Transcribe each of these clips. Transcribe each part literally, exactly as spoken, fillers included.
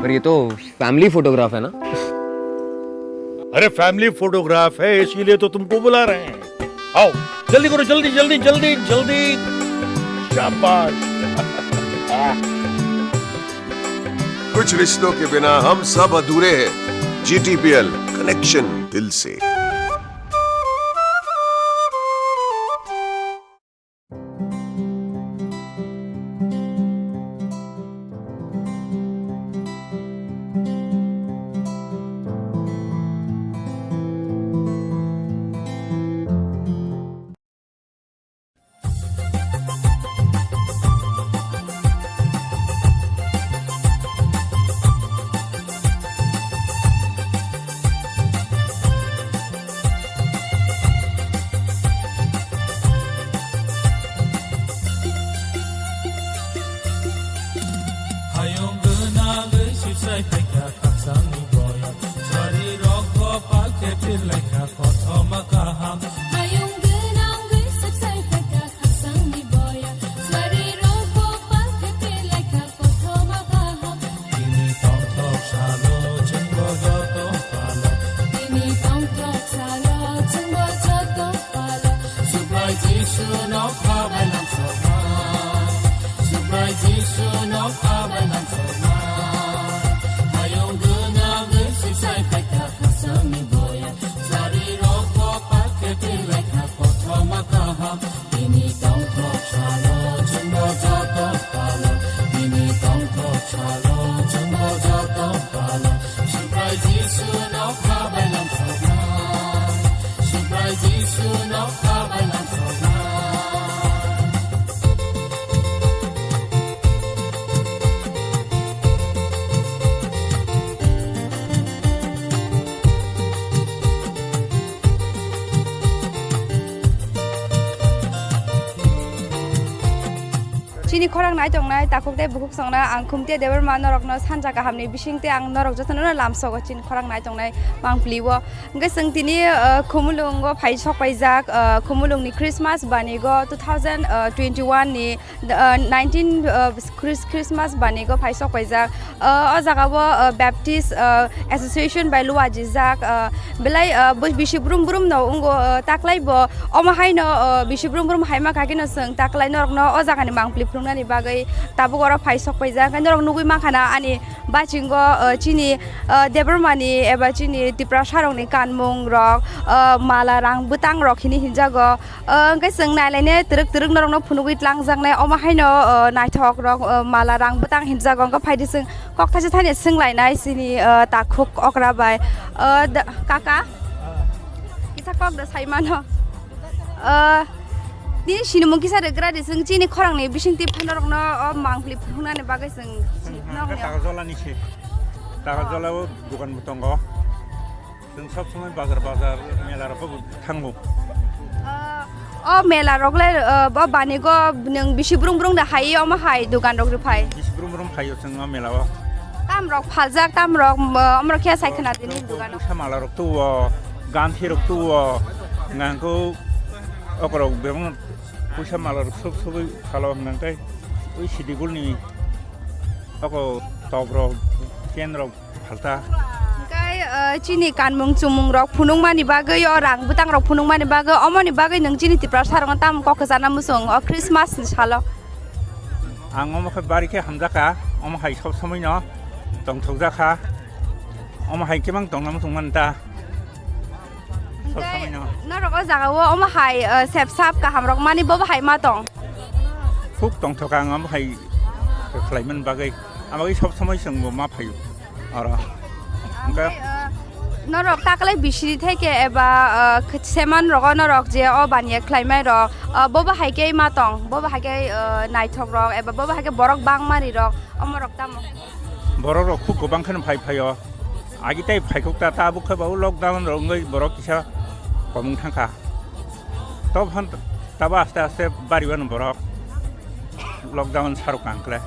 पर ये तो फैमिली फोटोग्राफ है ना? अरे, फैमिली फोटोग्राफ है, इसीलिए तो तुमको बुला रहे हैं। आओ, जल्दी करो, जल्दी, जल्दी, जल्दी, जल्दी। शाबाश। कुछ रिश्तों के बिना हम सब अधूरे हैं। जीटीपीएल, कनेक्शन दिल से। Hayung gwnang gwi sipsai phaikha khakchangni boya. Swari rok bo palkhe phirlaikha kothoma kaham. Hayung gwnang gwi sipsai phaikha khakchangni boya. Swari rok bo palkhe phirlaikha kothoma kaham. Tini tongthok salo chwngbo joto palo. Tini tongthok salo chwngbo joto palo. Subrai Jisu no khabai langsokma. Subrai Jisu no khabai langsokma. Hayung gwnang gwi sipsai phaikha khakchangni boya. Swari rok bo palkhe phirlaikha kothoma kaham. Tini tongthok salo chwngbo joto palo. Tini tongthok salo chwngbo joto palo. Subrai Jisu no khabai langsokma. Subrai Jisu no khabai langsokma. Chini khorang nai tongnai takhuk tei bukhuk songna ang Khumtia Debbarma norokno sanja kahamni bisingtwi ang norok jotono lamsogo chini khorang nai tongnai mangpli o. Hwnkhe chwng tini, uh, Khumulwngo phai sokpaijak, uh, Khumulwngni Christmas banigo two thousand twenty-one ni, uh, nineteen, uh, Chris-, Christmas banigo phai sokpaijak. Uh, o jagao, uh, Baptist, uh, Association bai luajijak, uh, belai, uh, bo bisi brum brum no wngo, uh, taklai bo omo haino, uh, bisi brum brum haima kha kheno chwng taklai norokno o jagani mangpli phunuknani bagwi tabuk oro phai sokpaijak. Hwnkhe norok nugwi mankha na ani bachingo, uh, chini, uh, Debbarmani eba chini Tiprasa rokni kanmung rok, uh, mala rang bwtang rok hini hinjago. Uh, hwnkhe chwng nailainai twrwk twrwk norokno phunugwi tlangjaknai omo haino, uh, naithok rok, uh, mala rang bwtang hinjago. Hwnkhe phaidi chwng kok thaisa thani swnglainai chini, uh, takhuk okra bai. Uh, da-, kaka? Kisa kok da sai mano. Uh, nini sinimung kisa rwgra di, chwng chini khorangni bisingtwi phano rokno o mangpli phunuknani bagwi chwng nokni. Takarjala ni se. Takarjala o dukan bo tongo. Chwng sob somoi bazar bazar mela rok bo thango. Uh, o mela rok le, uh, bo banigo nwng bisi brung brung da hai omo hai dukan rok rw phai? Bisi brung brung phaio chwng o mela o. Tam rok phaljak, tam rok, uh, omo rok khe sai khna tini dukan o. Puisa mala rok tuo, ganthi rok tuo, nangkuk okorok bebak puisa mala rok sok sogwi phalo hwnkhe ui sidigul ni oko top rok, chain rok phalta. Hwnkhe, uh, chini kanmung chumung rok phunukmani bagwi, o rang bwtang rok phunukmani bagwi, omoni bagwi nwng chini Tiprasa rokno tamo kok kwchana muchung o Christmas ni salo? Ang omo khe bari khe hamjakha, omo hai sob somoi no tongthokjakha, omo hai khe mang tongna muchung manta. Sob somoi no. Hwnkhe norok o jaga o omo hai, uh, sep sap kaham rok mani bobo hai ma tong? Khub tongthok ang omo hai khlai man bagwi, ama bagwi sob somoi chwng bo ma phaio oro. Hwnkhe, uh, norok taklai bisiri theke eba, uh, seman rogo norok je o baniya khlai mai rok, uh, bobo hai khe ma tong, bobo hai khe, uh, naithok rok eba bobo hai khe borok bangmani rok, omo rok tamo? Borok rok khub kwbang kheno phai phaio. Agi tai phaikhuk ta, tabuk khe bo lockdown rok wngwi borok kisa komung thangkha. Tobhon tabo aste aste bariwano borok lockdown sarok kang kle.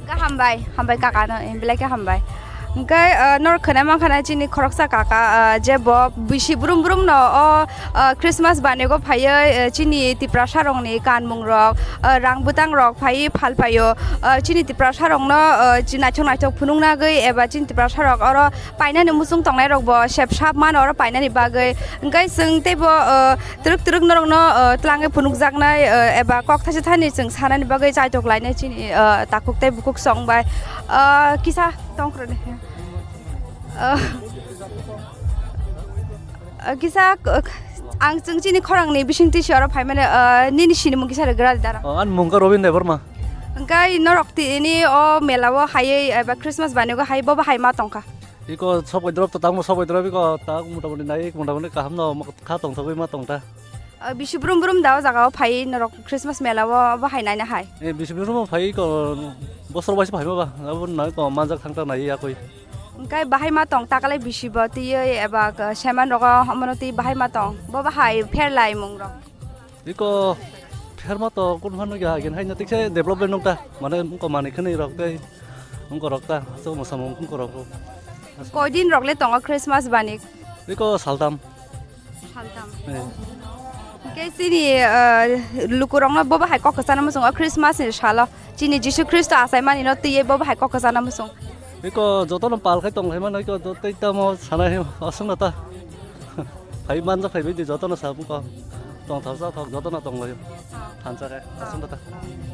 Ka hambai, hambai kaka no, eh, belai khe hambai. Hwnkhe, ah, norok khwnai mankha na chini khoroksa kaka, ah, je bo bisi brum brum no o, ah, Christmas banigo phaiwi, ah, chini Tiprasa rokni kanmung rok, ah, rang bwtang rok phaiwi phal phaio, ah, chini Tiprasa rokno, ah, chi naithok naithok phunuk nagwi eba chini Tiprasa rok oro painani muchung tongnai rok bo sep sap mano oro painani bagwi. Hwnkhe chwng teibo, ah, twrwk twrwk norokno, ah, twlangwi phunukjaknai, ah, eba kok thaisa thani chwng sanani bagwi chaitok lainai chini, ah, takhuk tei bukhuk song bai, ah, kisa tongkhroni. Ah, ah, kisa, ah, ang chwng chini khorangni bisingtwi si oro phaimani, ah, nini sinimung kisa rwgra dara. Oh, ani mung khe Robin Debbarma. Hwnkhe norok tini o mela o haiwi eba Christmas banigo hai bobo hai ma tongkha. Iko sobai drop to tangmo sobai drop iko tak motamoti nai motamoti kaham no kha tongthogwi ma tongta. Ah, bisi brum brum da o jaga o phai norok Christmas mela o bo hai naina hai. Eh, bisi brum phai ko bosor baisa phai ba, abo na ko manjak thangta nai yakoi. Hwnkhe bahai ma tong takalai bisi bo tiyoi eba seman rogo homono twi bahai ma tong. Bo bahai pher lai mung rok. Iko pher ma to kun phano ya gen hai na tikse development nung ta. Mane ko mani khani rok tei ungko rok ta so mo samung ungko rok. Koi din rok le tongo Christmas bani? Iko saltam. Saltam. Eh. Hwnkhe chini, ah, lukurokno bobo hai kok kwchana muchungo Christmas ni salo. Chini Jisu Khristo achaimani no twiwi bobo hai kok kwchana muchung. Iko jotono pal khai tong lai mano iko tei tamo sanai aswk no ta. Phai manjak phai bai di jotono sa buko. Tong thok sa thok jotono tong lai. Thansa khe aswk no ta.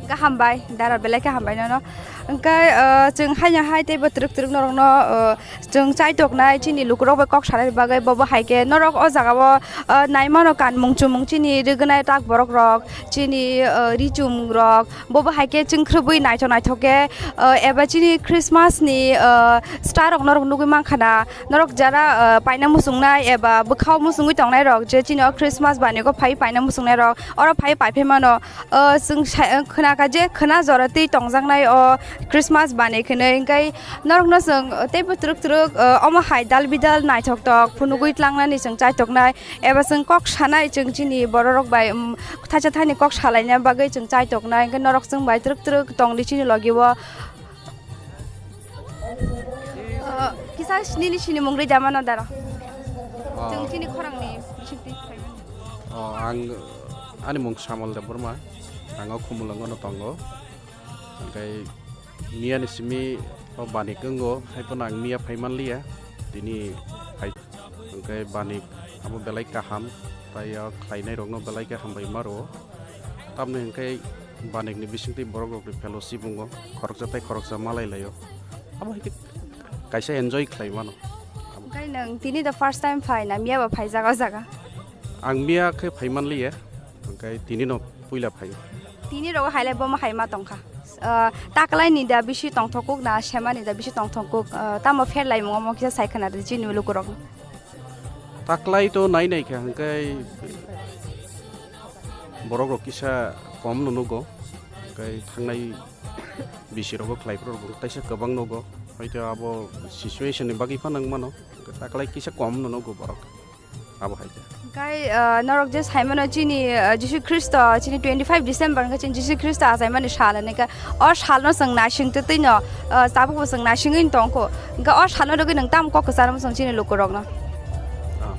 Gaham bai, dara belai khe hambai nono. Hwnkhe, ah, chwng haino hai teibo twrwk twrwk norokno, ah, Chwng chaitoknai chini lukurok bai kok sanani bagwi bobo hai khe norok o jaga o, ah, nai mano kanmung chumung chini rwgwnai tak borok rok chini, ah, ri chumung rok bobo hai khe chwng khrwbwi naithok naithok khe, ah, eba chini Christmas ni, ah, star rok norok nugwi mankha na norok jara, ah, paina muchungnai eba bwkhao muchungwi tongnai rok je chini o Christmas banigo phai paina muchungnai rok oro phai paiphaimano. O, chwng sa-, khwna kha je khwna jora twi tongjaknai o Christmas bani khwnwi, hwnkhe norokno chwng teibo twrwk twrwk, o, omo hai dal bidal naithok tok phunugwi tlangnani chwng chaitoknai, eba chwng kok sanai chwng chini bororok bai, um, thaisa thani kok salaina bagwi chwng chaitoknai, hwnkhe norok chwng bai twrwk twrwk tongdi chini logi o. O, kisa nini sinimung rwjamano dara. O. Chwng chini khorangni bisingtwi phaimani. O, ang, ani mung Samuel Debbarma, ang o Khumulango no tongo. Hwnkhe miyani simi o bani kwrwngo, haiphano ang miya phai manliya, tini hai, hwnkhe bani abo belai kaham, tai o khlainairokno belai khe hambai ma rwo. Tamni hwnkhe banikni bisingtwi borokrokni fellowship wngo, khoroksa tai khoroksa malai laio. Abo hai khe kaisa enjoy khlai mano. Hwnkhe nwng tini the first time phai na miya bo phaijak o jaga? Ang miya khe phai manliya, hwnkhe tini no puila phai. Tini rogo hai le bomo hai ma tongkha. Ah, taklai ni da bisi tongthok kuk na sema ni da bisi tongthok kuk, ah, tamo pher lai mungo mo kisa sai khwna rw chini lukurok. Taklai to nai nai kha hwnkhe borok rok kisa kom no nugo, hwnkhe thangnai bisi rogo khlai phuru rok kaisa kwbang nugo, hoito abo situation ni bagwi phano wng mano, taklai kisa kom no nugo borok. Abo hai khe. Hwnkhe, ah, norok je sai mano chini, ah, Jisu Khristo chini twenty five December hwnkhe chini Jisu Khristo achaimani sal hwnwi khe o salno chwng naising twtwi no, ah, tabukbo chwng naisingwi tongkho. Hwnkhe o salno rwgwi nwng tamo kok kwcharma chwng chini lukurokno? Ah.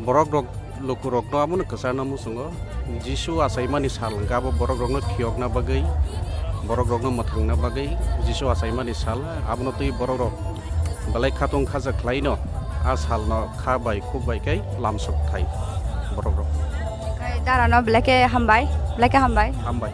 Borok rok, lukurokno abono kwcharna muchungo. Jisu achaimani sal hwnkhe abo borok rokno phiyokna bagwi, borok rokno mwthangna bagwi Jisu achaimani sal, abono twi borok rok belai khatung khaja khlaino, a salno kha bai khuk bai khe lamsok thai borok rok. Hwnkhe darano belai khe hambai, belai khe hambai. Hambai.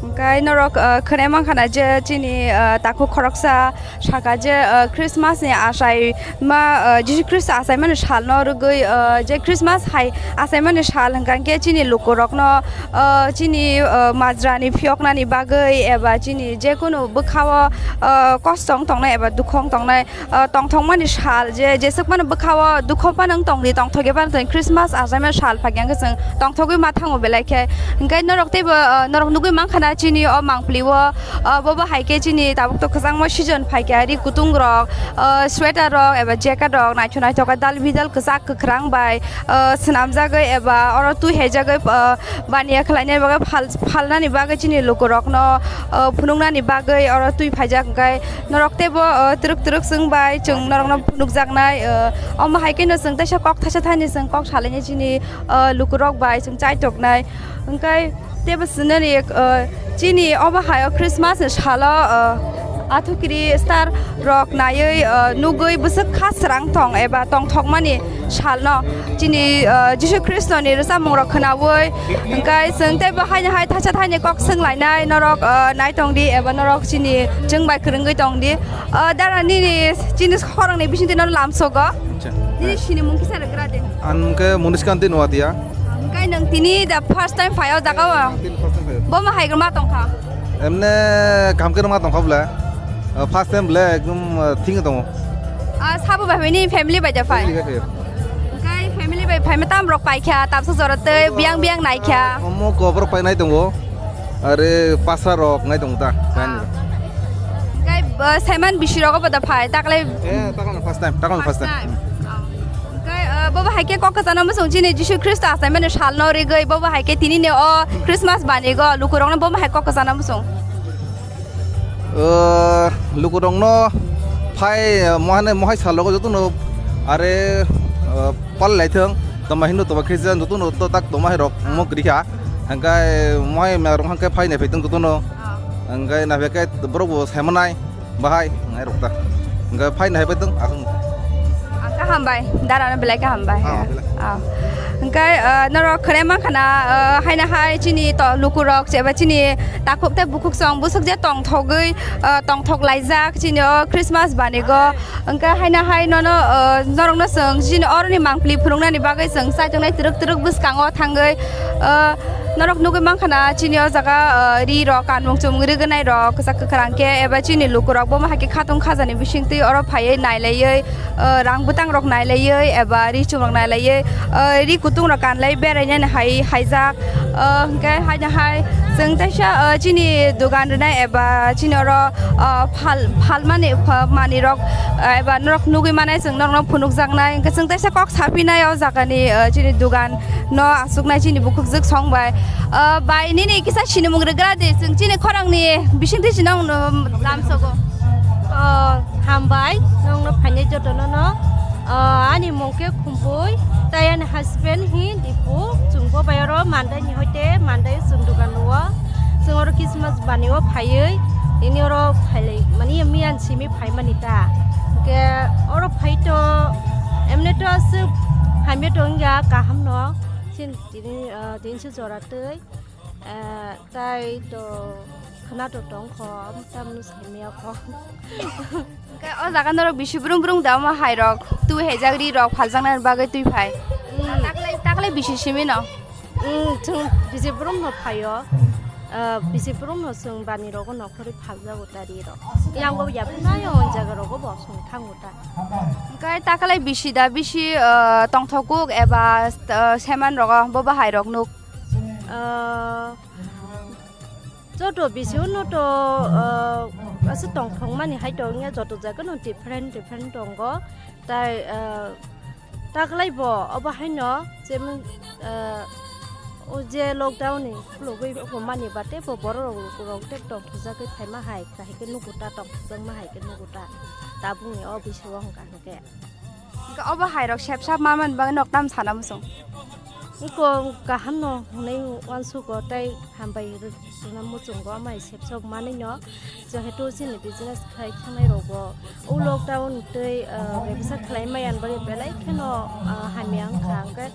Hwnkhe norok, ah, khwnai mankha na je chini, ah, takhuk khoroksa saka je, ah, Christmas ni achai ma, ah, Jisu Khristo achaimani salno rwgwi, ah, je Christmas hai achaimani sal hwnkha khe chini lukurokno, ah, chini, ah, majrani phiyoknani bagwi eba chini jekunu bwkhao, ah, kosto wng tongnai eba dukhu wng tongnai, ah, tongthokmani sal je jeswk phano bwkhao dukhu phano wng tongdi tongthokya phano tongdi Christmas achaimani sal phai khe chwng tongthogwi ma thango belai khe. Hwnkhe norok teibo, ah, norok nugwi mankha na Chini o mangpili o, ah, bo bo hai khe chini tabuk to kwchangma season phai khe ri kutung rok, ah, sweater rok eba jacket rok naithok naithok khe dal bidal kwchak kwkhrang bai, ah, swnamjagwi eba oro twi haijagwi, ah, baniya khlainani bagwi phal-, phalnani bagwi chini lukurokno, ah, phunuknani bagwi oro twi phaijak, hwnkhe norok teibo, ah, twrwk twrwk chwng bai chwng norokno phunukjaknai, ah, omo hai kheno chwng teisa kok thaisa thani chwng kok salainai chini, ah, lukurok bai chwng chaitoknai. Hwnkhe teibo swnani, ah, chini obo hai o Christmas ni salo, ah, athukiri star rok naiwi, ah, nugwi bwswk kha srang tong eba tongthokmani salno chini, ah, Jisu Khristo ni rwchapmung rok khwnawi hwnkhe chwng teibo haino hai thaisa thaini kok swnglainai norok, ah, naitongdi eba norok chini chwng bai kwrwngwi tongdi. Ah, dara nini chini khorang ni bisingtwi no lamsogo. Acha. Nini sinimung kisa rwgra de. Ang khe Muniskanti Nuatia. Hwnkhe nwng tini the first time phai o jaga o? Tini first time phai o. Bo ma hai ma tongkha? Emne kaham khe ma tongkha bwle. Uh, first time bwle ekdom, uh, thing tongo. Ah, sabo bai phai ni family bai da phai? Family bai phai o. Hwnkhe family bai phai ma tam rok pai kha, tamsa jora tei biyang biyang nai kha. Omo kobor pai nai tongo. Are pasra rok nai tongo ta. Ah. Hwnkhe, uh, seman bisi rogo bo da phai, takle? Eh, takle first time, takle first time. First time. Oh. Hwnkhe, uh, bo bo hai khe kok kwchano muchung chini Jisu Khristo achaimani salno rigwi, bo bo hai khe tini ni o Christmas banigo, lukurokno bo bo hai kok kwchano muchung. Uh, lukurokno phai, uh, mohane mohai salogo jotono are, uh, pal lai thung, toma hindu toma Christian jotono to tak toma hai rok mo kwrwi kha. Hwnkhe mohai mela rok hwnkhe phai nai phai thung jotono. Ah. Hwnkhe nai phai khe borok bo sai manai. Bahai, ngai rok ta. Hwnkhe phai nai bai tong, aswk. Ah, kaham bai, dara no belai kaham bai. Ah, belai. Ah. Hwnkhe, ah, norok khwnai mankha na, ah, haino hai chini to lukurok, cheba chini takhuk tei bukhuk song bwswk je tongthogwi, ah, tongthok laijak chini o Christmas banigo. Hwnkhe haino hai nono, ah, norok no chwng chini oroni mangpili phunuknani bagwi chwng chaitongnai twrwk twrwk bwskango thangwi, ah, Norok nugwi mankha na chini o jaga, ah, ri rok, kanmung chumung rignai rok, kwchak kwkhrang khe eba chini lukurok bo ma hai khe khatung khajani bisingtwi oro phaiwi nailaiwi, ah, rang bwtang rok nailaiwi eba ri chum rok nailaiwi, ah, ri kutung rok kanlai berainani hai haijak, ah, hwnkhe haino hai chwng teisa, ah, chini dogan rwnai eba chini oro, ah, phal, phalmani, pha-, manwi rok, ah, eba norok nugwi manai chwng norokno phunukjaknai hwnkhe chwng teisa kok saphinai o jagani, ah, chini dogan. No aswknai chini bukhukjwk song bai. Ah, bai nini kisa sinimung rwgra di, chwng chini khorangni bisingtwi chwng nang no lamsogo. Oh, hambai, nongno phainai jotono no. Ah, ani mung khe Khumpui, tai ani husband hi Dipu, chwng bo bai oro Mandai ni hoite, Mandai chwng dugan o. Chwng oro Christmas bani o phaiwi, tini oro phailai mani miyan simi phaimani ta. Hwnkhe oro phai to, emne to aswk hamya to wngya kaham no. Sin tini, ah, tinso jora twi, ah, tai to khwna to tong kho, amo tamno saimaya kho. Hwnkhe o jaga norok bisi brum brum da omo hai rok twi hai jak ri rok phaljaknani bagwi twi phai. Mm. Taklai, taklai bisi simi no? Mm, chwng bisi brum no phaio. Ah, bisi brum no chwng bani rogo nokhorwi phaljago ta ri rok. Yango yapri nayo o jaga rogo bo chwng thango ta. Hwnkhe taklai bisi da bisi, ah, tongthokuk eba, ah, seman rogo bo bahai rok nuk? Ah, joto bisi uno to, ah, aswk tongthokmani hai to wngya, joto jaga no different different tongo. Tai, ah, taklai bo obo haino jemon, ah, o je lockdown ni khulugwi mani bate bo borok rok rok tei tongthokjagwi phaima hai kahai khe nugo ta, tongthokjakma hai khe nugo ta, tabukni o bisi o hwnkha hwnkhe. Hwnkhe obo hai rok sep sap ma man bagwi nok tam sana muchung? Iko kaham no hwnwi uansugo tei hambai rw-, rwna muchungo, amai sep sap manwi no, jehetu chini business khai thangnai rokbo o lockdown tei, ah, bebsa khlai maya ni bagwi belai kheno, ah, hamya wngkha, hwnkhe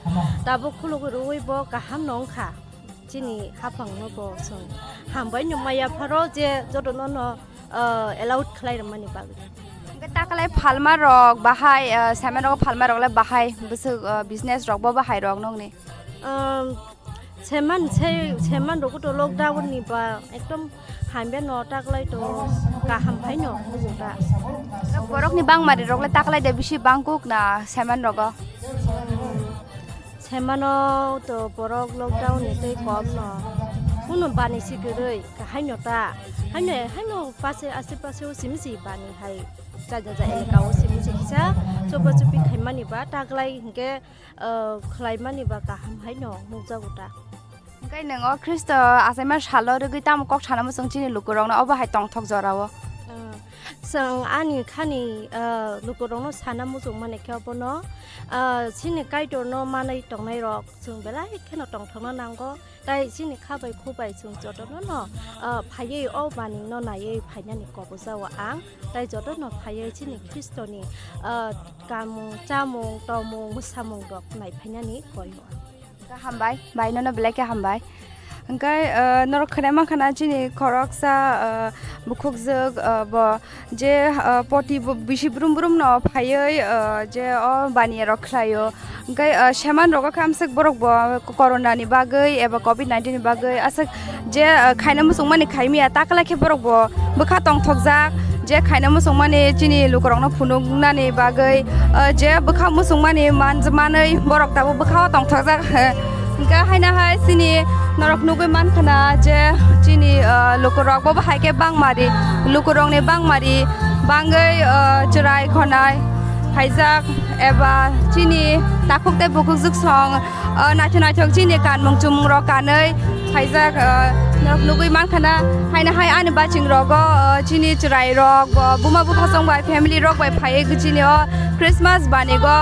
tabuk khulugwi rwui bo kaham no wngkha. Chini haphang no bo chwng hambai no maya pharo je joto no no, ah, allowed khlai rwmani bagwi. Hwnkhe taklai phalma rok bahai, ah, semen rok phalma rok le bahai bwswk, ah, business rok bo bahai rok nokni? Um, seman se, seman rok to lockdown ni ba ekdom hamya no taklai to kaham phai no ta. Borok ni bangmari rok le taklai de bisi bangkuk na semen rogo? Semano to borok lockdown ni tei kom no. Kuno bani si kwrwi, haino ta. Haino, haino pase, ase pase o simi si bani hai. Jaja ja elaka o simi si kisa, chopa chopi khaimani ba, taglai hinkhe, ah, khlaimani ba kaham haino nukjago ta. Hwnkhe nwng o Khristo achaima salo rwgwi tamo kok sana muchung chini lukurokno obo hai tongthok jorao? Ah, chwng ani khani, ah, lukurokno sana muchung mani khe obono, ah, chini Kaitorno manwi tongnairok chwng belai kheno tongthokna nango. Tai chini kha bai khu bai chwng jotono no, ah, phaiwi o manwino naiwi phainani kobojao ang. Tai jotono phaiwi chini Khristoni, ah, kamung, chamung, tomung, mwsamung rok nai phainani koio ang. Hambai, bai nono belai khe hambai. Hwnkhe, ah, norok khwnai mankha na chini khoroksa, ah, bukhukjwk, ah, bo je, ah, poti bo bisi brum brum no phaiwi, ah, je o baniya rok khlaio. Hwnkhe, ah, seman rogo khe amswk borok bo corona ni bagwi eba covid nineteen ni bagwi aswk je, ah, khaina muchungmani khaimya takla khe borok bo bwkha tongthokjak, je khaina muchungmani chini lukurokno phunuknani bagwi, ah, je bwkha muchungmani man-, manwi borok tabuk bwkha o tongthokjak. Hwnkhe haino hai chini norok nugwi mankha na je chini, ah, lukurok bo hai khe bangmari, lukurokni bangmari bangwi, ah, chwrai khonai phaijak eba chini takhuk tei bukhukjwk song, ah, naithok naithok chini kanmung chumung rok kanwi phaijak, ah, norok nugwi mankha na. Haino hai ani baching rogo, ah, chini chwrai rok bo buma bupha song bai family rok bai phaiwi chini o Christmas banigo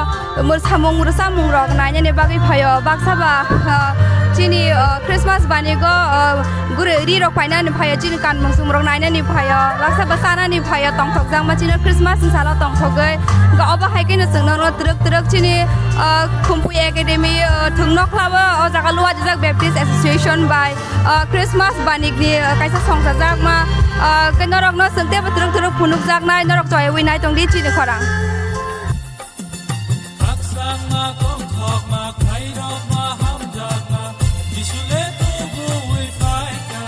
mwsamung rwsamung rok nainani bagwi phaio. Baksa ba, ah, chini, ah, Christmas banigo, ah, guri ri rok painani phaio, chini kanmung chumung rok nainani phaio, baksa ba chanani phaio, tongthokjakma chini Christmas ni salo tongthogwi. Hwnkhe obo hai kheno chwng norokno twrwk twrwk chini, ah, Khumpui Academy, ah, thwng nokhlabo o jaga Luajijak Baptist Association bai, ah, Christmas banikni, ah, kaisa songchajakma, ah, khe norokno chwng teibo twrwk twrwk phunukjaknai, norok choyawi nai tongdi chini khorang. Khakchangma, tongthokma, khairokma, hamjakma, Jisu le tubuwi phaikha.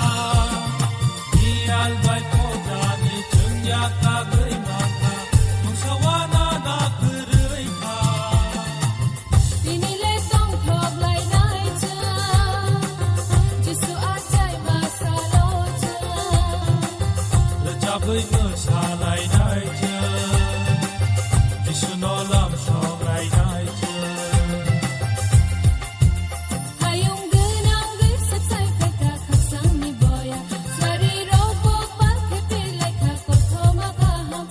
Miyal bai kodrani chwngya kagwi mankha, mungsa wana na kwrwi kha. Tini le tongthok lainai chwng, Jisu achai ma salo chwng. Rwchapwi mwsa lainai chwng, Jisu no lam sok lainai chwng. Hayung gwnang wi swchai phaikha khasangni boya, sari rok bo pakhe pelaikha kothoma kaham.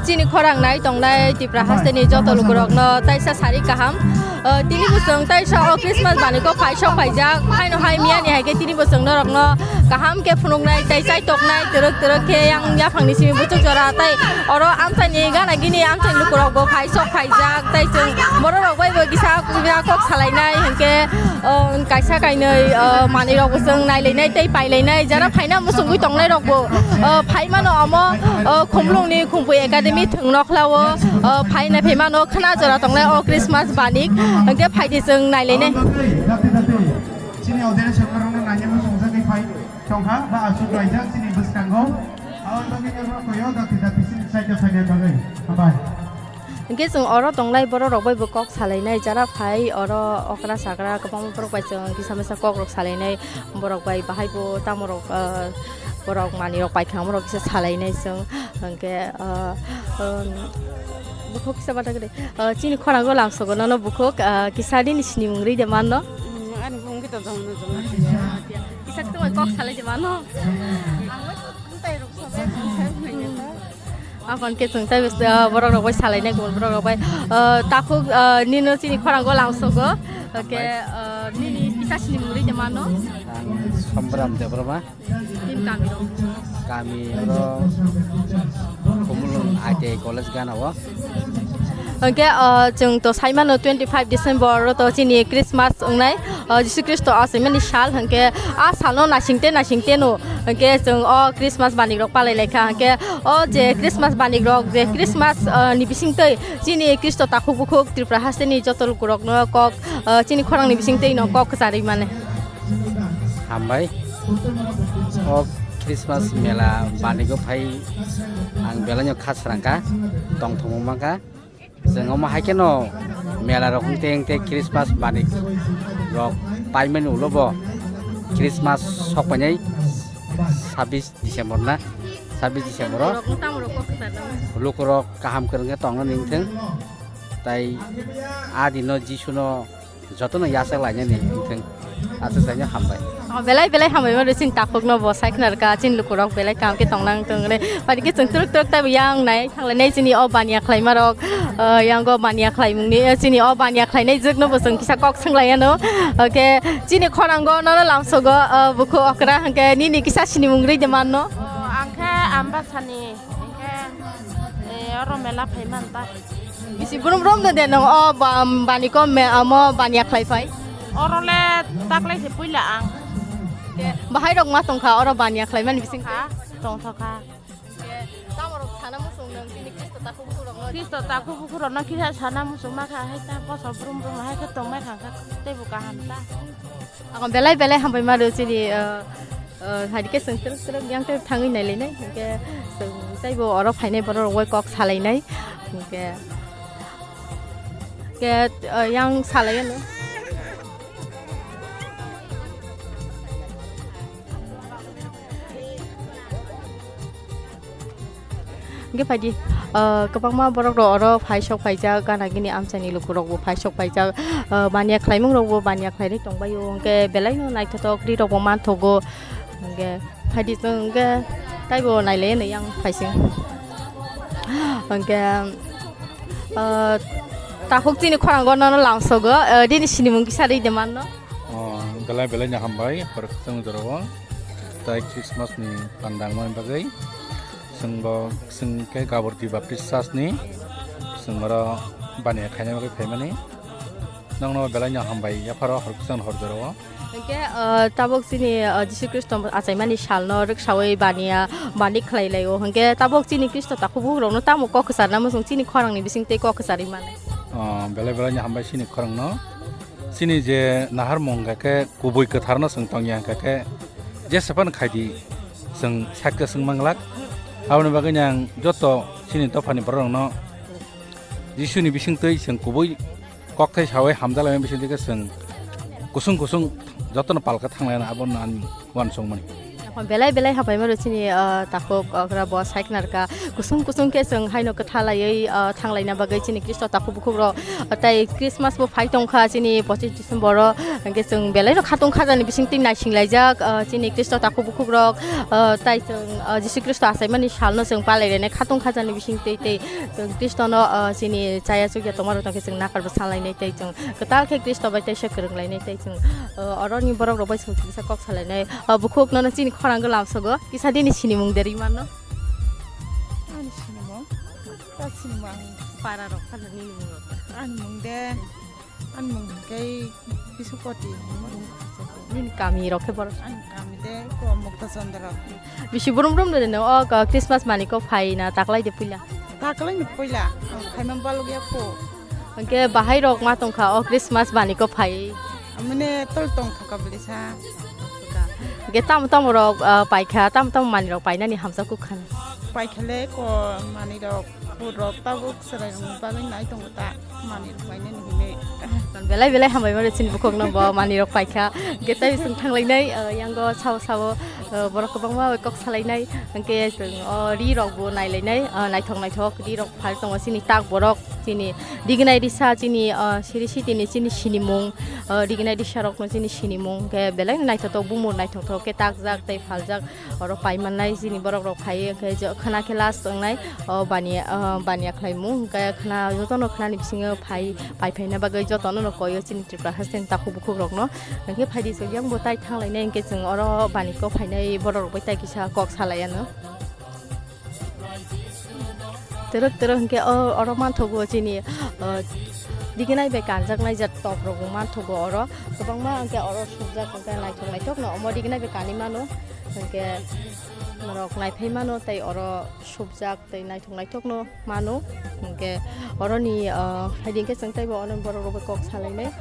Chini khorang nai tongnai Tripura hasteni joto lukurokno taisa sari kaham. O, tini bo chwng taisa o Christmas bani kok phai sok phaijak. Haino hai miyani hai khe tini bo chwng norokno kaham khe phunuknai tei chaitoknai twrwk twrwk khe yang yaphangni simi buchuk jora tei oro amchaini gana gini amchaini lukurok bo phai sok phaijak tei chwng borok rok bai bo kisa kok salainai hinkhe, o, kaisa kainwi, o, manwi rok bo chwng nailainai tei pailainai jara phaina muchungwi tongnai rok bo, o, phai mano omo, o, Khumlungni Khumpui Academy thwng nokhlao, o, phaina phaimano khwna jora tongnai o Christmas banik hinkhe phaidi chwng nailainai. Chini audience rokno naina muchungjagwi phai tongkha ba aswk laijak chini bwskango. Aboni bagwi norokno koyo dati dati chini chaita phaina bagwi. Hambai. Hinkhe chwng oro tongnai borok rok bai bo kok salainai jara phai oro okra sakra kwbangma borok bai chwng kisa misa kok rok salainai borok bai bahai bo tamo rok, ah, borok manwi rok paithangma rok kisa salainai chwng hinkhe, ah, um, bukhuk kisa bathakgwi, ah, chini khorang o langsogo nono bukhuk, ah, kisa nini sinimung rwi de manno. Ani bumung kita jong no jong. Kisa kisa kok salai de manno. Ang tai rok sabai. Aboni khe chwng tei, ah, borok rok bai salai nai, kubun borok rok bai, ah, takhuk, ah, nino chini khorang o langsogo. Oke, ah, nini kisa sinimung rwi de manno. Ang Sombram Debbarma. Nini kami rok? Kami oro Khumulwng I T I college gana o. Hwnkhe, o, chwng to sai mano twenty five December oro to chini Christmas wngnai, o, Jisu Khristo achaimani sal, hwnkhe a salno naisingte naisingte no, hwnkhe chwng o Christmas banik rok palai lai kha, hwnkhe o je Christmas banik rok je Christmas, o, ni bisingtwi chini Khristo takhuk bukhuk Tripura hasteni joto lukurokno kok, o, chini khorangni bisingtwi no kok kwcharwi mane. Hambai. O Christmas mela banigo phai ang belai no kha srang kha, tongthokma mankha. Chwng omo hai kheno mela rok hwnkhe hwnkhe Christmas bani rok paimani ulo bo Christmas sok painai sabis December na, sabis December o lukurok no tamo rok kok kwchar nang. Lukurok kaham kwrwng khe tongna ningthwng, tai a dino Jisu no jotono yachak lainani wngthwng. Achachaino hambai. Oh, belai belai hambai mano chini takhukno bo sai khwnarwkha, chini lukurok belai kaham khe tong nang tong le. Pari khe chwng twrwk twrwk taibo yang nai thanglainai chini o baniya khlaimarok, ah, yango baniya khlaimungni, eh, chini o baniya khlainai jwkno bo chwng kisa kok swnglaiano. Oke, chini khorango nono lamsogo, ah, bukhu okra hwnkhe nini kisa sinimung rwi de manno. Oh, ang khe Ambasani, hwnkhe, eh, oro mela phai man ta. Bisi brum brum de, de nong o ba-, bani ko me amo baniya khlai phai. Oro le taklai se puila ang. Ke bahai rok ma tongkha oro baniya khlai mani bising. Kha, tongthokha. Ke tamo rok sana musung nang tini Kristo takhuk bukhuk rok no. Kristo takhuk bukhuk rok no kisa sana musung ma kha hai ta koso brum brum hai khe tong mai thang kha tei bo kaham ta. Ang belai belai hambai ma rw chini, eh, eh, hai khe chwng twrwk twrwk yang tei thangwi nai lainai. Hwnkhe chwng teibo oro phainai borok rok bai kok sa lainai. Hwnkhe, hwnkhe, eh, yang sa lai ano. Hwnkhe phaidi, ah, kwbangma borok rok oro phai sok phaijak, gana gini amchaini lukurok bo phai sok phaijak, ah, baniya khlaimung rok bo baniya khlainai tongbaio, hwnkhe belai no naithotok ri rok bo manthogo, hwnkhe phaidi chwng hwnkhe taibo nailai no yang phaising. Hwnkhe, ah, takhuk chini khorango nono lamsogo, ah, nini sinimung kisa rwi de manno. Oh, belai belai no hambai, hor kwchwng jorao tai Christmas ni pandang mani bagwi. Chwng bo, chwng khe Gabordi Baptist Church ni, chwng oro baniya khaina bagwi phaimani. Nokno belai no hambai yapharo hor kwchwng hor jorao. Hwnkhe, ah, tabuk chini, ah, Jisu Khristo achaimani salno rwksaui baniya bani khlai laio. Hwnkhe tabuk chini Khristo takhuk bukhuk rokno tamo kok kwcharna muchung chini khorang ni bising tei kok kwcharwi mano. Oh, belai belai no hambai chini khorang no. Chini je naharmung hwnkha khe kubui kwtharno chwng tongya hwnkha khe, jesephano khaidi chwng sakhe chwng manglak. Aboni bagwino ang joto chini dophani bororokno Jisuni bisingtwi chwng kubui kokthai saui hamjalaimani bisingtwi khe chwng kusung kusung jotono palka thanglaina abono ani uansukmani. Belai belai hambai mano chini, ah, takhuk okra bo sai khwnarkha. Kusung kusung khe chwng haino kwtha laiwi, ah, thanglaina bagwi chini Khristo takhuk bukhuk rok, ah, tai Christmas bo phai tongkha chini pochis December o. Hwnkhe chwng belai no khatung khajani bisingtwi naising laijak, ah, chini Khristo takhuk bukhuk rok, ah, tai chwng, ah, Jisu Khristo achaimani salno chwng palai rwnai khatung khajani bisingtwi tei chwng Khristo no, ah, chini chaya chukya tongma rok tongkhe chwng nakar bwsa lainai tei chwng kwtal khe Khristo bai teisa kwrwng lainai tei chwng, ah, oroni borok rok bai chwng kisa kok salainai. Ah, bukhuk nono chini khorang lamsogo kisa dini sinimung derwi mano. Ani sinimung, ta sinimung ang para rok phano nini mung rok. Ani mung de, ani mung khe Bisupati. Nini kami rok khe borok. Ani kami de ko Mukta Chandra. Bisi brum brum de no o ka Christmas mani ko phai na taklai de puila. Taklai ni puila. Ang khaimang balok ya ko. Hwnkhe bahai rok ma tongkha o Christmas bani ko phai. Amone tol tong thoka bwlisa. Hwnkhe tamo tamo rok, ah, paikha, tamo tamo mani rok painani hamjakgo khan. Paikhale ko mani rok, phut rok tabuk chwrai rok bagwi nai tongo ta mani rok painani hinwi. Belai belai hambai mano chini bukhuk no bo mani rok paikha. Hwnkhe tai bising thanglainai, ah, yango sao sao. O, borok kwbangma bai kok salainai, hwnkhe chwng o ri rok bo nailainai, o, naithok naithok ri rok phai tongo chini tak borok, chini rignai risa, chini, o, siri sitini chini sinimung, o, rignai risa rokno chini sinimung, hwnkhe belai naithotok bumung naithokthok khe takjak tei phaljak, oro pai mannai chini borok rok phaiwi, hwnkhe khwna khe last wngnai, o, baniya, o, baniya khlaimung, hwnkhe khwna jotono khwnani bisingo phai, pai phaina bagwi jotono no koyo chini Tripura hasteni takhuk bukhuk rokno. Hwnkhe phaidi chwng yang bo tai thanglainai, hwnkhe chwng oro bani kok phainai borok rok bai tai kisa kok salai ano. Twrwk twrwk hwnkhe o, oro manthogo chini, o, rignai bai kanjaknai jat top rok bo manthogo oro. Kwbangma hwnkhe oro sukjak hwnkhe naithok naithok no omo rignai bai kanwi mano. Hwnkhe norok naiphai mano tei oro sukjak tei naithok naithok no mano. Hwnkhe oroni, ah, phaidi hwnkhe chwng teibo oroni borok rok bai kok salainai.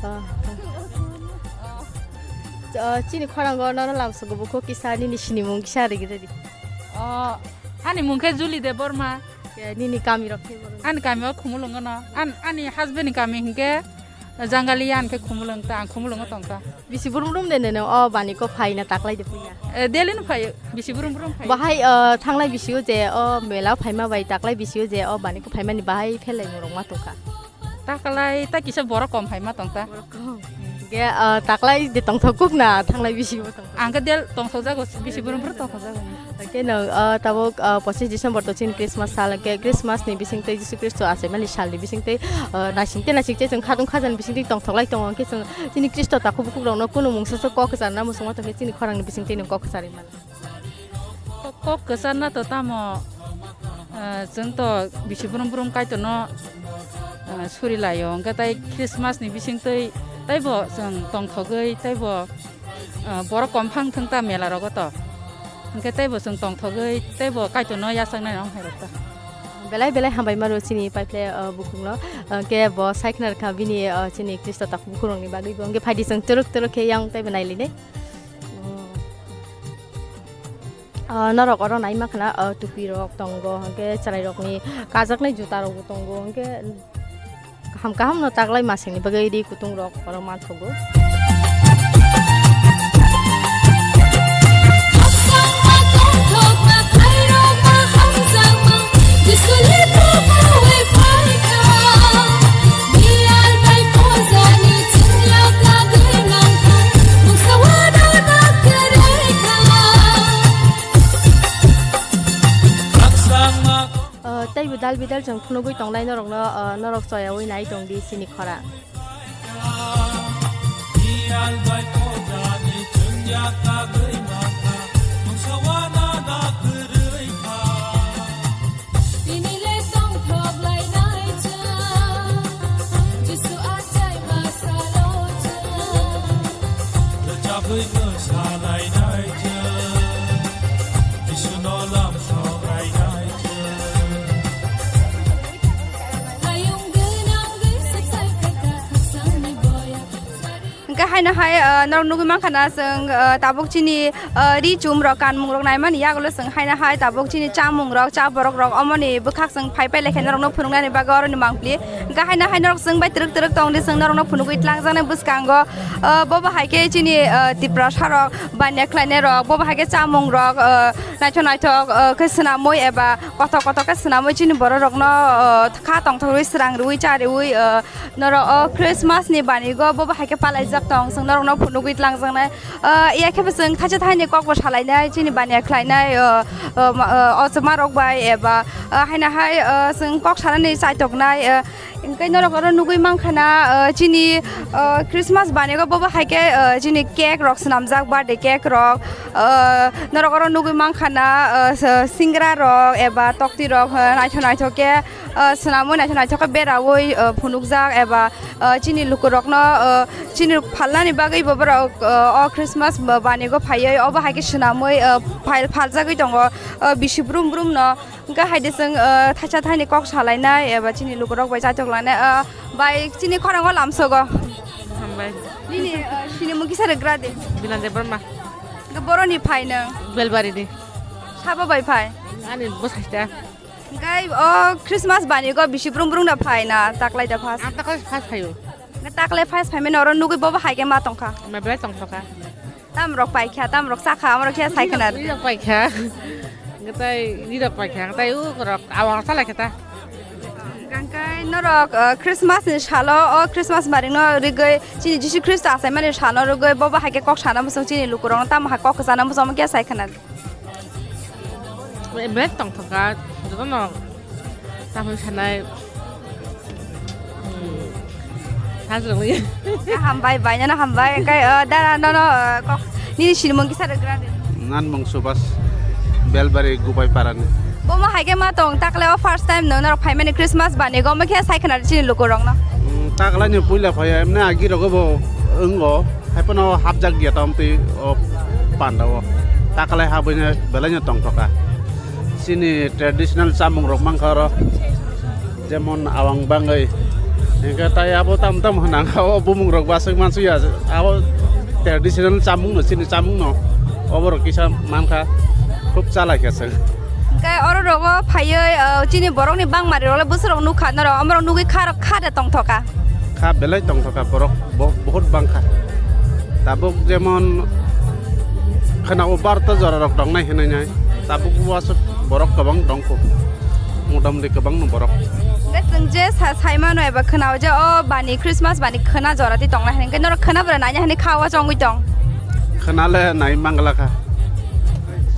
Ah, ah, chini khorango nono lamsogo bukhuk kisa nini sinimung kisa rigi ridi. Oh, ani mung khe Julie Debbarma. Khe nini kami rok khe borok? Ani kami o Khumulwng no. An-, ani husband ni kami hwnkhe Jangali yan khe Khumulwng ta, ang Khumulwngo tong ta. Bisi brum brum de nene o bani ko phaina taklai de puya. Eh, daily no phaio, bisi brum brum phaio. Bahai, eh, thanglai bisio je o mela phaima bai taklai bisio je o bani ko phaimani bahai phelai murok ma tongkha. Taklai ta kisa borok kom phaima tong ta. Borok kom. Ge, eh, taklai de tongthok kuk na thanglai bisio tong. Ang khe del tongthok jago, bisi brum brum tongthok jago. Hwnkhe no, ah, tabuk, ah, pochis December to chini Christmas sal, hwnkhe Christmas ni bisingtwi Jisu Khristo achaimani salni bisingtwi, ah, naisingtwi naisingtwi chwng khatung khajani bisingtwi tongthoklai tongo, hwnkhe chwng chini Khristo takhuk bukhukrokno kunu mungsa se kok kwcharna muchungma tongkhe chini khorangni bisingtwi nwng kok kwcharwi mano. Kok kwcharna to tamo, ah, chwng to bisi brum brum Kaitorno, ah, surilaio, hwnkhe tai Christmas ni bisingtwi teibo chwng tongthogwi teibo, ah, borok kom phang thwng ta mela rogo to. Hwnkhe teibo chwng tongthogwi teibo Kaitorno yachaknai rok hai rok ta. Belai belai hambai mano chini paiple, ah, bukhukno. Ah, hwnkhe bo sai khna rwkha bini, ah, chini Khristo takhuk bukhukrokni bagwi bo. Hwnkhe phaidi chwng twrwk twrwk khe yang teibo nailinai. Ah, norok oro nai mankha na, ah, tupi rok tongo, hwnkhe chwrai rokni kajaknai juta rokbo tongo, hwnkhe kaham kaham no taklai masingni bagwi ri kutung rok oro manthogo. Ah, tei bo dal bidal chwng phunugwi tongnai norokno, ah, norok choyaui nai tong di chini khora. Hwnkhe haino hai, ah, norok nugwi mankha na chwng, ah, tabuk chini, ah, ri chum rok kanmung rok naimani yagulo chwng haino hai tabuk chini chamung rok cha borok rok omoni bwkhak chwng phai phai lekhe norokno phunuknani bagwi oroni mangpli. Hwnkhe haino hai norok chwng bai twrwk twrwk tong di chwng norokno phunugwi tlangjaknai bwskango. Ah, bobo hai khe chini, ah, Tiprasa rok baniya khlainai rok bobo hai khe chamung rok, ah, naithok naithok, ah, khe swnamwi eba kothok kothok khe swnamwi chini borok rokno, ah, kha tongthok rwi srang rwi cha rwi, ah, norok o Christmas ni banigo bobo hai khe palaijak tong chwng norokno phunugwi tlangjaknai. Ah, iya khe bo chwng thaisa thaini kok bo salainai chini baniya khlainai, ah, ah, ma, ah, o chwma rok bai eba, ah, haino hai, ah, chwng kok sanani chaitoknai, ah, Hwnkhe norok oro nugwi mankha na, ah, chini, ah, Christmas banigo bobo hai khe, ah, chini cake rok swnamjak, birthday cake rok. Ah, norok oro nugwi mankha na, ah, s-, singra rok eba tokti rok, ah, naithok naithok khe, ah, swnamwi naithok naithok khe beraui, ah, phunukjak eba, ah, chini lukurokno, ah, chini phalnani bagwi bo borok, ah, o Christmas ba-, banigo phaiwi obo hai khe swnamwi, ah, phal-, phaljagwi tongo, ah, bisi brum brum no. Hwnkhe hai de chwng, ah, thaisa thaini kok salainai eba chini lukurok bai chaitok lainai, ah, bai chini khorango lamsogo. Hambai. Nini, ah, sinimung kisa rwgra de. Bilan Debbarma. Hwnkhe boroni phai nwng? Belbari ni. Sabo bai phai? Ani bwsai ta. Hwnkhe o Christmas banigo bisi brung brung da phai na taklai da phas? Ang taklai phas phaio. Hwnkhe taklai phas phaimani oro nugwi bobo hai khe ma tongkha? Ma belai tongthokha. Tamrok paikha, tamrok chakha, amrok khe sai khwna. Rirok paikha. Ngatai rirok paikha, ngatai u rok awang salai khe ta. Gangkai norok, uh, Christmas ni salo, o Christmas baring no rigwi chini Jisu Khristo achaimani salo rigwi bobo hai khe kok sana muchung chini lukurok no tamo hai kok sana muchung khe sai khwna. Belai tongthokha, jotono. Tamoni sanai. Hmm. Sajwk wngwi. Hambai, bainano hambai. Hwnkhe, o, dara, nono, o, kok, nini sinimung kisa rwgra di. Ngan mung Subas, Belbari Gubai Parani. Bomo hai khe ma tong, takle o first time no norok phaimani Christmas bani, gom khe sai khwna chini lukurokno. Hmm, takle ni puila phai, emne agi rogo bo wngo, hai phano hapjak ya tamtwi o panda o. Takle habwini belai no tongthokha. Chini traditional chamung rok mankha oro, jemon awang bangwi, hingke tai abo tam tam hwnang kha, o bumung rok baswk mansukya, abo traditional chamung no, chini chamung no, obo rok kisa mankha, khub chalai kha chwng. Hingke oro rogo phaiwi, o, chini borok ni bangmari rok le bwswk rok nukha norok, omorok nugwi kha rok kha de tongthokha. Kha belai tongthokha borok bo-, bohut bangkha. Tabuk jemon khwnao barta jorarok tongnai hinwi nai. Tabuk uasuk borok kwbang tongkho. Motamoti kwbangno borok. Hwnkhe chwng je sa-, saimano eba khwnao je o bani Christmas bani khwna jora twi tongnai hinwi. Hwnkhe norok khwna bwrwi naina hinwi kha o chongwi tong? Khwnale nai manglakha.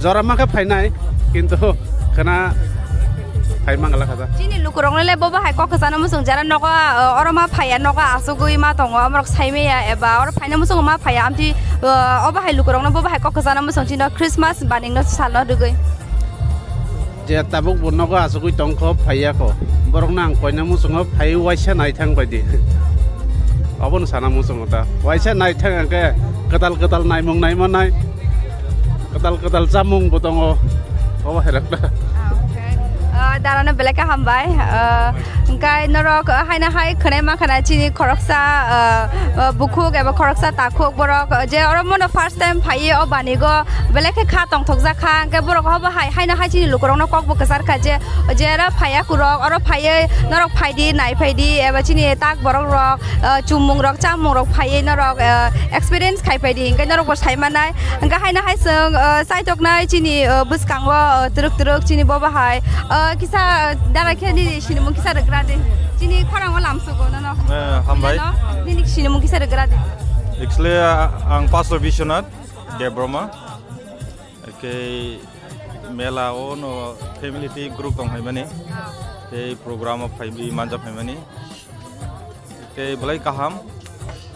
Jora ma khe phainai, kintu khwna phai manglakha da. Chini lukurokno le bobo hai kok kwchana muchung jara nogo, uh, oro ma phaiya, nogo asugwi ma tongo, amorok saimaya eba oro phaina muchungo ma phaiya, amtwi, uh, obo hai lukurokno bobo hai kok kwchana muchung chino Christmas baningno salno rwgwi. Je tabuk bo nogo asugwi tongkho, phaiya kho. Borokno ang koina muchungo phai waisa naithang baidi. Obono sana muchungo ta. Waisa naithang hwnkhe kwtal kwtal naimung naimanai. Kwtal kwtal chamung bo tongo. Obo hai rok ta. Ah, okay. Ah, darano belai khe hambai. Ah, hwnkhe norok, ah, haino hai khwnai mankha chini khoroksa, ah, ah, bukhuk eba khoroksa takhuk borok, ah, je oro mono first time phaiwi o banigo belai khe kha tongthokjak kha. Hwnkhe borok obo hai, haino hai chini lukurokno kokbo kwchar kha je, je oro phaiya kurok, oro phaiwi norok phaidi, nai phaidi, eba chini tak borok rok, ah, chumung rok, chamung rok phaiwi norok, ah, experience khai phaidi, hwnkhe norokbo sai manai. Hwnkhe haino hai chwng, ah, chaitoknai chini, ah, bwskango, ah, twrwk twrwk chini bobo hai, ah, kisa, ah, dara khe nini sinimung kisa rwgra di. Chini khorango lamsugo nono. Eh, hambai. Nono, nini sinimung kisa rwgra di. Actually, ah, ang Pastor Biswanath Debbarma. Khe mela o no family tei group tong phaimani. Ah. Tei program o phaiwi manja phaimani. Tei belai kaham.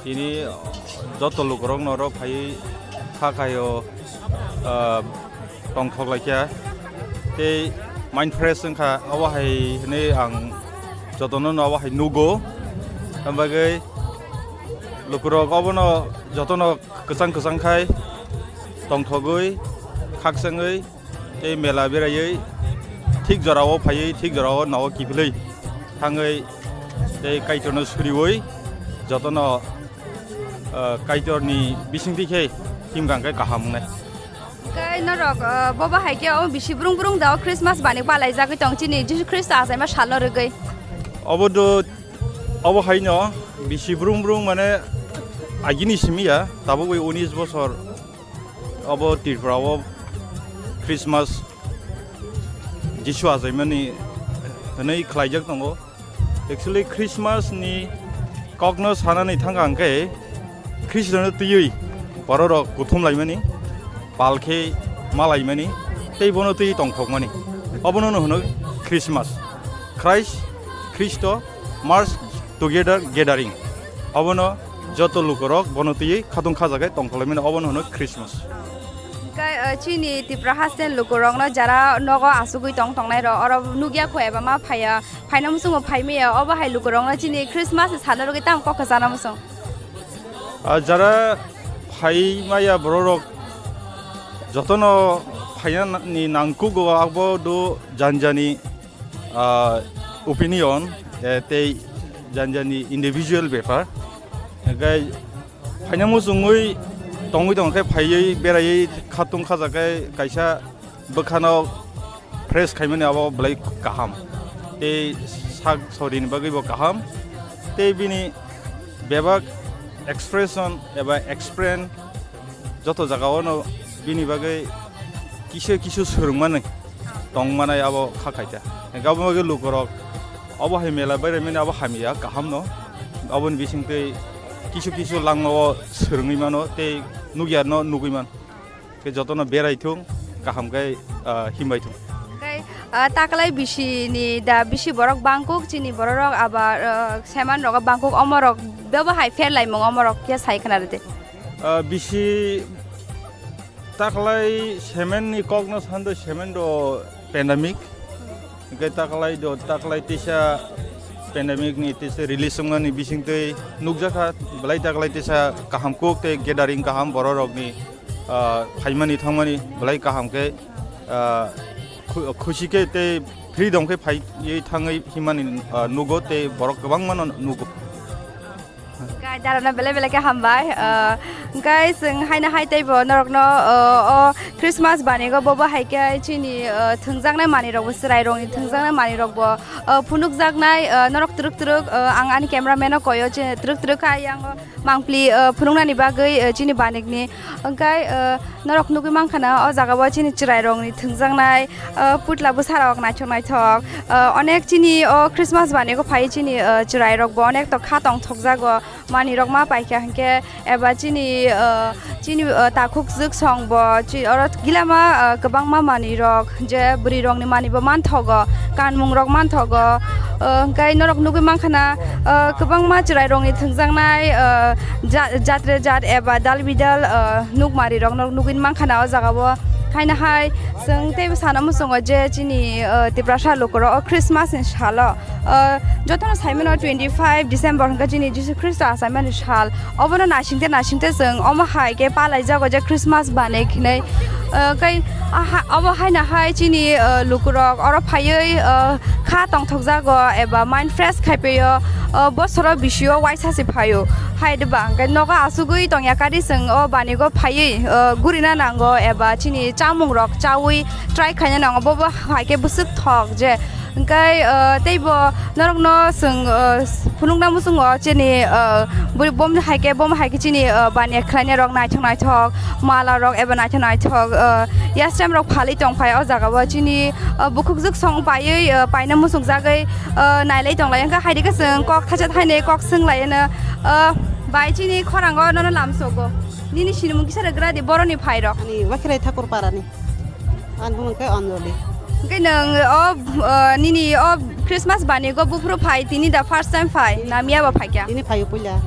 Tini joto lukurok no oro phaiwi kha khaio, ah, tongthok laikha. Tei mind fresh wngkha. Obo hai hinwi ang jotono no obo hai nugo. Abagwi lukurok obono jotono kwchang kwchang khai tongthogwi, khakchangwi, tei mela beraiwi thik jorao phaiwi, thik jorao nogo kiphilwi thangwi, tei Kaitorno suriwi jotono, ah, Kaitorni bisingtwi khe himkha hwnkhe kaham wngnai. Khe norok, ah, bobo hai khe o bisi brung brung da o Christmas bani palaijagwi tong chini Jisu Khristo achaima salno rwgwi. Obo do, obo haino bisi brung brung mane agini simi ya, tabuk bai unis bosor obo Tripura o Christmas Jisu achaimani hwnwi khlaijak tongo. Actually, Christmas ni kokno sanani thangkha hwnkhe Khristo no twiwi bororok kuthum laimani, pal khe ma laimani, tei bono twiwi tongthokmani. Obono no hwno Christmas. Christ, Khristo, March together gathering. Obono joto lukurok bono twiwi khatung khajagai tongthokhlaimani, obono hwno Christmas. Hwnkhe, eh, chini Tipra haste lukurokno jara nogo asugwi tong tongnai rok, oro nukya kho eba ma phaiya, phaina muchungo phaimaya, obo hai lukurokno chini Christmas ni salno rwgwi tamo kok kwchana muchung. Ah, jara phaimaya bororok jotono phaina ni nangkugo, abo do janjani ah, opinion, eh, tei janjani individual bepar. Hwnkhe phaina muchungwi tongwi tongkhe phaiwi beraiwi khatung khajakhe kaisa bwkhano fresh khaimani abo belai kaham. Tei sak sorini bagwibo kaham. Tei bini bebak expression eba explain joto jagao no bini bagwi kisa kisu swrwngmani tongmani abo kha khaita. Hwnkhe abo bagwi lukurok obo hai mela bailaimani abo hamya kaham no. Aboni bisingtwi kisu kisu langmao swrwngwi mano tei nukya no nugwi mano. Khe jotono berai thung, kaham khe, ah, himbai thung. Tei, ah, taklai bisi ni da bisi borok bangkuk, chini bororok abar, ah, seman rogo bangkuk, omorok bebo hai pher laimung omorok khe sai khna rwdi. Ah, bisi taklai semen ni kok no sando, semen do pandemic. Hwnkhe taklai do, taklai tisa pandemic ni tisa release wngmani bisingtwi nukjakha, belai taklai tisa kaham kuk tei gathering kaham bororokni, ah, phaimani thangmani belai kaham khe, ah, khu-, khusi khe tei freedom khe phaiwi thangwi himani, ah, nugo tei borok kwbangmano nugo. Hwnkhe Darano belai belai khe hambai. Ah, hwnkhe chwng haino hai teibo norokno, ah, o Christmas banigo bobo hai khe chini, ah, thwngjaknai manwirokbo, chwrairokni thwngjaknai manwirokbo, ah, phunukjaknai, ah, norok twrwk twrwk, ah, ang ani cameraman-o koyo, twrwk twrwk khe ayang o mangpli, ah, phunuknani bagwi, ah, chini banikni. Hwnkhe, ah, norok nugwi mankha na, o jaga o chini chwrairokni thwngjaknai, ah, putla bwsarok naithok naithok. Ah, onek chini o Christmas banigo phai chini, ah, chwrairokbo onek to kha tongthokjago, manwirok ma paikha hinkhe, eba chini, ah, chini, ah, takhuk jwk songbo chi-, oro gilama, ah, kwbangma manwirok je bwrwirokni manwibo manthogo, kanmungrok manthogo. Ah, hwnkhe norok nugwi mankha na, ah, kwbangma chwrairokni thwngjaknai, ah, ja-, jatre jat eba dal bidal, ah, nukmarirok norok nugwi mankha na o jaga o. Haino hai chwng teibo sana muchungo je chini, ah, Tiprasa lukurok o Christmas ni salo, ah, jotono saimano twenty five December hwnkhe chini Jisu Khristo achaimani sal. Obono naisingte naisingte chwng omo hai khe palaijago je Christmas bani hinwi. Ah, kai, ah, ha-, obo haino hai chini, ah, lukurok oro phaiwi, ah, kha tongthokjago eba mind fresh khai paio, ah, bosoro bisio waisa se phaio. Hai de ba hwnkhe nogo asugwi tongya kari chwng o banigo phaiwi, ah, gurina nango eba chini chamungrok chaui try khaina nango, bobo hai khe bwswk thok je. Hwnkhe, ah, teibo norokno chwng, ah, phunukna muchungo chini, ah, bui bom hai khe, bom hai khe chini, ah, baniya khlainai rok naithok naithok, mala rok eba naithok naithok, ah, yasrem rok phalwi tongphai o jaga o chini, ah, bukhuk jwk song paiwi, ah, paina muchungjagwi, ah, nailai tonglai. Hwnkhe hai khe chwng kok thaisa thainwi kok swnglaino, ah, bai chini khorango nono lamsogo. Nini sinimung kisa rwgra di boroni phai rok. Ani Wakhrai Thakur Parani. Ani bumung khe Anjali. Hwnkhe nwng o, o, nini o Christmas banigo buphuru phai tini da first time phai, na miya bo phaikha? Tini phaio puila.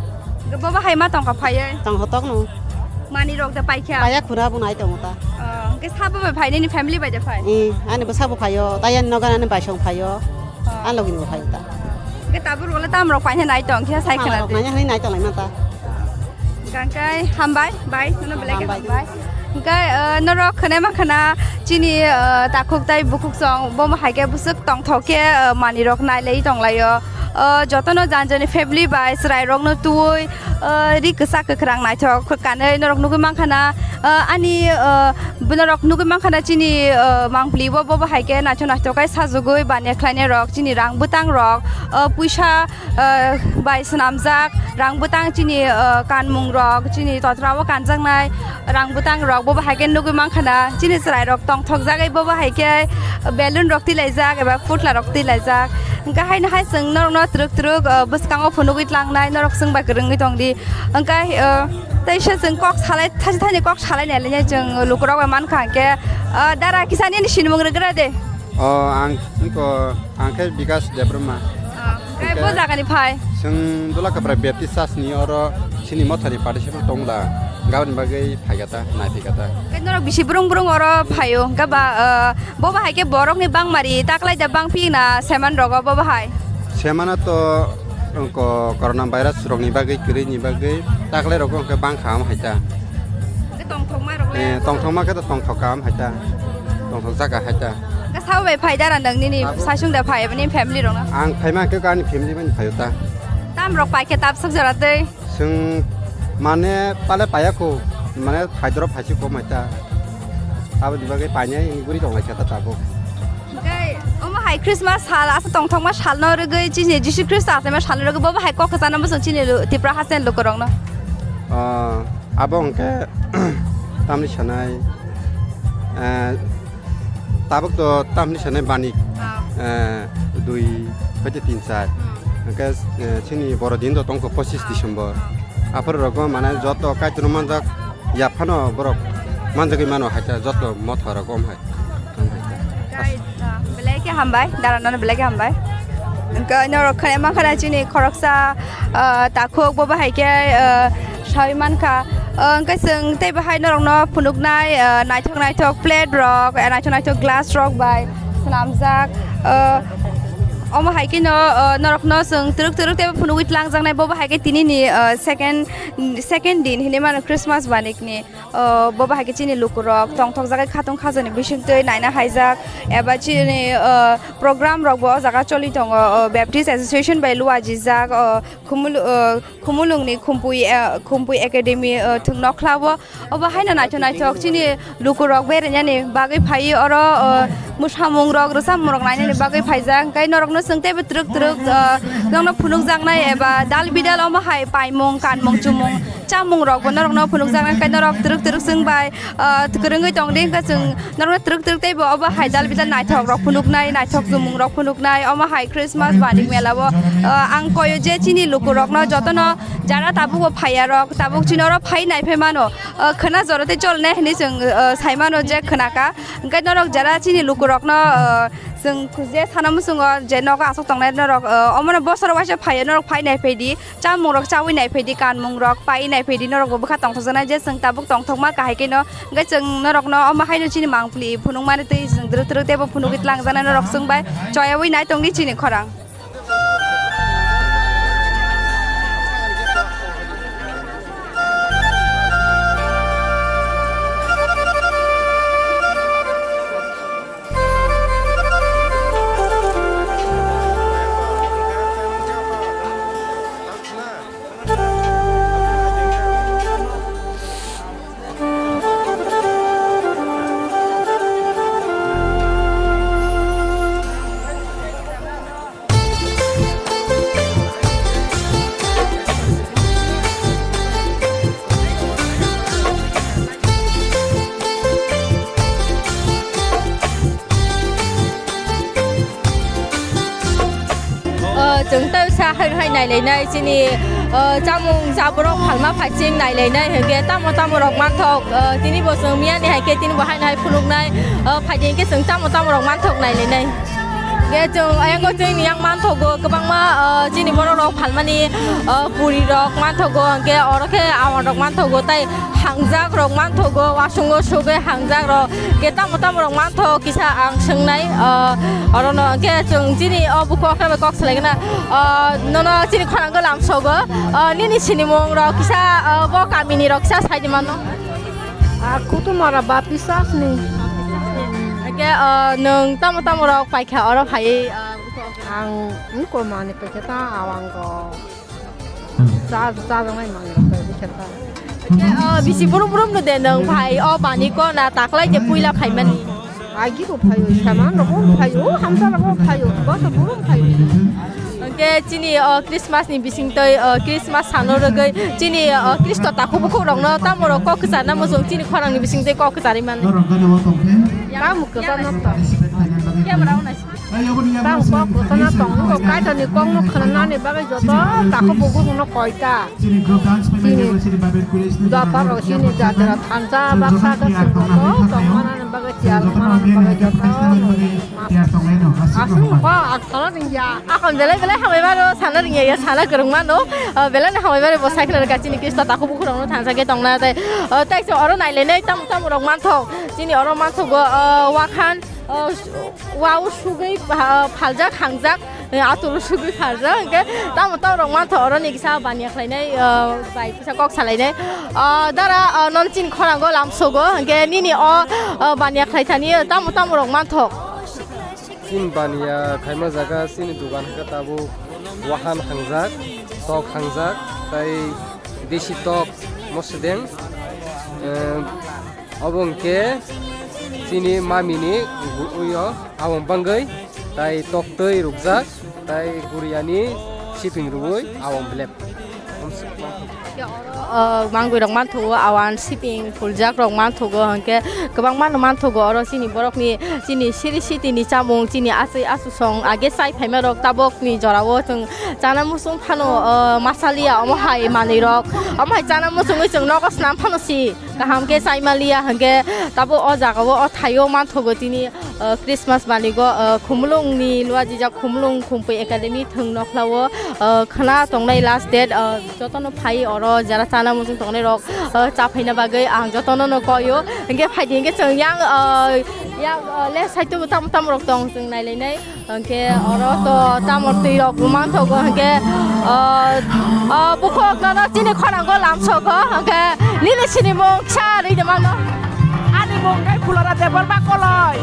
Hwnkhe bobo hai ma tongkha phaiwi? Tong hotok no. Mani rok da paikha? Paya khuna bo nai tongo ta. O, hwnkhe sabo bai phai, nini family bai da phai? Ee, ani bwsa bo phaio, tai ani nogan ani baisong phaio. O. Ani logi ni bo phaio ta. Hwnkhe tabuk rok le tam rok paina nai tong khe sai khwna di. Nai nai tong lai ma ta. Hwnkhe hambai, bai, nono belai khe hambai. Hwnkhe, eh, norok khwnai mankha na chini, eh, takhuk tai bukhuk song, bo hai khe bwswk tongthok khe, eh, manwirok nailai tonglaio. Eh, jotono jani jani family bai chwrairokno twiwi, eh, ri kwchak kwkhrang naithok kanwi norok nugwi mankha na, eh, ani, eh, norok nugwi mankha na chini, eh, mangpli bo, bo hai khe naithok naithok khe sajagwi baniya khlainai rok, chini rang bwtang rok, eh, puisa, ah, bai swnamjak rang bwtang chini, ah, kanmung rok, chini totra o kanjaknai rang bwtang rok, bo hai khe nugwi mankha na chini chwrai rok tongthok jagwi, bo hai khe balloon rok tilaijak eba putla rok tilaijak. Hwnkhe haino hai chwng norok no twrwk twrwk, ah, bwskango phunugwi tlangnai, norok chwng bai kwrwngwi tong di. Hwnkhe, ah, teisa chwng kok salai, thaisa thaini kok salai nai le chwng lukurok bai mankha hwnkhe, ah, dara kisa nini sinimung rwgra de. O, ang, wngkha, ang khe Bikas Debbarma. Ah, khe bo jagani phai? Chwng Dulakapra Baptist Church ni oro chini mothani participant tong da, gaboni bagwi phaikha ta, nai phaikha ta. Khe norok bisi brung brung oro phaio, hwnkhe ba, ah, bo bahai khe borokni bangmari taklai da bang phi na seman rogo bo bahai? Semano to, wngkha, corona virus rokni bagwi kwrwini bagwi taklai rogo hwnkhe bang kha am hai ta. Hwnkhe tongthokma rok le? Eh, tongthokma khe to tongthok kha am hai ta. Tongthok jaka hai ta. Hwnkhe sabo bai phai dara nwng nini saichung da phai eba nini family rok no? Ang phaima khe ani family bai phaio ta. Tam rok pai khe tabswk jora tei? Chwng mane pale paiya kho, mane phaidoro phaisi kho mai ta. Aboni bagwi painai guri tong lai kha ta tabuk. Hwnkhe omo hai Christmas sal asa tongthokma salno rwgwi chini Jisu Khristo achaima salno rwgwi bo hai kok kwchangno bwswk chini lu-, Tipra hasteni lukurokno? Ah, abo hwnkhe tamni sanai, eh, tabuk to tamni sanai bani, ah, eh, dui hoite tin char. Hmm. Hwnkhe, eh, chini boro din do tongkho pochis, ah, December. Ah. Aphuru rogo mane joto Kaitorno manjak yaphano borok manjagwi mano hai ta joto motha rogo om hai. Guys, ah, belai khe hambai, dara nono belai khe hambai. Hwnkhe norok khwnai mankha na chini khoroksa, ah, takhuk bo bahai khe, ah, saui mankha. Ah, hwnkhe chwng tei bahai norokno phunuknai, ah, naithok naithok plate rok, ah, naithok naithok glass rok bai swnamjak. Ah, Omo hai khe no, uh, norok no chwng twrwk twrwk teibo phunugwi tlangjaknai, bobo hai khe tini ni, uh, second, second din hinwi mano Christmas banik ni. Uh, bobo hai khe chini lukurok tongthokjagwi khatung khajani bisingtwi naina haijak, eba chini, uh, program rok bo o jaga choli tongo, uh, Baptist Association bai luajijak, uh, Khumulu-, uh, Khumulungni Khumpui, uh, Khumpui Academy, uh, thwng nokhlao. Obo haino naithok naithok chini lukurok berainani bagwi phaiwi oro, uh, mwsamungrok, rwchapmungrok nainani bagwi phaijak. Hwnkhe norokno chwng teibo twrwk twrwk, uh, nokno phunukjaknai eba dal bidal omo hai paimung, kanmung, chumung, chamungrokbo norokno phunukjaknai. Hwnkhe norok twrwk twrwk chwng bai, uh, kwrwngwi tongdi, hwnkhe chwng norokno twrwk twrwk teibo obo hai dal bidal naithok rok phunuknai, naithok chumung rok phunuknai, omo hai Christmas banik mela o, ah, ang koyo je chini lukurokno jotono jara tabuk bo phaiya rok, tabuk chini oro phai nai phai mano, ah, khwna jora tei chol nai hinwi chwng, ah, sai mano je khwna ka. Hwnkhe norok jara chini lukurokno, ah, chwng je sana muchungo je nogo aswk tongnai norok, ah, omono bosor waisa phaiya norok phai nai phai di. Chamung rok chawi nai phai di, kanmung rok pai nai phai di, norok bo bwkha tongthok jaknai je chwng tabuk tongthokma kahai khe no, hwnkhe chwng norok no omo hai no chini mangpili phunuk mani twi chwng twrwk twrwk teibo phunugwi tlang jaknai norok chwng bai choyawi nai tong di chini khorang. O, chwng tei sa hai hai nailainai chini, o, chamung chaborok phalma phaising nailainai hwnkhe tamo tamo rok manthok, o, tini bo chwng miyani hai khe tini bo hai hai phunuknai, o, phaidi hwnkhe chwng tamo tamo rok manthok nailainai. Hwnkhe chwng ayang o chini yang manthogo kwbangma, o, chini borok rok phalmani, o, puri rok manthogo hwnkhe oro khe awan rok manthogo tei hangjak rok manthogo, wasungo sugwi hangjak rok. Hwnkhe tamo tamo rok manthogo kisa ang swngnai, o, orono hwnkhe chwng chini o bukhuk okra bai kok salaikhe na, o, nono chini khorang lamsogo, o, nini sinimung rok kisa, o, bo kamini rok kisa saidi mano. A Kutumara Baptistni. Hwnkhe, o, nwng tamo tamo rok paikha oro phaiwi, o, bukhuk okra? Ang wngkor manwi paikha ta awango. Cha, cha wngnai manwi rok bai bwkha ta. Hwnkhe, o, bisi brum brum no de nwng phai, o, bani ko na taklai de puila phaimani. Agi bo phaio, saman rok bo phaio, hamsa rok bo phaio, boso brum phaio. Hwnkhe chini, o, Christmas ni bisingtwi, o, Christmas sano rwgwi chini, o, Khristo takhuk bukhuk rokno tamo rok kok kwcharna muchung chini khorang ni bisingtwi kok kwcharwi mani. Tamo kwcharna ta. Camera on nai. Tang kok kwchana tong, wngkha Kaitorni kokno khwnanani bagwi joto takhuk bukhukno koi ta. Chini joto rok chini jatira thansa baksa khe chwng joto tongmanani bagwi tiyar wngmanani bagwi joto aswk kok aksana rwngya. Akon belai belai hambai mano, sana rwngya ya, sana kwrwng mano. O, belai no hambai mano bo sai khna rwkha chini Khristo takhuk bukhuk rokno thansa khe tongna tei, o, tei se oro nailainai tamo tamo rok manthok. Chini oro manthogo, o, wakhan, o, Wao sugwi, ah, phaljak, hangjak, eh, aturu sugwi phaljak, hwnkhe tamo tamo rok mantho oroni kisa baniya khlainai, ah, bai kisa kok salainai. Ah, dara, ah, non chini khorango lamsogo, hwnkhe nini o, ah, baniya khlaithani tamo tamo rok manthok. Chini baniya khaima jaga chini dugan hwnkhe tabuk wahan hangjak, tok hangjak, tei desi tok mosodeng, eh, Obo hwnkhe chini mamini gu-, uyo awang bangwi, tai toktwi rukjak, tai guriyani siping rwui awang belep. O, mangwi rok manthogo, awan siping puljak rok manthogo, hwnkhe kwbangma no manthogo oro chini borokni, chini siri sitini chamung, chini aswi asu song age chai phaima rok tabokni jorao chwng chana muchung phano, o, masaliya omo hai manwi rok, omo hai chana muchungwi chwng nogo swnam phano si. Kaham khe chai maliya hwnkhe tabuk o jaga o, o thaio manthogo tini, o, Christmas banigo, o, Khumulwng ni luajijak Khumulwng Khumpui Academy thwng nokhlao, o, khwna tongnai last date, o, jotono phai oro jara chana muchung tongnai rok, o, cha phaina bagwi ang jotono no koio hwnkhe phaidi hwnkhe chwng yang, o, Ya, uh, left side to tamo tamo rok tong, chwng nailainai. Hwnkhe oro to tamo twi rok bo manthogo, hwnkhe, uh, uh, bukhuk nono chini khorang go lamsogo, hwnkhe nini sinimung kisa rwi de mano. Ani mung khe Phulara Debbarma Koloi.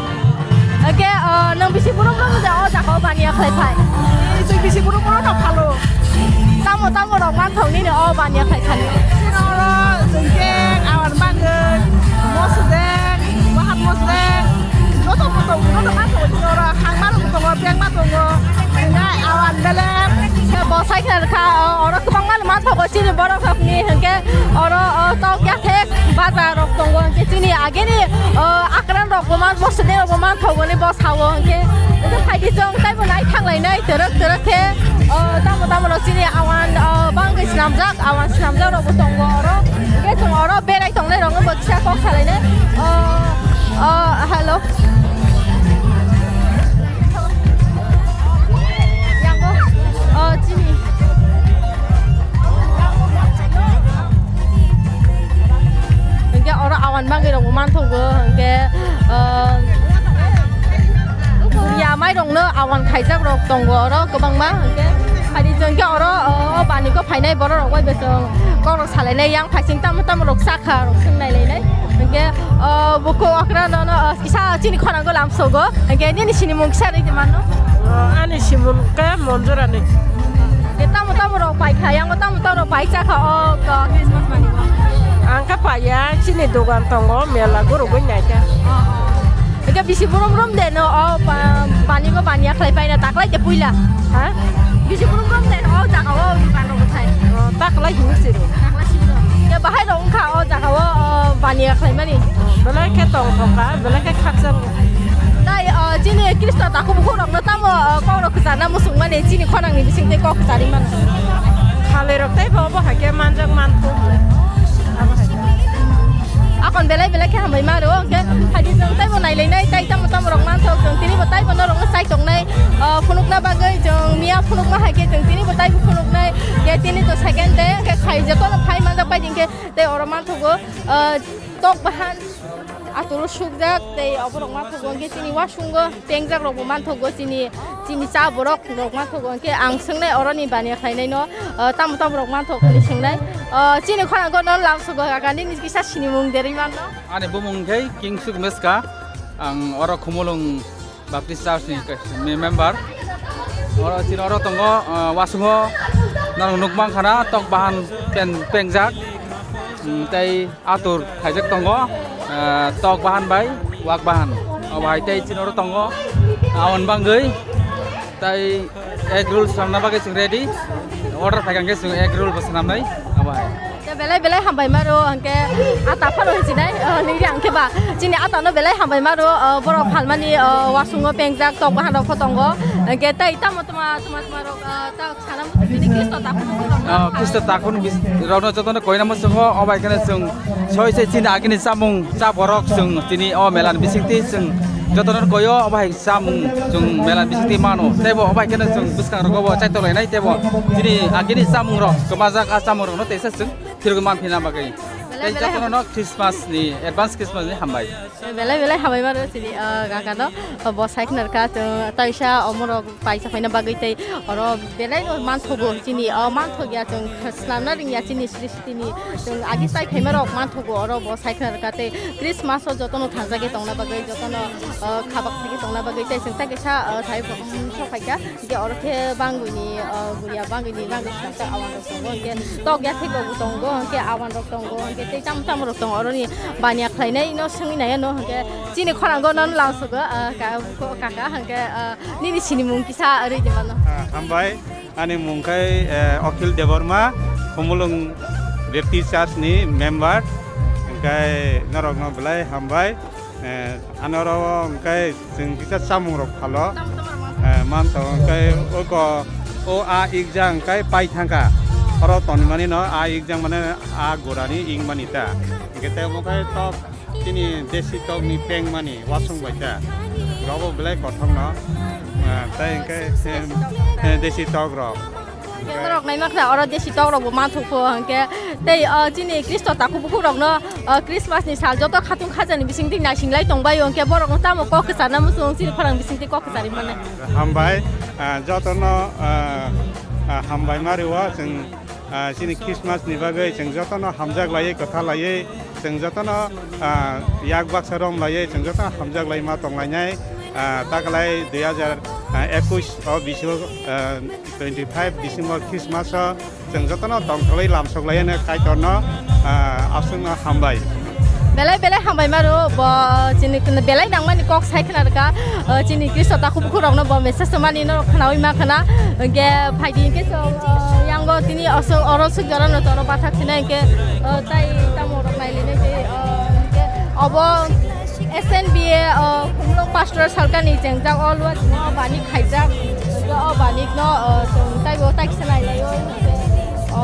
Hwnkhe, uh, nwng bisi burum burum de o jaga o baniya khlai phai. Chwng bisi burum burum no phalo. Tamo tamo rok manthok nini o baniya khlai thani. Chini oro chwng khe awan bangwi, mosodeng, wahat mosodeng, joto motom joto manthok chini oro, hangma rok tongo, bengma tongo, hwnkhai awan belem. Khe bo cycle kha, oro kwbangma manthogo chini borok rokni, hwnkhe oro, o, tok yathek bazar rok tongo, hwnkhe chini ageni, o, akran rok bo man, mosodeng rok bo manthogoni bo sao, hwnkhe, hwnkhe phaidi chwng taibo nai thanglainai, twrwk twrwk khe, o, tamo tamo rok chini awan, o, bangwi swnamjak, awan swnamjak rok bo tongo oro. Hwnkhe chwng oro berai tongnai rokno bo kisa kok salainai. O, o, hello. Yango, o, chini. Hwnkhe oro awan bangwi rok bo manthogo, hwnkhe, o, ya mai rokno awan khaijak rok tongo oro kwbangma, hwnkhe phaidi chwng khe oro, o, o bani kok phainai borok rok bai bo chwng kok rok salainai, yang phaising tamo tamo rok chakha rok swng nailainai, hwnkhe, o, bukhuk okra nono, o, kisa chini khorang go lamsogo, hwnkhe nini sinimung kisa rwi de mano. O, ani simung khe Monjurani. Hwnkhe tamo tamo rok pai kha, yango tamo tamo rok pai chakha o, o, Christmas mani. Ang khe paiya, chini dogan tongo, mela gurugwi naikha. O, o. Eke bisi burum burum de no, o, pa-, pani bo baniya khlai paina taklai de puila. Ha? Bisi burum burum de no, o jaga o dukan rok thai. O, taklai hini siru. Taklai siru. Ya bahai rok wngkha o jaga o, o, baniya khlai mani. Belai khe tong thok kha, belai khe khakchang. Tai, o, chini Kristo takhuk bukhuk rok no tamo, o, kok rok kwchar na muchung mani, chini khorang ni bising tei kok kwchar ri mano. Khalai rok tei bo, bo hai khe manjak man thung. Abo hai khe. Akon belai belai khe hambai ma rwo, hwnkhe phaidi chwng taibo nailainai, tai tamo tamo rok manthok, chwng tini bo taibo norok no chai tongnai, o, phunukna bagwi, chwng miya phunukma hai khe chwng tini bo taibo phunuknai, khe tini to second day, hwnkhe khai jotono phai manjak bai di, hwnkhe tei oro manthogo, o, tok bahan, aturu sukjak, tei oborok manthogo, hwnkhe chini wasungo. Pengjak rok bo manthogo chini, chini cha borok rok manthogo, hwnkhe ang swngnai oroni baniya khlainai no, o, tamo tamo rok manthok hwnwi swngnai. O, chini khorang go no lamsogo kaka, nini kisa sinimung derwi manno. Ani bumung khe Kingsuk Meska, ang oro Khumulwng Baptist Church ni me-, member. Oro chini oro tongo, o, wasungo norok nukmang khana tok bahan pen-, pengjak, mm, tei atur khaijak tongo, eh, tok bahan bai wak bahan. Obo hai tei chini oro tongo, awan bangwi tei egg roll swnamna bagwi chwng ready. Order phaikha hwnkhe chwng egg roll bo swnamnai, obo hai. Tei belai belai hambai maro hwnkhe ata phano hinsinai, oh, nini ang khe ba chini ata no belai hambai maro, oh, borok phalmani, oh, wasungo pengjak tok bahan rok pho tongo. Hwnkhe tei tamo tma tma tma rok, ah, ta sana muchung tini Kristo takhuk rok. Ah, Kristo takhuk bis-, rokno jotono koina muchungo, obo hai kheno chwng soi se chini agini chamung cha borok chwng tini o mela ni bisingtwi chwng jotono koyo, obo hai chamung chwng mela ni bisingtwi mano. Teibo obo hai kheno chwng bwskang rogo bo chaitolainai, teibo chini agini chamung rok kwmajak a chamung rokno teisa chwng phirogwi manphina bagwi. Belai tei belai jotono Christmas ni, advance Christmas ni hambai. Belai belai hambai maro chini, ah, kaka no, ah, bo sai khna rwkha, chwng taisa omorok paisa phaina bagwi tei oro belai no manthogo chini, ah, manthokya chwng swnamna ringya chini srishti ni, chwng agi chai phaima rok manthogo oro bo sai khna rwkha tei Christmas o jotono thangjagwi tongna bagwi jotono, ah, khabak thagwi tongna bagwi tei chwng tai kaisa, ah, thai, um, sok phaikha. Hingke oro khe bangwini, o, guriya bangwini, bangwi swnamjak awan rok tongo, hingke tok yathek rok bo tongo, hingke awan rok tongo, hingke tei tamo tamo rok tongo, oroni baniya khlainai no swngwi nai ano, hingke chini khorang go nono lamsogo, o, ka-, ko-, kaka, hingke, o, nini sinimung kisa rwi di mano. Ah, hambai, ani mung khe, eh, Akhil Debbarma, Khumulwng Baptist Church ni member, hingke norok no belai hambai. Eh, ano oro hwnkhe chwng kisa chamung rok phalo. Tamo tamo rok manthok. Eh, manthok hwnkhe oko o a ikjang hwnkhe pai thangkha. Oro tonimani no a ikjang mane a gurani ikmani ta. Hwnkhe tei omo khe tok chini desi tok ni peng mani wasung bai ta. Rogo belai kothok no. Eh, tei hwnkhe, eh, eh, desi tok rok. Norok naima kha oro desi tok rok bo manthok pho hwnkhe tei, o, chini Khristo takhuk bukhuk rokno, o, Christmas ni sal joto khatung khajani bisingtwi naising lai tong bai hwnkhe borok no tamo kok kwcharna muchung chini khorang bisingtwi kok kwcharwi mano. Hambai, ah, jotono, ah, ah, hambai ma rwo chwng, ah, chini Christmas ni bagwi chwng jotono hamjak laiwi kwthar laiwi chwng jotono, ah, yak baksa rom laiwi chwng jotono hamjak lai ma tong lainai, ah, taklai dui hajar ekush o bisingo, ah, twenty five December Christmas o chwng jotono tongtholwi lamsok laiyano Kaitorno, ah, aswkno hambai. Belai belai hambai maro bo chini belai nangmani kok sai khna rwkha, ah, chini Khristo takhuk bukhuk rokno bo message tongmani norok khnawi ma khna hwnkhe phaidi hwnkhe chwng, ah, yango tini aswk oro swk jora no toro bathak sinai hwnkhe, ah, tai tamo rok nai linai tei, ah, hwnkhe obo S N B A, o, Khumulwng Pastoral Circle ni chengjak o lua tini o banik khaijak. Hwnkhe o banik no, o, chwng taibo tai kisa nai lai o, o.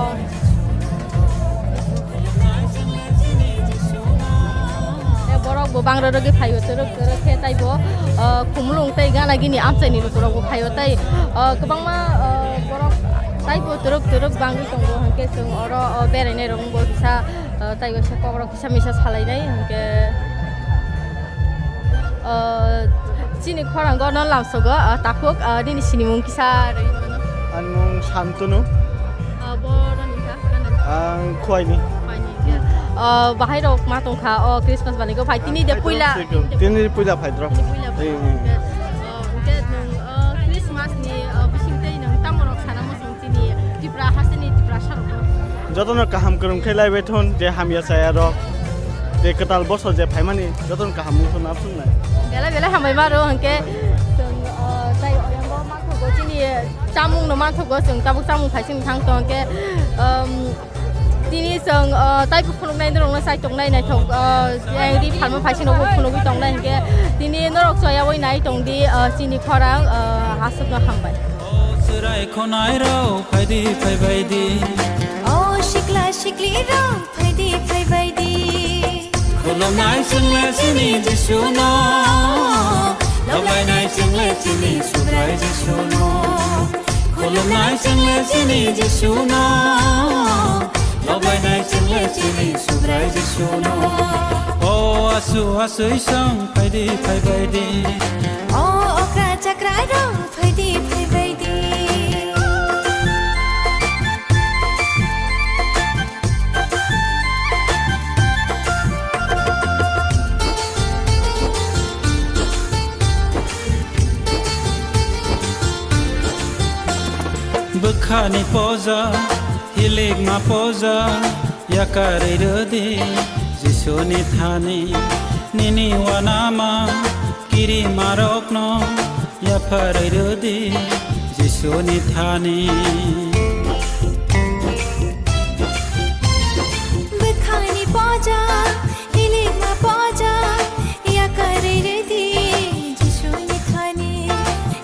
Tei borok bo bang rwrwgwi phaio twrwk twrwk khe taibo, o, Khumulwng tei gana gini amchaini lukurok bo phaio tei, o, kwbangma, o, borok taibo twrwk twrwk bangwi tongo hwnkhe chwng oro, o, berainai rok wngbo kisa, o, taibo kisa kokrok kisa misa salainai hwnkhe. O, chini khorango no lamsogo, o, takhuk, o, nini sinimung kisa rwi mano. Ani mung Santunu. O, boroni kha, ano? Ang Khwaini. Khwaini khe. O, bahai rok ma tongkha, o, Christmas bani go phai. Tini de puila. Tini puila phai drop. Tini puila phai. Hmm. O, hwnkhe nwng, o, Christmas ni, o, bising tei nwng tamo rok sana muchung? Chini Tripura hasteni Tiprasa rokno. Jotono kaham kwrwng khe laibai thun, je hamya chaya rok, je kwtal bosor je phaimani jotono kaham wng thun abswk nai. Belai belai hambai maro hwnkhe chwng, o, tai oyango manthogo chini chamung no manthogo, chwng tabuk chamung phaising thang tong hwnkhe, um, tini chwng, o, taibo phunuknai norokno chai tongnai naithok, o, yang ri phalma phaising rokbo phunugwi tongnai hwnkhe tini norok choyaui nai tongdi, o, chini khorang, o, aswkno hambai. O chwrai khonai rok phaidi phaibai di. O sikla sikli rok phaidi phaibai di. Khulumnai chwngle chini Jisuno, loklainai chwngle chini Subrai Jisuno. Khulumnai chwngle chini Jisuno, loklainai chwngle chini Subrai Jisuno. O asu asui song phaidi phaibai di. O okra chakra rok phaidi phaibai di. Bwkhani poja, hilikma poja, yakarwi rwdi Jisuni thani. Nini uanama kirimarokno yapharwi rwdi Jisuni thani. Bwkhani poja, hilikma poja, yakarwi rwdi Jisuni thani.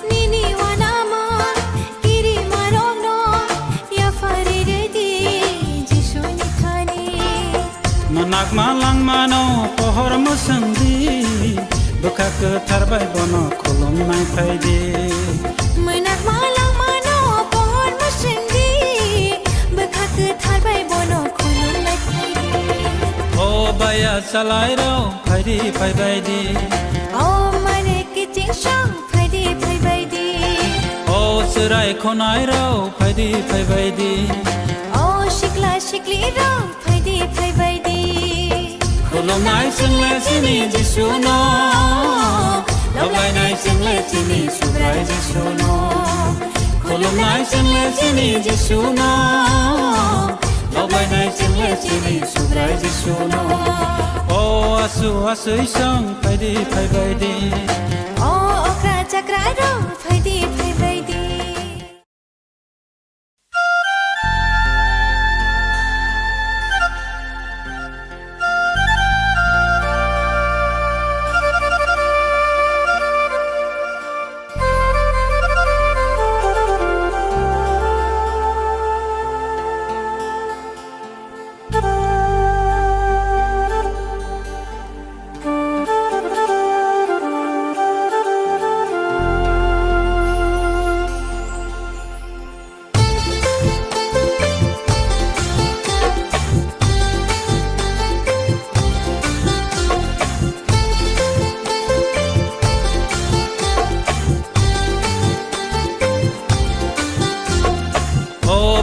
Nini uanama kirimarokno yapharwi rwdi Jisuni thani. Mwnakma langmano pohor mwswngdi, bwkha kwthar bai bono khulumnai phaidi. Mwnakma langmano pohor mwswngdi, bwkha kwthar bai bono khulumnai phaidi. O baya chalairok phaidi phaibaidi. O mare kiching song phaidi phaibaidi. O chwrai khonairok phaidi phaibaidi. O sikla siklirok phaidi phaibaidi. Khulumnai chwngle chini Jisuno, loklainai chwngle chini Subrai Jisuno. Khulumnai chwngle chini Jisuno, loklainai chwngle chini Subrai Jisuno. O asu asui song phaidi phaibaidi. O okra chakra rok phaidi phaibaidi.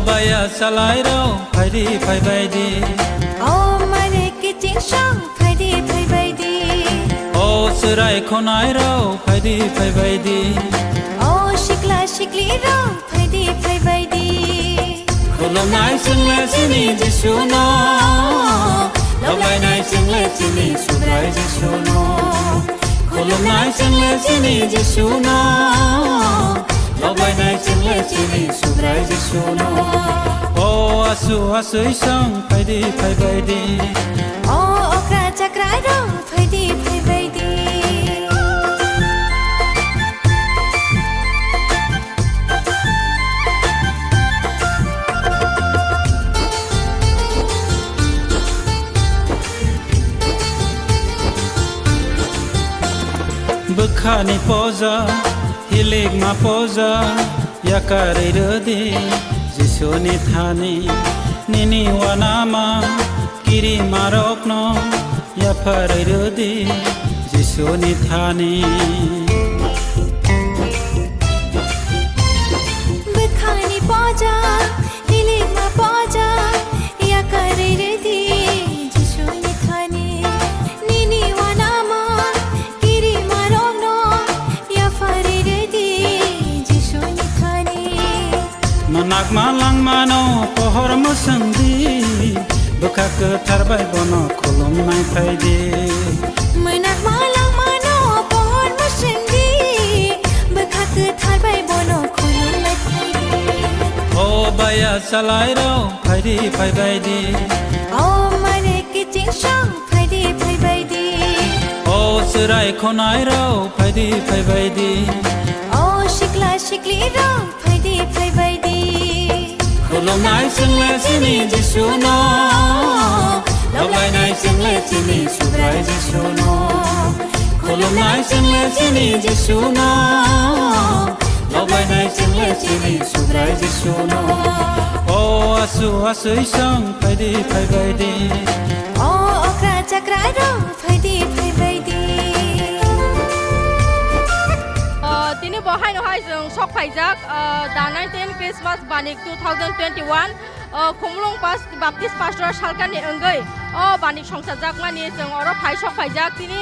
Baya salai rok phaidi phaibai di. O mare kiching song phaidi phaibai di. O chwrai khonai rok phaidi phaibai di. O sikla sikli rok phaidi phaibai di. Khulumnai chwngle chini Jisu no, loklainai chwngle chini Subrai Jisu no. Khulumnai chwngle chini Jisu no, loklainai chwngle chini Subrai Jisu no. O asu asui song phaidi phaibai di. O okra chakra rok phaidi phaibai di. Bwkhani poja, hilikma poja, yakarwi rwdi Jisuni thani. Nini wanama kirimarokno yapharwi rwdi Jisuni thani. Bwkhani poja, hilikma poja, yakarwi rwdi Jisuni thani. Nini wanama kirimarokno yapharwi rwdi Jisuni thani. Mwnakma langmano pohor mwswngdi, bwkha kwthar bai bono khulumnai phaidi. Mwnakma langmano pohor mwswngdi, bwkha kwthar bai bono khulumnai phaidi. O baya salai rok phaidi phaibai di. O mare kiching song phaidi phaibai di. O chwrai khonai rok phaidi phaibai di. O sikla sikli rok phaidi phaibai di. Khulumnai chwngle chini Jisu no, loklainai chwngle chini Subrai Jisu no. Khulumnai chwngle chini Jisu no, loklainai chwngle chini Subrai Jisu no. O asu asui song phaidi phaibai di. O okra chakra rok phaidi phaibai di. O, tini bo haino hai chwng sok phaijak, o, the nineteenth Christmas Banik two thousand twenty-one, o, Khumulwng Pas-, Baptist Pastoral Salkani wngwi, o, Banik songchajakmani chwng oro phai sok phaijak. Tini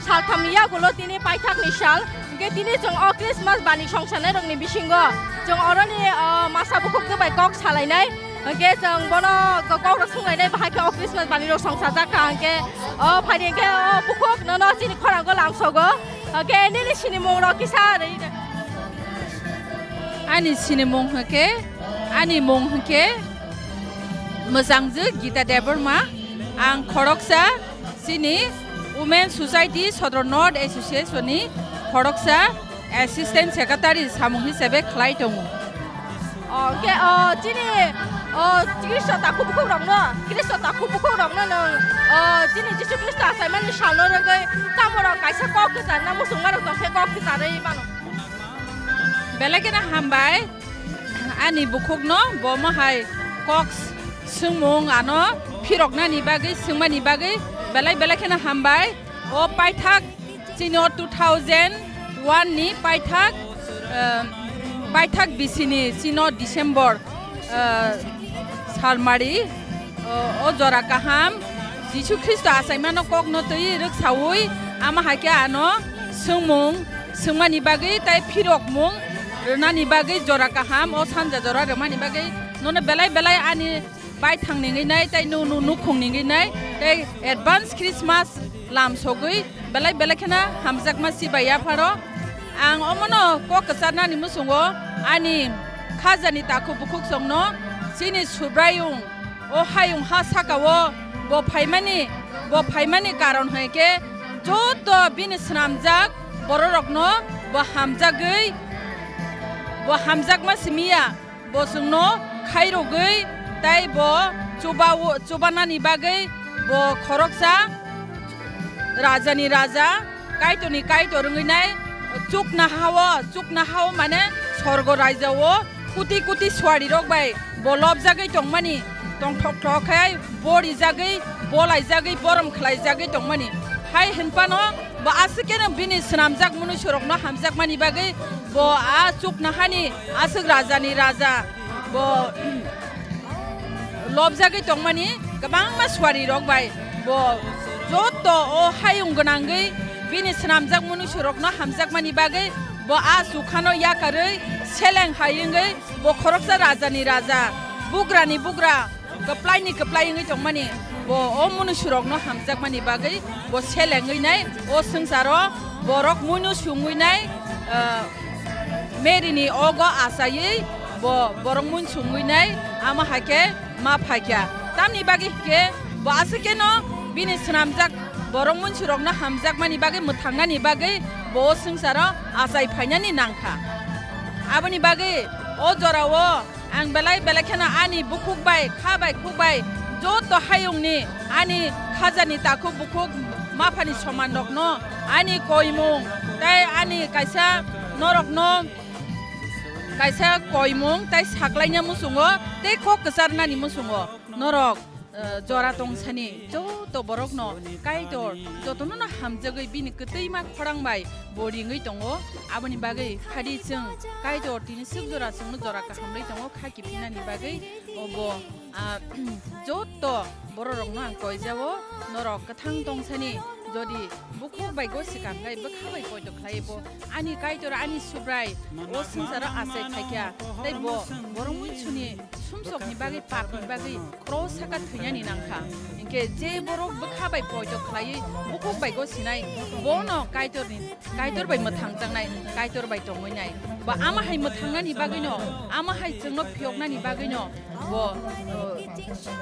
saltham yagulo tini paithakni sal, hwnkhe tini chwng o Christmas Banik songchanairokni bisingo chwng oroni, o, masa bukhuk twi bai kok salainai. Hwnkhe chwng bono ko-, kokrok swnglainai, bahai khe o Christmas Banik rok songchajak kha, hwnkhe o phaidi hwnkhe o bukhuk nono chini khorango lamsogo. Hwnkhe nini sinimung rok kisa rwi de. Ani sinimung hwnkhe, ani mung hwnkhe Mwchangju Gita Debbarma. Ang khoroksa chini Women Society Sodro North Association ni khoroksa Assistant Secretary samung hisabe khlai tongo. O, hwnkhe, o, chini, o, Khristo takhuk bukhukrokno, Khristo takhuk bukhukrokno nwng, o, chini Jisu Khristo achaimani salno rwgwi tamorok kaisa kok kwcharna muchungmarok tongkhe kok kwcharwi mano. Belai kheno hambai ani bukhukno, bo mohai kok swngmung ano phiroknani bagwi, swngmani bagwi belai belai kheno hambai. O paithak chini o two thousand one ni paithak, eh, paithak bisini chini o December, eh, salmari, o, o jora kaham Jisu Khristo achaimano kokno twi rwksaui ama hai khe ano swngmung swngmani bagwi tei phirokmung rwnani bagwi jora kaham o sanja jora rwmani bagwi nono belai belai ani baithang ningwi nai tei nu-, nu-, nukhung ningwi nai tei advance Christmas lam sogwi belai belai kheno hamjakma si bai yapharo. Ang omono kok kwcharnani muchungo ani khajani takhuk bukhuk chwngno chini Subraiyung o hayung ha sakao bo phaimani, bo phaimani karon hai khe joto bini swnamjak bororokno bo hamjagwi, bo hamjakma simi ya. Bo chwngno khairogwi tei bo chuba-, chubanani bagwi bo khoroksa rajani raja, kaitorni kaitor wngwi nai. Chuknoha-o, chuknoha-o mane sorgo raijao koti koti suarirok bai bo lobjagwi tongmani, tongthok thok khe bo rijagwi, bo laijagwi, borom khlaijagwi tongmani. Hai hwnphano bo aswk kheno bini swnamjak mwnwisorokno hamjakmani bagwi bo a chuknohani aswk rajani raja, bo lobjagwi tongmani kwbangma suari rok bai bo joto o hayung gwnangwi bini swnamjak munusurokno hamjakmani bagwi bo a chukhano yakarwi seleng hai wngwi bo khoroksa rajani raja, bugrani bugra, kwplaini kwplai wngwi tongmani bo o munusurokno hamjakmani bagwi bo selengwi nai o swngcharo borok muinu sungwi nai, ah, Mary ni ogo achaiwi bo borok muinsungwi nai, ama hai khe ma phaikha. Tamni bagwi hinkhe bo aswk kheno bini swnamjak borok muinsurokno hamjakmani bagwi, mwthangnani bagwi bo o swngcharo achai phainani nangkha. Aboni bagwi o jorao ang belai belai kheno ani bukhuk bai, kha bai, khuk bai, joto hayungni ani khajani takhuk bukhuk maphani soman rokno ani koimung tei ani kaisa norokno kaisa koimung tei saklaina muchungo tei kok kwcharnani muchungo norok, eh, jora tongsani joto borokno Kaitor jotono no hamjagwi bini kwtwima khorang bai bo ringwi tongo. Aboni bagwi phadi chwng Kaitor tini swk jora chwngno jora kaham rwi tongo kha kiphinani bagwi. Obo, ah, joto bororokno ang koijao, norok kwthang tongsani jodi bukhuk bai go swkang khe bwkha bai poito khlai bo ani Kaitor ani Subrai o swngcharo achai phaikha tei bo borok muinsuni sumsokni bagwi papni bagwi kros saka thwinani nangkha. Hinkhe je borok bwkha bai poito khlaiwi bukhuk bai go sinai bono Kaitorni Kaitor bai mwthangjaknai, Kaitor bai tongwi nai. Ba ama hai mwthangnani bagwino, ama hai chwngno phiyoknani bagwino bo, uh,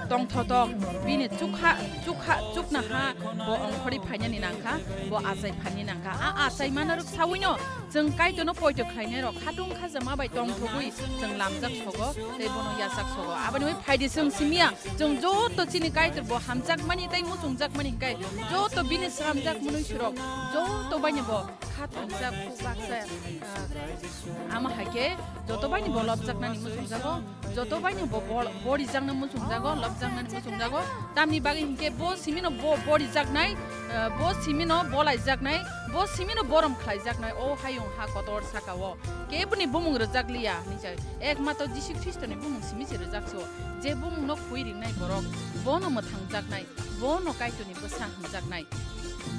tongthotok bini chukha, chukha, chukna ha bo ongkhorwi phainani nangkha, bo achai phainani nangkha. A achai manarok sawino chwng Kaitorno poito khlainai rok khatung khajama bai tongthogwi chwng lamjak sogo tei bono yachak sogo. Aboni bai phaidi chwng simiya, chwng joto chini Kaitor bo hamjakmani tei muchungjakmani hinkhe joto bini slamjak mwnwi surok joto baino bo kha thumjak, khuk baksa, ah, ama hai khe joto baino bo lobjaknani muchungjago, joto baino bo bol-, borijakna muchungjago, lobjaknani muchungjago. Tamni bagwi hinkhe bo simino bo borijaknai, ah, bo simino bolaijaknai, bo simino borom khlaijaknai, o hayung ha kotor sakao keboni bumung rwjakliya hinwi sa, ekmatro Jisu Khristoni bumung simi se rwjakso, je bumungno khwi ringnai borok, bono mwthangjaknai, bono Kaitorni bwsa hwnjaknai.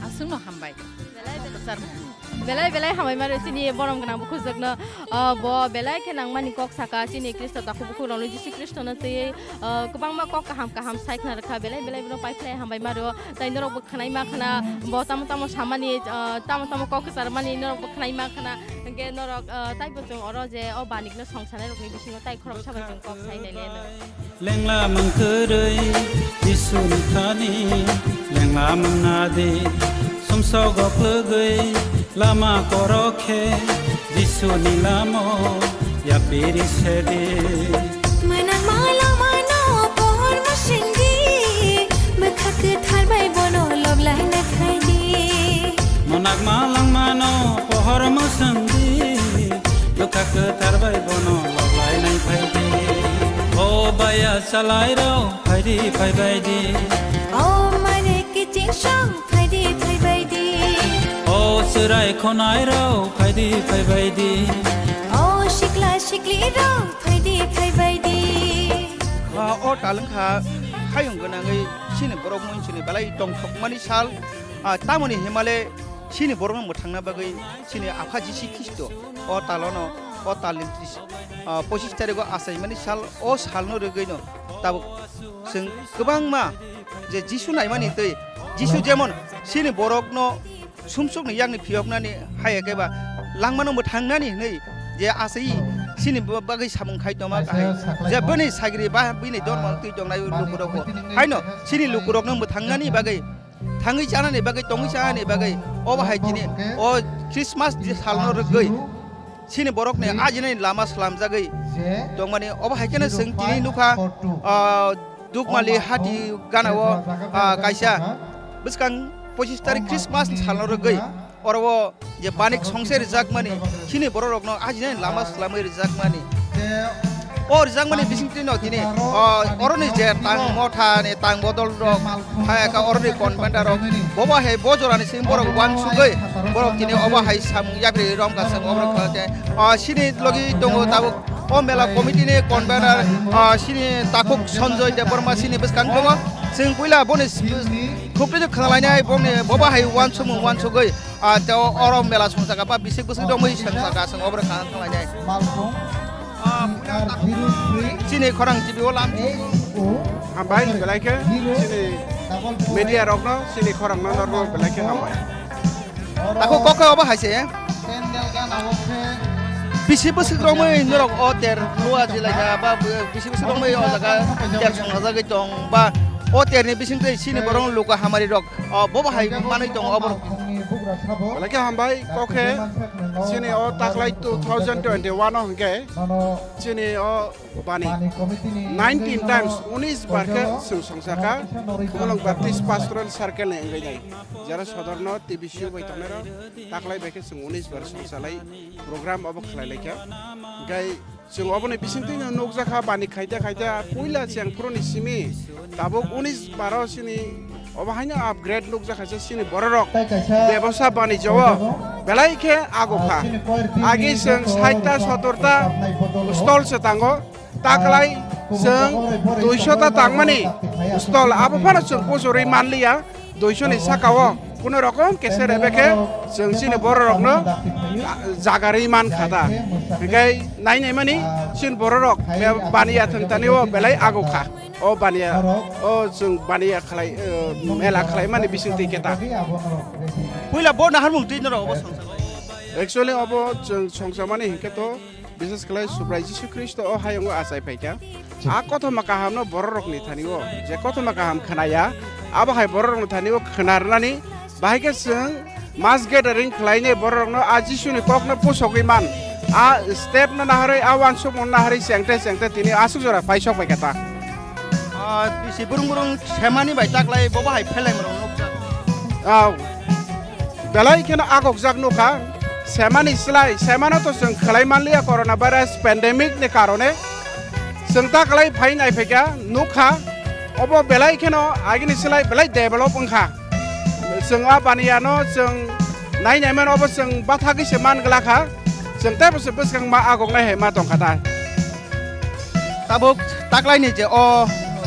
Aswkno hambai. Belai belai. Kwchar. Belai belai hambai maro chini borom gwnang bukhukjwkno, ah, bo belai khe nangmani kok saka chini Khristo takhuk bukhukrokno Jisu Khristono twiwi, ah, kwbangma kok kaham kaham sai khna rwkha, belai belai bono paiphlai hambai maro. Tai norok bo khwnai ma khna, bo tamo tamo samani, ah, tamo tamo kok kwcharmani norok bo khwnai ma khna. Hinkhe norok, ah, taibo chwng oro je o banikno songsanai rokni bisingo tai khoroksa bai chwng kok sai nai le no. Lengla mangkwrwi Jisuni thani, lengla mangna di, sumsogo kwgwi lama korok khe, Jisuni lamo yapiri sedi. Mwnakma langmano pohor mwswngdi, bwkha kwthar bai bono lob laina khaidi. Mwnakma langmano pohor mwswngdi, bwkha kwthar bai bono lob lainai phaidi. O baya salai rok, phaidi phaibaidi. O mare kiching song, phaidi phaibaidi. O chwrai khonai rok, phaidi phaibaidi. O sikla sikli rok, phaidi phaibaidi. Ah, o talwng kha, hayung gwnangwi chini borok muinsuni belai tongthokmani sal. Ah, tamoni himale chini borokno mwthangna bagwi chini Apha Jisi Khristo o talono, o talni tris, ah, pochis tarigo achaimani sal, o salno rwgwino tabuk chwng kwbangma je Jisu naimani twi, Jisu jemon chini borokno sumsokni yakni phiyoknani haiya khe ba langmano mwthangnani hwnwi je asai chini bagwi samung khai tongma kahai, je bini sagri ba bini dormo twi tongnai lukurokbo haino chini lukurokno mwthangnani bagwi, thangwi chanani bagwi, tongwi chanani bagwi, obo hai tini o Christmas je salno rwgwi chini borokni ajinani lama slamjagwi tongmani, obo hai kheno chwng tini nukha, ah, Dukmali hati ganao, ah, kaisa bwskang pochis tarik Christmas ni salno rwgwi oro o je banik songse rijakmani, chini bororokno ajinani lama slamwi rijakmani. O rijakmani bisingtwi no tini, o, oroni je tang motha ni tang bodol rok, hai ka oroni convent rok, bobo hai bo jorani simi borok wansugwi, borok tini obo hai samung yapri rom ka samung obo kha je, o, chini logi tongo tabuk O mela committee ni convener, ah, sini takhuk Sanjoy Debbarma sini bwskango tongo. Chwng puila boni s-, khupri khna lainai boni boba hai uansukmung uansugwi, ah, tei oro mela songchaka ba bisik bwswk dongwi songchaka chwng oboro khna thang lainai. Ah, puila takhuk chini khorang T V o lam. Hambai belai khe chini media rokno chini khorang no normal belai khe hambai. Takhuk kok khe obo hai se. Bisi bwswk romwi norok o ter lua jilai kha ba bisi bwswk romwi o jaga ter songjagwi tong ba o ter ni bising twi sini borok luka hamari rok, o, bobo hai manwi tong obo. Belai khe hambai kok khe chini o taklai two thousand twenty-one o hwnkhe chini o bani nineteen times, unis bar khe chwng songsa kha Khumulwng Baptist Pastoral Circle ni wngwi nai. Jara sodorno T V C o bai tongnai rok taklai bai khe chwng unis bar songsalai program obo khlai lai kha. Hwnkhe chwng oboni bisingtwi no nukjakha bani khaita khaita puila chengphuru ni simi tabuk unis baro chini obo haino upgrade nukjakha se chini bororok bebosa banijao belai khe agukha. Agi chwng sait ta sotor ta stall se tango. Taklai chwng duiso ta tangmani stall, abo phano chwng kuchurwi manliya, duiso ni saka o kuno rokom kese rebe khe chwng chini bororokno jagarwi man kha ta. Hingke nai nai mani chini bororok be-, baniya thwng tani o belai ago kha. O baniya, o chwng baniya khlai, eh, mela khlai mani bising twi khe ta. Puila bo naharmung twi norok obo songsa. Actually obo chwng songsa mani hingke to Bises khlai Subrai Jisu Khristo o hayungo achai phaikha. A kothoma kahamno bororokni thani-o, je kothoma kaham khnaya, abo hai bororokni thani-o khna rwnani bahai khe chwng mass gathering khlainai bororokno a Jisuni kokno pusogwi man. A stepno naharwi, a uansukmung naharwi chengte chengte tini aswk jora paisok paikha ta. Ah, bisi burung burung semani bai taklai bobo hai pheleng rok nukjak. Ah, Belai kheno agokjak nukha, semani slai, semano to chwng khlai manliya corona virus pandemic ni karone. Chwng ta khlai phai nai phaikha, nukha, obo belai kheno agini slai belai develop wngkha. Chwng a baniyano chwng nai nai mano obo chwng bathagwi se man glakha, chwng teibo se bwskang ma agoknai hai ma tongkha ta. Tabuk taklaini je o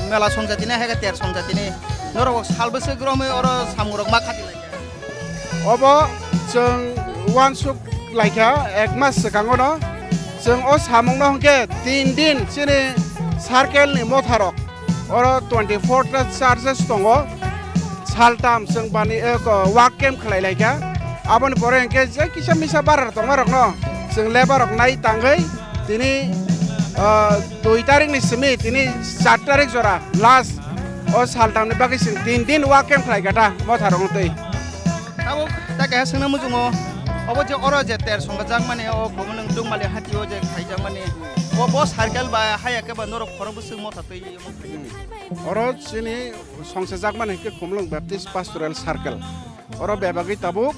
mela songjatini hai khe ter songjatini norok sal bwswk romwi oro samungrok ma khati lai. Obo chwng uansuk laikha ek mas swkangono. Chwng o samungno hwnkhe tin din chini circle ni motharok oro twenty four ta churches tongo. Saltam chwng bani, eh, ko, work camp khlai laikha. Aboni pore hwnkhe je kisa misa barar tongmarokno chwng labour rok nai tangwi tini, ah, dui tarik ni simi tini char tarik jora last. O saltamni bagwi chwng tin din work camp khlai kha ta motharok wngtwi. Tabuk ta keha swngna muchungo, obo je oro je ter songjajakmani o Khumulwng Dukmali hati o je khaijakmani, o bo circle bai haya khe ba norok khorok bwswk motha twi omo khaijak. Hmm. Oro chini songchajakmani hwnkhe Khumulwng Baptist Pastoral Circle. Oro bebagwi tabuk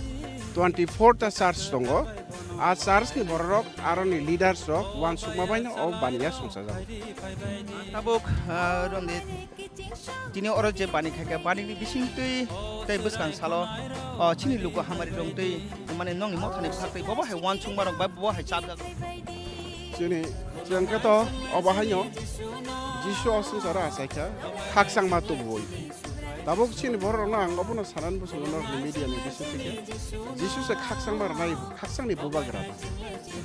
twenty four ta church tongo. A church ni bororok aroni leaders rok uansukma baino o baniya songchajago. Tabuk, ah, Rondit, tini oro je bani khaikha, bani ni bising twi tei bwskang salo, o, chini luku hamari rong twi, mane nongni mothani bwkhak twi, bobo hai uansukma rok bai bobo hai chapjak. Chini, chwng khe to obo haino Jisu o swngcharo achaikha, khakchangma tubui. Tabuk chini borok rokno ang obono sanani bwskango norokni media ni bising twi khe, Jisu se khakchangma rwnai, khakchangni bubagra ba.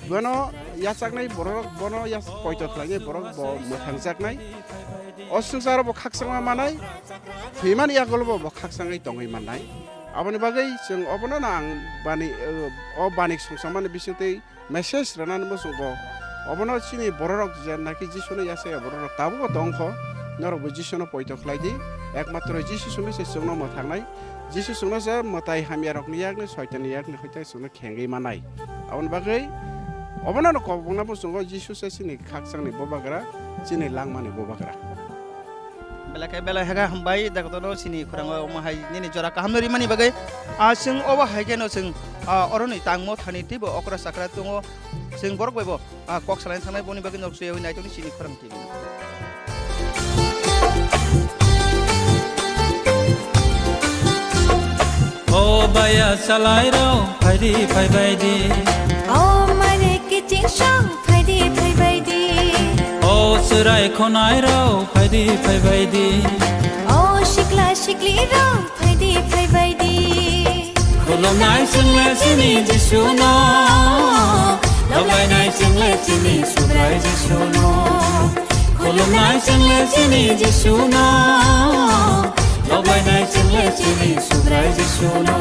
Bono yachaknai borok, bono yas-, poito khlainai borok bo mwthangjaknai. O swngcharo bo khakchangma manai, thwimani yagulo bo, bo khakchangwi tongwi mannai. Aboni bagwi chwng obono no ang bani, o, o bani songchakmani bisingtwi message rwnani muchungo. Obono chini bororok je naki Jisuno yachaya bororok tabukbo tongkho, norokbo Jisuno poito khlaidi, ekmatro Jisu simi se chwngno mwthangnai. Jisu chwngno se mwtai hamyarokni yakni, soitanni yakni hoite chwngno khengwi manai. Aboni bagwi obono no kobokna muchungo Jisu se chini khakchangni bubagra, chini langmani bubagra. Belai khe belai hakhe hambai, daktono chini khorang o omo hai nini jora kaham no rimani bagwi. Ah, chwng obo hai khe no chwng, ah, oroni tangmo thani teibo okra chakra tongo. Chwng borok bai bo, ah, kok salai thangnai boni bagwi nok suyui naitokni chini khorang twi. O baya salai rok, phaidi phaibai di. O mare kiching song, phaidi phaibai di. O chwrai khonai rok, phaidi phaibai di. O sikla sikli rok, phaidi phaibai di. Khulumnai chwngle chini Jisu no, lobainai chwngle chini Subrai Jisu no. Khulumnai chwngle chini Jisu no, lobainai chwngle chini Subrai Jisu no.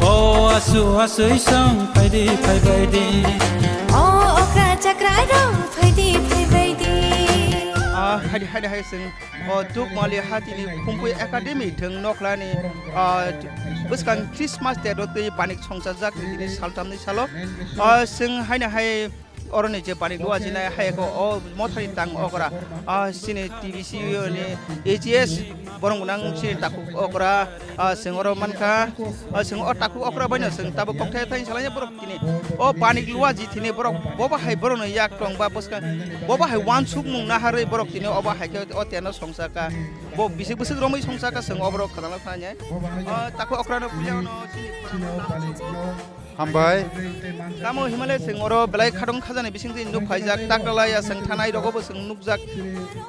O asu asui song, phaidi phaibai di. O okra chakra rok, phaidi phaibai di. Ah, hai, hai, hai, sing. O Dukmali hatini Khumpui Academy thwng nokhlani, ah, bwskang Christmas date o twi banik songchajak tini saltamni salo. Ah, sing haino hai oroni je banik lua jinai hai ko o mothani tang okra, ah, sini T V C ni A G S borong gunang sini takhuk okra, ah, sing oro mankha, ah, sing o takhuk okra baino sing tabuk kokthai thai salai borok. Tini o banik lua ji thini borok boba hai borokno yak tong ba bwskang boba hai wansuk mung naharwi borok tini obo hai khe o teno songsa ka. Bo bisik bisik romwi songsa ka, chwng oborok khadala thanya. O tako okrano puya ono sini. Hambai. Tamo himale chwng oro belai khatong khajani bising twi nuk phaijak, takla ya chwng thanai rogo bo chwng nukjak.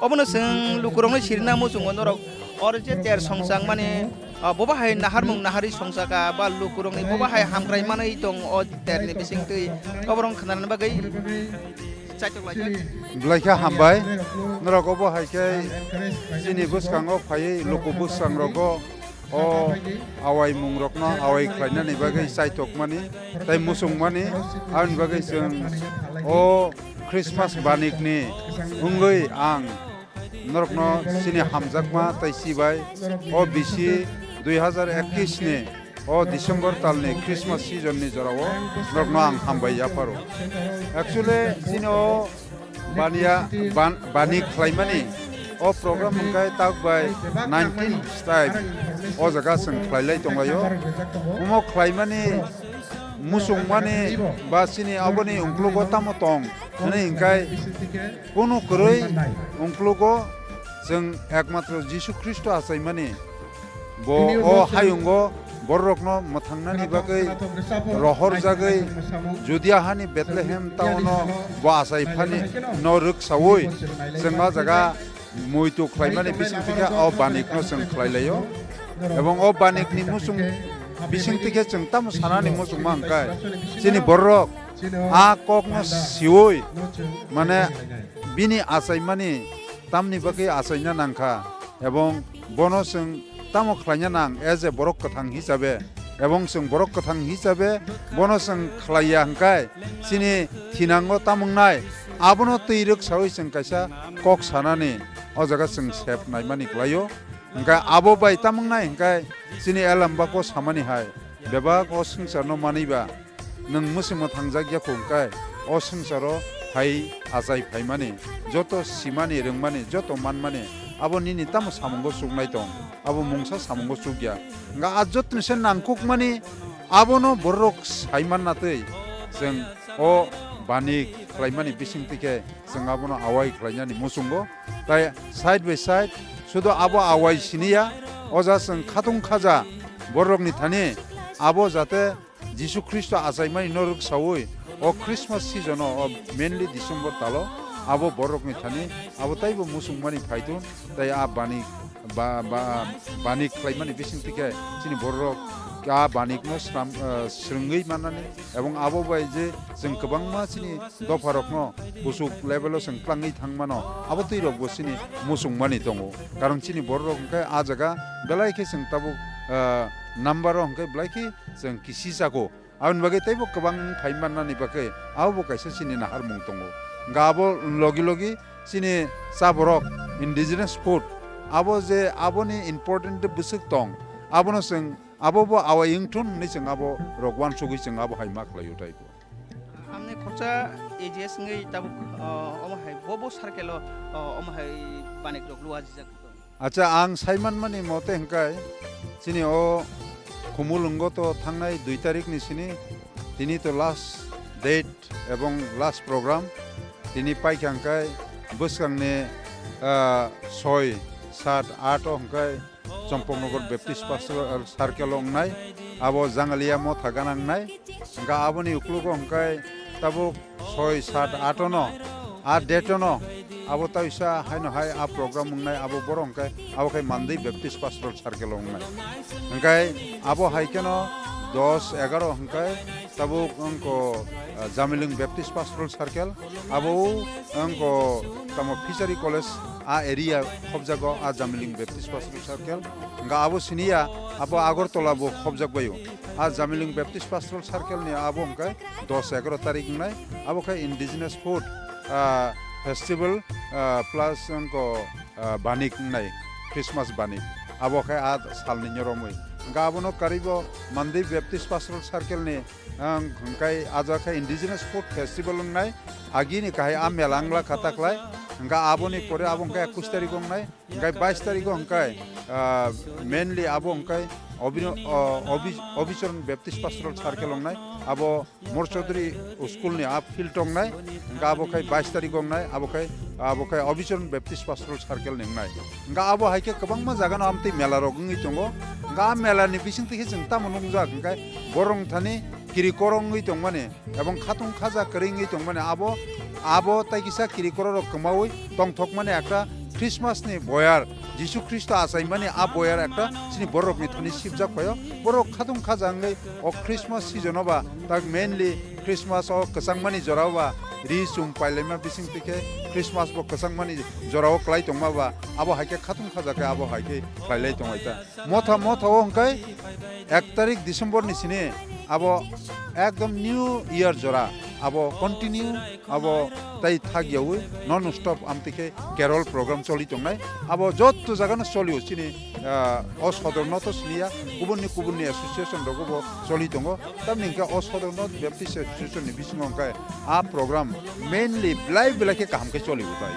Obono chwng lukurokno sirina muchungo norok. Oro je ter songchang mani, ah, boba hai naharmung naharwi songchaka ba lukurokni boba hai hamkrai manwi tong o terni bisingtwi oborok khnarani bagwi chaitok laijak. Belai khe hambai. Norok obo hai khe chini bwskango phaiwi luku bwskangrogo o awai mungrokno awai khlainani bagwi chaitokmani tei muchungmani. Aboni bagwi chwng o Christmas banikni wngwi ang norokno chini hamjakma tei chibai o bisi dui hazar ekis ni o December talni Christmas season ni jorao norokno ang hambai yapharo. Actually, chini o baniya, ban-, bani khlaimani o program hwnkhe tak bai nineteen style o jaga chwng khlailai tonglaio. Omo khlaimani muchungmani ba chini aboni ungklugo tamo tong hwnwi hwnkhe kunu kwrwi ungklugo chwng ekmatro Jisu Khristo achaimani bo o hayungo bororokno mwthangnani bagwi rohorjagwi Judia hani Bethlehem taono bo achai phani no rwksaui chwng o jaga muitu khlaimani bisingtwi khe o banikno chwng khlailaio. Ebong o banikni muchung bisingtwi khe chwng tamo sanani muchungma hwnkhe chini bororok a kokno siui mane bini achaimani tamni bagwi achaina nangkha, ebong bono chwng tamo khlaina nang as a borok kwthang hisabe, ebong chwng borok kwthang hisabe bono chwng khlaiya hwnkhe chini thinango tamo wngnai, abono twi rwksaui chwng kaisa kok sanani o jaga chwng sep naimani klaio. Hwnkhe abo bai tamo wngnai hwnkhe chini elambako samani hai bebak o swngcharno manwiba nwng mwswngmo thangjak ya kho hwnkhe o swngcharo hai achai phaimani, joto simani, rwngmani, joto manmani abo nini tamo samungo chuknai tong, abo mungsa samungo chukya. Hwnkhe a jotoni se nangkukmani abono bororok sai manna twi chwng o bani khlaimani bisingtwi khe chwng abono awai khlainani muchungo. Tai side by side sudo abo awai siniya, o ja chwng khatung khaja bororokni thani abo jate Jisu Khristo achaimani no rwksaui o Christmas season o, o mainly December talo abo bororokni thani abo taibo muchungmani phaitun, tai a bani ba, ba, bani khlaimani bisingtwi khe chini bororok a banikno sram, eh, swrwngwi mannani, ebong abo bai je chwng kwbangma chini dopharokno kuchuk level o chwng tlangwi thangmano, abo twi rokbo chini muchungmani tongo. Karon chini bororok hwnkhe a jaga belai khe chwng tabuk, ah, number o hwnkhe belai khe chwng kisi chako. Aboni bagwi teibo kwbang phai mannani bagwi abobo kaisa chini naharmung tongo. Hwnkhe abo logi logi chini chaborok indigenous food abo je aboni important bwswk tong, abono chwng abo bo awai wngthun hwnwi chwng abo rok uansugwi chwng abo hai ma khlaio taibo. Amni khoroksa A G S wngwi tabuk, o, omo hai bo bo circle o, o, omo hai banik rok lua jijak. Acha, ang sai manmani mote hwnkhe chini o Khumulwngo to thangnai dui tarikh ni sini tini to last date ebong last program. Tini paikha hwnkhe bwskangni, ah, soi, sat, aat o hwnkhe Champaknagar Baptist Pastoral Circle o wngnai, abo Jangalia motha gana wngnai. Hwnkhe aboni uklogo hwnkhe tabuk soi, sat, aat o no, a date o no Abo taisa haino hai a program wngnai, abo borok hwnkhe abo khe Mandwi Baptist Pastoral Circle o wngnai. Hwnkhe abo hai kheno dos egaro hwnkhe tabuk wngkho, ah, Jamiling Baptist Pastoral Circle, abo wngkho tamo Fishery College a area khobjago a Jamiling Baptist Pastoral Circle. Hwnkhe abo siniya abo Agartala bo khobjak baio. A Jamiling Baptist Pastoral Circle ni abo hwnkhe dos egaro tarik wngnai, abo khe indigenous food, ah, festival, ah, plus wngkho, ah, banik wngnai, Christmas banik, abo khe a salni nyoromwi. Hwnkhe abono karwibo Mandwi Baptist Pastoral Circle ni, ang hwnkhe aja khe indigenous food festival wngnai, agini kahai a mela wngla kha taklai, hwnkhe aboni pore abo hwnkhe ekush tarik wngnai. Hwnkhe bais tarigo hwnkhe, ah, mainly abo hwnkhe Obi-, o, Obi-, Obicharan Baptist Pastoral Circle wngnai, abo Mor Chaudhuri School ni a field wngnai, hwnkhe abo khe bais tarigo wngnai, abo khe, abo khe Obicharan Baptist Pastoral Circle ni wngnai. Hwnkhe abo hai khe kwbangma jaga no amtwi mela rok wngwi tongo. Hwnkhe a mela ni bising twi khe chwng tamo nukjak hwnkhe borok thani kiri korong wngwi tongmani, ebong khatung khaja kwrwi wngwi tongmani abo, abo tai kisa kiri kororok kwmaui tongthokmani ekta Christmas ni boyar, Jisu Khristo achaimani a boyar ekta chini borokni thani sibjak phaio. Borok khatung khaja wngwi o Christmas season o ba, tak mainly Christmas o kwchangmani jora o ba ri chum pailaima bising twi khe Christmas bo kwchangmani jora o klai tongma ba, abo hai khe khatung khaja khe abo hai khe khlailai tonglaita. Motha, motha o hwnkhe ek tarik December ni sini abo ekdom New Year jora abo continue abo tai thak yaui non stop amtwi khe carol program choli tongnai. Abo jotto jaga no choli o chini, ah, o sodor no to sini ya, kubun ni kubun ni association rogo bo choli tongo. Tamni hwnkhe o Sodorno Baptist Association ni bisingo hwnkhe a program mainly belai belai khe kaham khe choli o tai.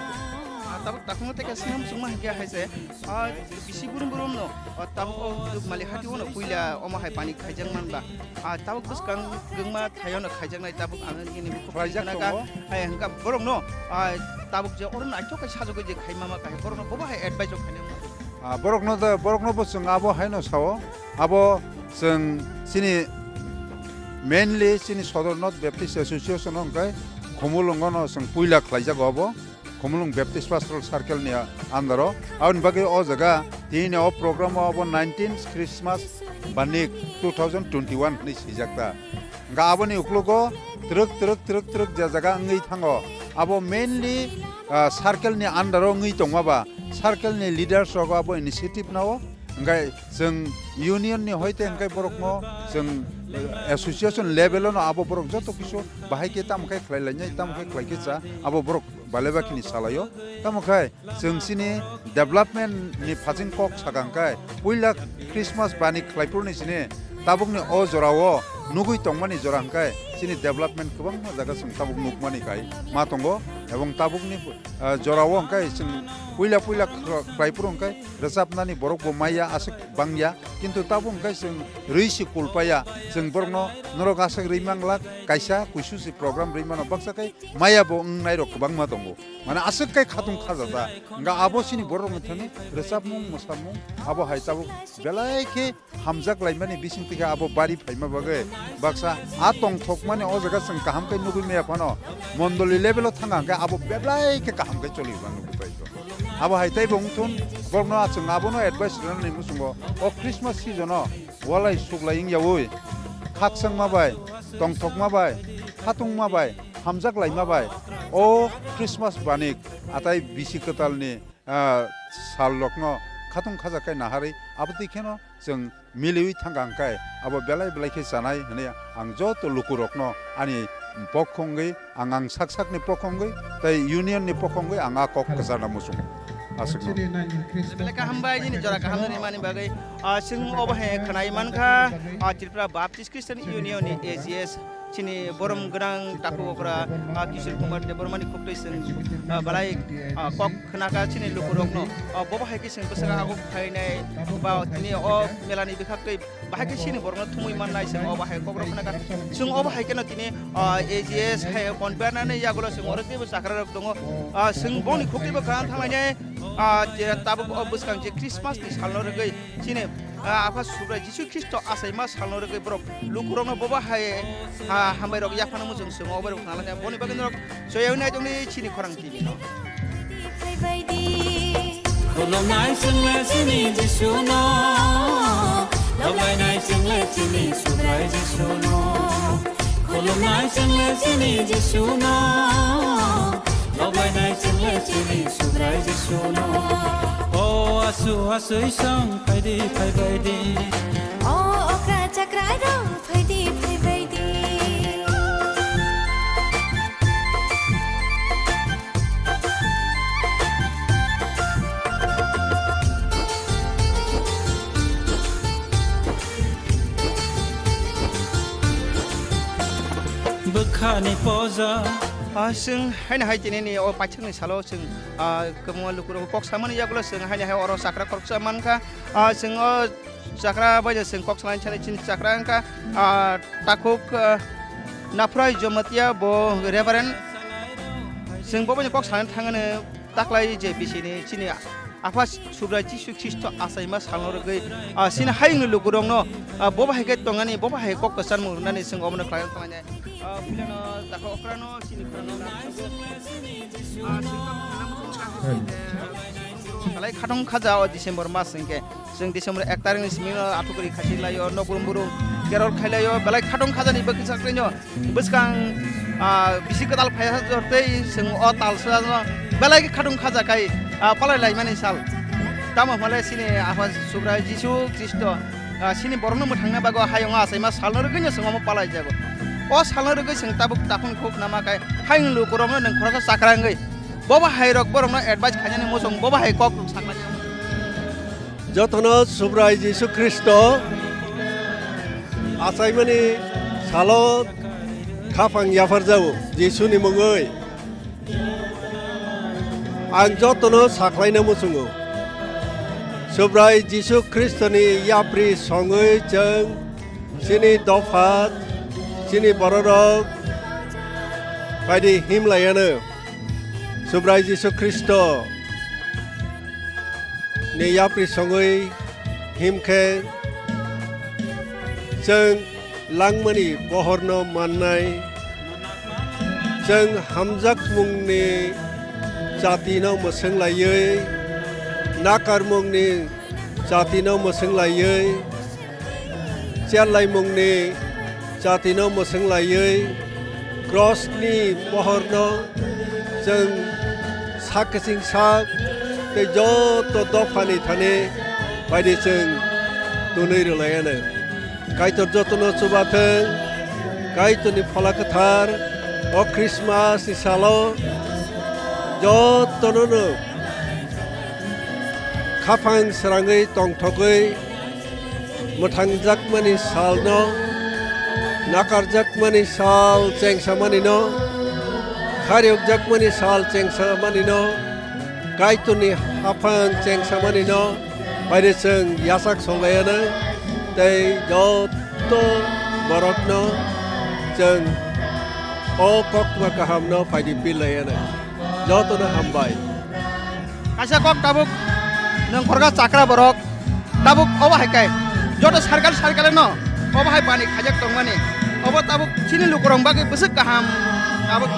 Ah, tabuk takhungo tei kaisa swngna muchungma hwnkhe hai se, ah, bisi burum burum no, ah, tabuk o Dukmali hati o no puila omo hai pani khaijak man ba. Ah, tabuk bwskang gwngma thaio no khaijaknai tabuk ang nini bukhup khlaijak khna kha. Tongo. Hai hwnkha borok no, ah, tabuk je oro naithok khe sajagwi je khai mama kha borok no bobo hai advice rok khainai. Ah, borok no da, borok no bo chwng abo hai no sao. Abo chwng chini mainly chini Sodor North Baptist Association o hwnkhe Khumulwngo no chwng puila khlaijago abo, Khumulwng Baptist Pastoral Circle ni under o. Aboni bagwi o jaga tini o program o abo nineteenth Christmas Banik two thousand twenty-one hinwi swijak ta. Hwnkhe aboni uklogo twrwk, twrwk, twrwk, twrwk je jaga wngwi thango, abo mainly, ah, circle ni under o wngwi tongma ba, circle ni leaders rok abo initiative nao. Hwnkhe chwng union ni hoite hwnkhe borok no chwng, eh, association level o no abo borok joto kisu bahai khe tamo khe khlai lainai, tamo khe khlai khe cha, abo borok balai bakini salaio. Tamo khe chwng chini development ni phaising kok sakang khe puila Christmas bani khlaiphuru ni sini tabukni o jora o nugui tongmani jora hwnkhe chini development kwbangma jaga chwng tabuk nukmani kai ma tongo, ebong tabukni, ah, jora o hwnkhe chwng puila puila khlaiphuru hwnkhe rwchapnani borok bo maya aswk bangya, kintu tabuk hwnkhe chwng rwi se kulpaya, chwng borokno norok aswk rwi manglak, kaisa kuisu se program rwi mano baksa khe maya bo wngnairok kwbangma tongo. Mane aswk khe khatung khajata. Hwnkha abo chini borokni thani rwchapmung, mwsamung abo hai tabuk belai khe hamjak laimani bising twi khe abo bari phaima bagwi baksa a tongthokmani o jaga chwng kaham khe nugui maya phano mondoli level o thangkha hwnkhe abo belai khe kaham khe choli rwna nugui pai kho. Abo hai tei bo wngthun borokno chwng abono advice rwnani muchungo o Christmas season o walai suklai wngyaui khakchangma bai, tongthokma bai, khatungma bai, hamjak laima bai o Christmas banik atai bisi kwtalni, ah, sal rokno khatung khaja khe naharwi abotwi kheno chwng miliui thangkha hwnkhe abo belai belai khe chanai hwnwi ang joto lukurokno ani pokho wngwi ang, ang sak sakni pokho wngwi tei union ni pokho wngwi ang a kok kwcharna muchungo. Aswkno. Belai kaham bai nini jora kaham nini mani bagwi, ah, chwng obo hai khwnai mankha, ah, Tripura Baptist Christian Union ni A G S chini borom gwnang takhuk okra, ah, Kishore Kumar Debbarma ni khuktwi chwng, ah, belai, ah, kok khnakha chini lukurokno, ah, bobo hai khe chwng bwswk aguk phainai ba tini o melani bwkhaktwi bahai khe chini borokno thumui mannai chwng obo hai kokrok khnakha. Chwng obo hai kheno tini, ah, A G S hai convener ni yagulo chwng oro teibo chakrarok tongo. Ah, chwng boni khuktwibo kwran thanglainai, ah, je tabuk o bwskang je Christmas ni salno rwgwi chini, ah, Apha Subrai Jisu Khristo achaima salno rwgwi borok lukurokno bobo hai, ah, hambai rok yaphano muchung chwng obo rok khna lainai. Boni bagwi norok soyagwi naitongdi chini khorang T V no. Khulumnai chwngle chini Jisuno, lobainai chwngle chini Subrai Jisuno. Khulumnai chwngle chini Jisuno, lobainai chwngle chini Subrai Jisuno. O asu asui song phaidi phaibaidi. O okra chakra rong phaidi phaibaidi. Bwkhani poja. Ah, chwng haino hai tini ni o paithakni salo chwng, ah, kwbangma lukurok kok samani yagulo chwng haino hai oro chakra khoroksa mankha. Ah, chwng o chakra bai chwng kok salai chani chini chakra wngkha, ah, takhuk, ah, Naphrai Jamatia bo Reverend. Chwng bo bai kok salai thangani taklai je bisini chini Apha Subrai Jisu Khristo achaima salno rwgwi, ah, chini hayungni lukurokno, ah, bo bahai khe tongani, bo bahai kok kwcharmung rwnani chwng omono khlai thanglainai. Ah, puilano dakha okrano chini khoroknwi, ah, Kalai khatong khaja o December mas hwnkhe. Chwng December ek tarikni simi no athukuri khasi laio, nokrum burum kerol khailaio, belai khatong khajani bwkha sakni no bwskang, ah, bisi kwtal phaiya jortei chwng o tal sano belai khatong khaja kai, ah, palai laimani sal. Tamo hwnle chini Apha Subrai Jisu Khristo, ah, chini borokno mwthangna bagwi hayungo achaima salno rwgwino chwng omo palai jago. O salno rwgwi chwng tabuk takhuk khuk nama kai hayung lukurokno nwng khoroksa chakra wngwi. Bo bahai rok borokno advice khainani muchung, bo bahai kok rok saknani. Jotono Subrai Jisu Khristo achaimani salo khaphang yapharjago Jisuni mungwi. Ang jotono sakhlaina muchungo. Subrai Jisu Khristoni yapri songwi chwng chini dopha, chini bororok baidi himlaiano. Subrai Jisu Khristo ni yapri songwi himkhe chwng langmani bohorno mannai, chwng hamjakmungni chatino mwswng laiwi, nakarmungni chatino mwswng laiwi, cherlaimungni chatino mwswng laiwi, krosni bohorno chwng sak kiching sak tei joto dophani thani baidi chwng tunwi rwlaiano. Kaitor jotono chubathwng, Kaitorni Phola Kwthar o Christmas ni salo jotono no khaphang srangwi tongthogwi mwthangjakmani salno, nakarjakmani sal chengsamanino, khariyokjakmani sal chengsamanino, Kaitorni haphang chengsamanino baide chwng yachak songlaiyano tei joto borokno chwng o koktwma kahamno phaidi pil laiyano. Jotono hambai. Kaisa kok tabuk nwng khoroksa chakra borok tabuk obo hai kai joto circle circle no obo hai bani khaijak tongmani obo tabuk chini lukurok bagwi bwswk kaham tabuk.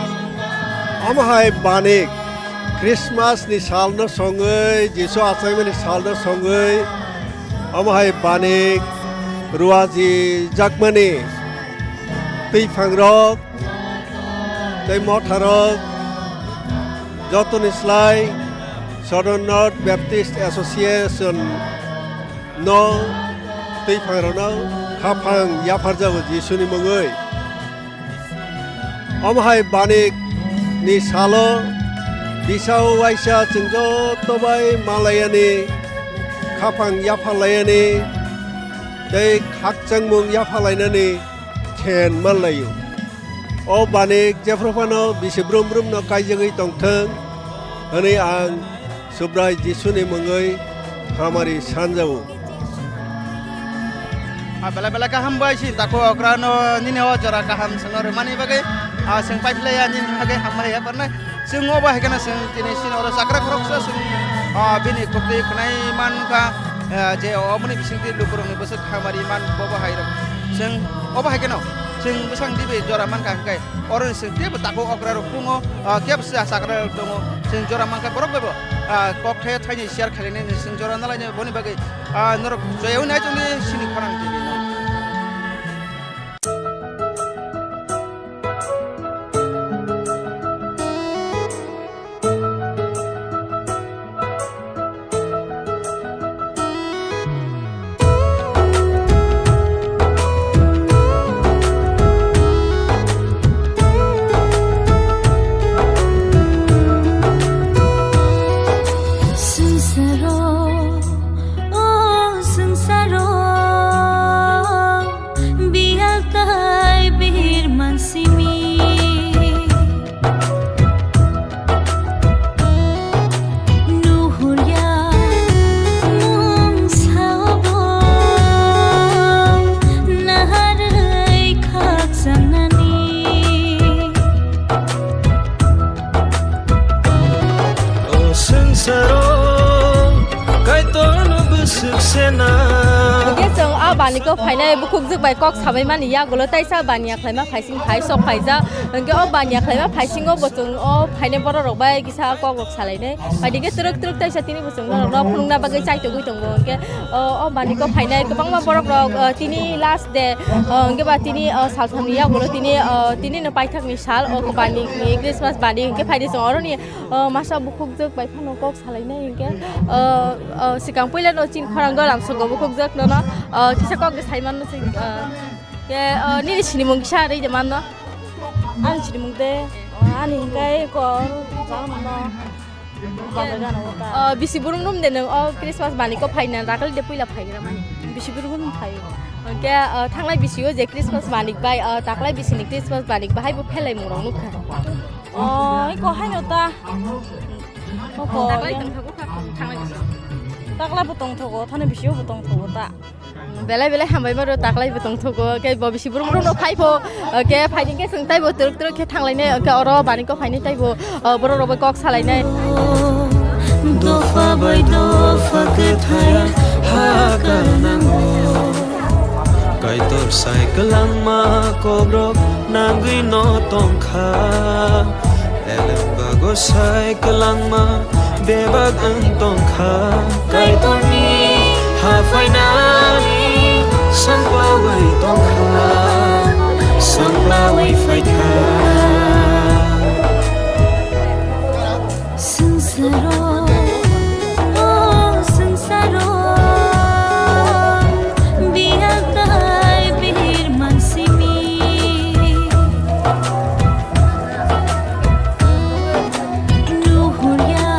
Omo hai bani Christmas ni sal no songwi, Jisu achaimani sal no songwi, omo hai bani ruaji jakmani twiphang rok tei motharok jotoni slai Southern North Baptist Association no twiphang rokno khaphang yapharjago Jisuni mungwi. Omo hai banik ni salo bisa o waisa chwng joto bai malaiyani, khaphang yapharlaiyani tei khakchangmung yapharlainani khen manlaio. O banik jephru phano bisi brum brum no kaijagwi tongthwng hwnwi ang Subrai Jisuni mungwi hamari sanjago. Ah, belai belai kaham bai si tako okra no nini o jora kaham sano rwmani bagwi, ah, chwng paiphlaiya nini bagwi hamari ya parnai. Chwng obo hai kheno chwng tini sini oro chakra khoroksa chwng, ah, bini kwtwi khwnai mankha, ah, je oboni bisingtwi lukurokni bwswk hamari man bobo hai rok. Chwng obo hai kheno Chwng bwsang dibe jora mankha hwnkhe, oroni chwng teibo takhuk okra rok tongo, ah, kebo chwla chakra rok tongo. Chwng jora mankha borok bai bo, ah, kok thaya thaini share khainani chwng jora nalainai boni bagwi, ah, norok joya wngwi nai chongdi sini khorang tini no. Swngcharo, o swngcharo, biyal tai bir mansimi. Nuhurya mung sabo naharwi khakchangni. O swngcharo Kaitorno bwswk sena. Hwnkhe chwng a baniko phainai bukhukjwk bai kok sabaimani yagulo taisa baniya khlaima phaising phai sok phaijak. Hwnkhe o baniya khlaima phaisingo bo chwng o phainai borok rok bai kisa kok rok salainai. Bai dikhe twrwk twrwk taisa tini bo chwng norokno phunukna bagwi chaitugwi tongo. Hwnkhe o, o baniko phainai kwbangma borok rok, o, tini last day, o, hwnkhe ba tini, o, salsamni yagulo tini, o, tini no paithakni sal o bani ni Christmas bani hwnkhe phaidi chwng oroni, o, masa bukhukjwk bai phano kok salainai hwnkhe, o, o, swkang puila no chini khorang go lamsogo bukhukjwk no no, o, kisa kok de sai manno chwng, o, ke, o, nini sinimung kisa rwi de manno. Ani sinimung de, o, ani hwnkhe kor jang no. Bangla gana o ta. O, bisi burum rum de nwng o Christmas bani ko phaina rakal de puila phaigra mani. Bisi burum rum phai. Hwnkhe, o, thangnai bisio je Christmas bani bai, o, taklai bisini Christmas bani bahai bo phelai mung rok nukha. O, iko haino ta. Oko. Taklai tongthogo kha, thangnai bisi. Takla bo tongthogo, thani bisio bo tongthogo ta. Belai belai hambai maro taklai bo tongthogo, ke bo bisi burum burum no phai pho, ke phai ding ke chwng taibo turuk turuk khe thanglainai, ke oro bani ko phainai taibo, o, borok rok bai kok salainai. Dopha bai dopha kwthai ha karnango. Kaitor sai kwlangma kokrok nangwi no tongkha. Eleng bago sai kwlangma bebak wng tongkha. Kaitorni ha phainani sanglawi tongkha, sanglawi phaikha. Swngcharo, o swngcharo, biyal tai bir mansimi. Nuhurya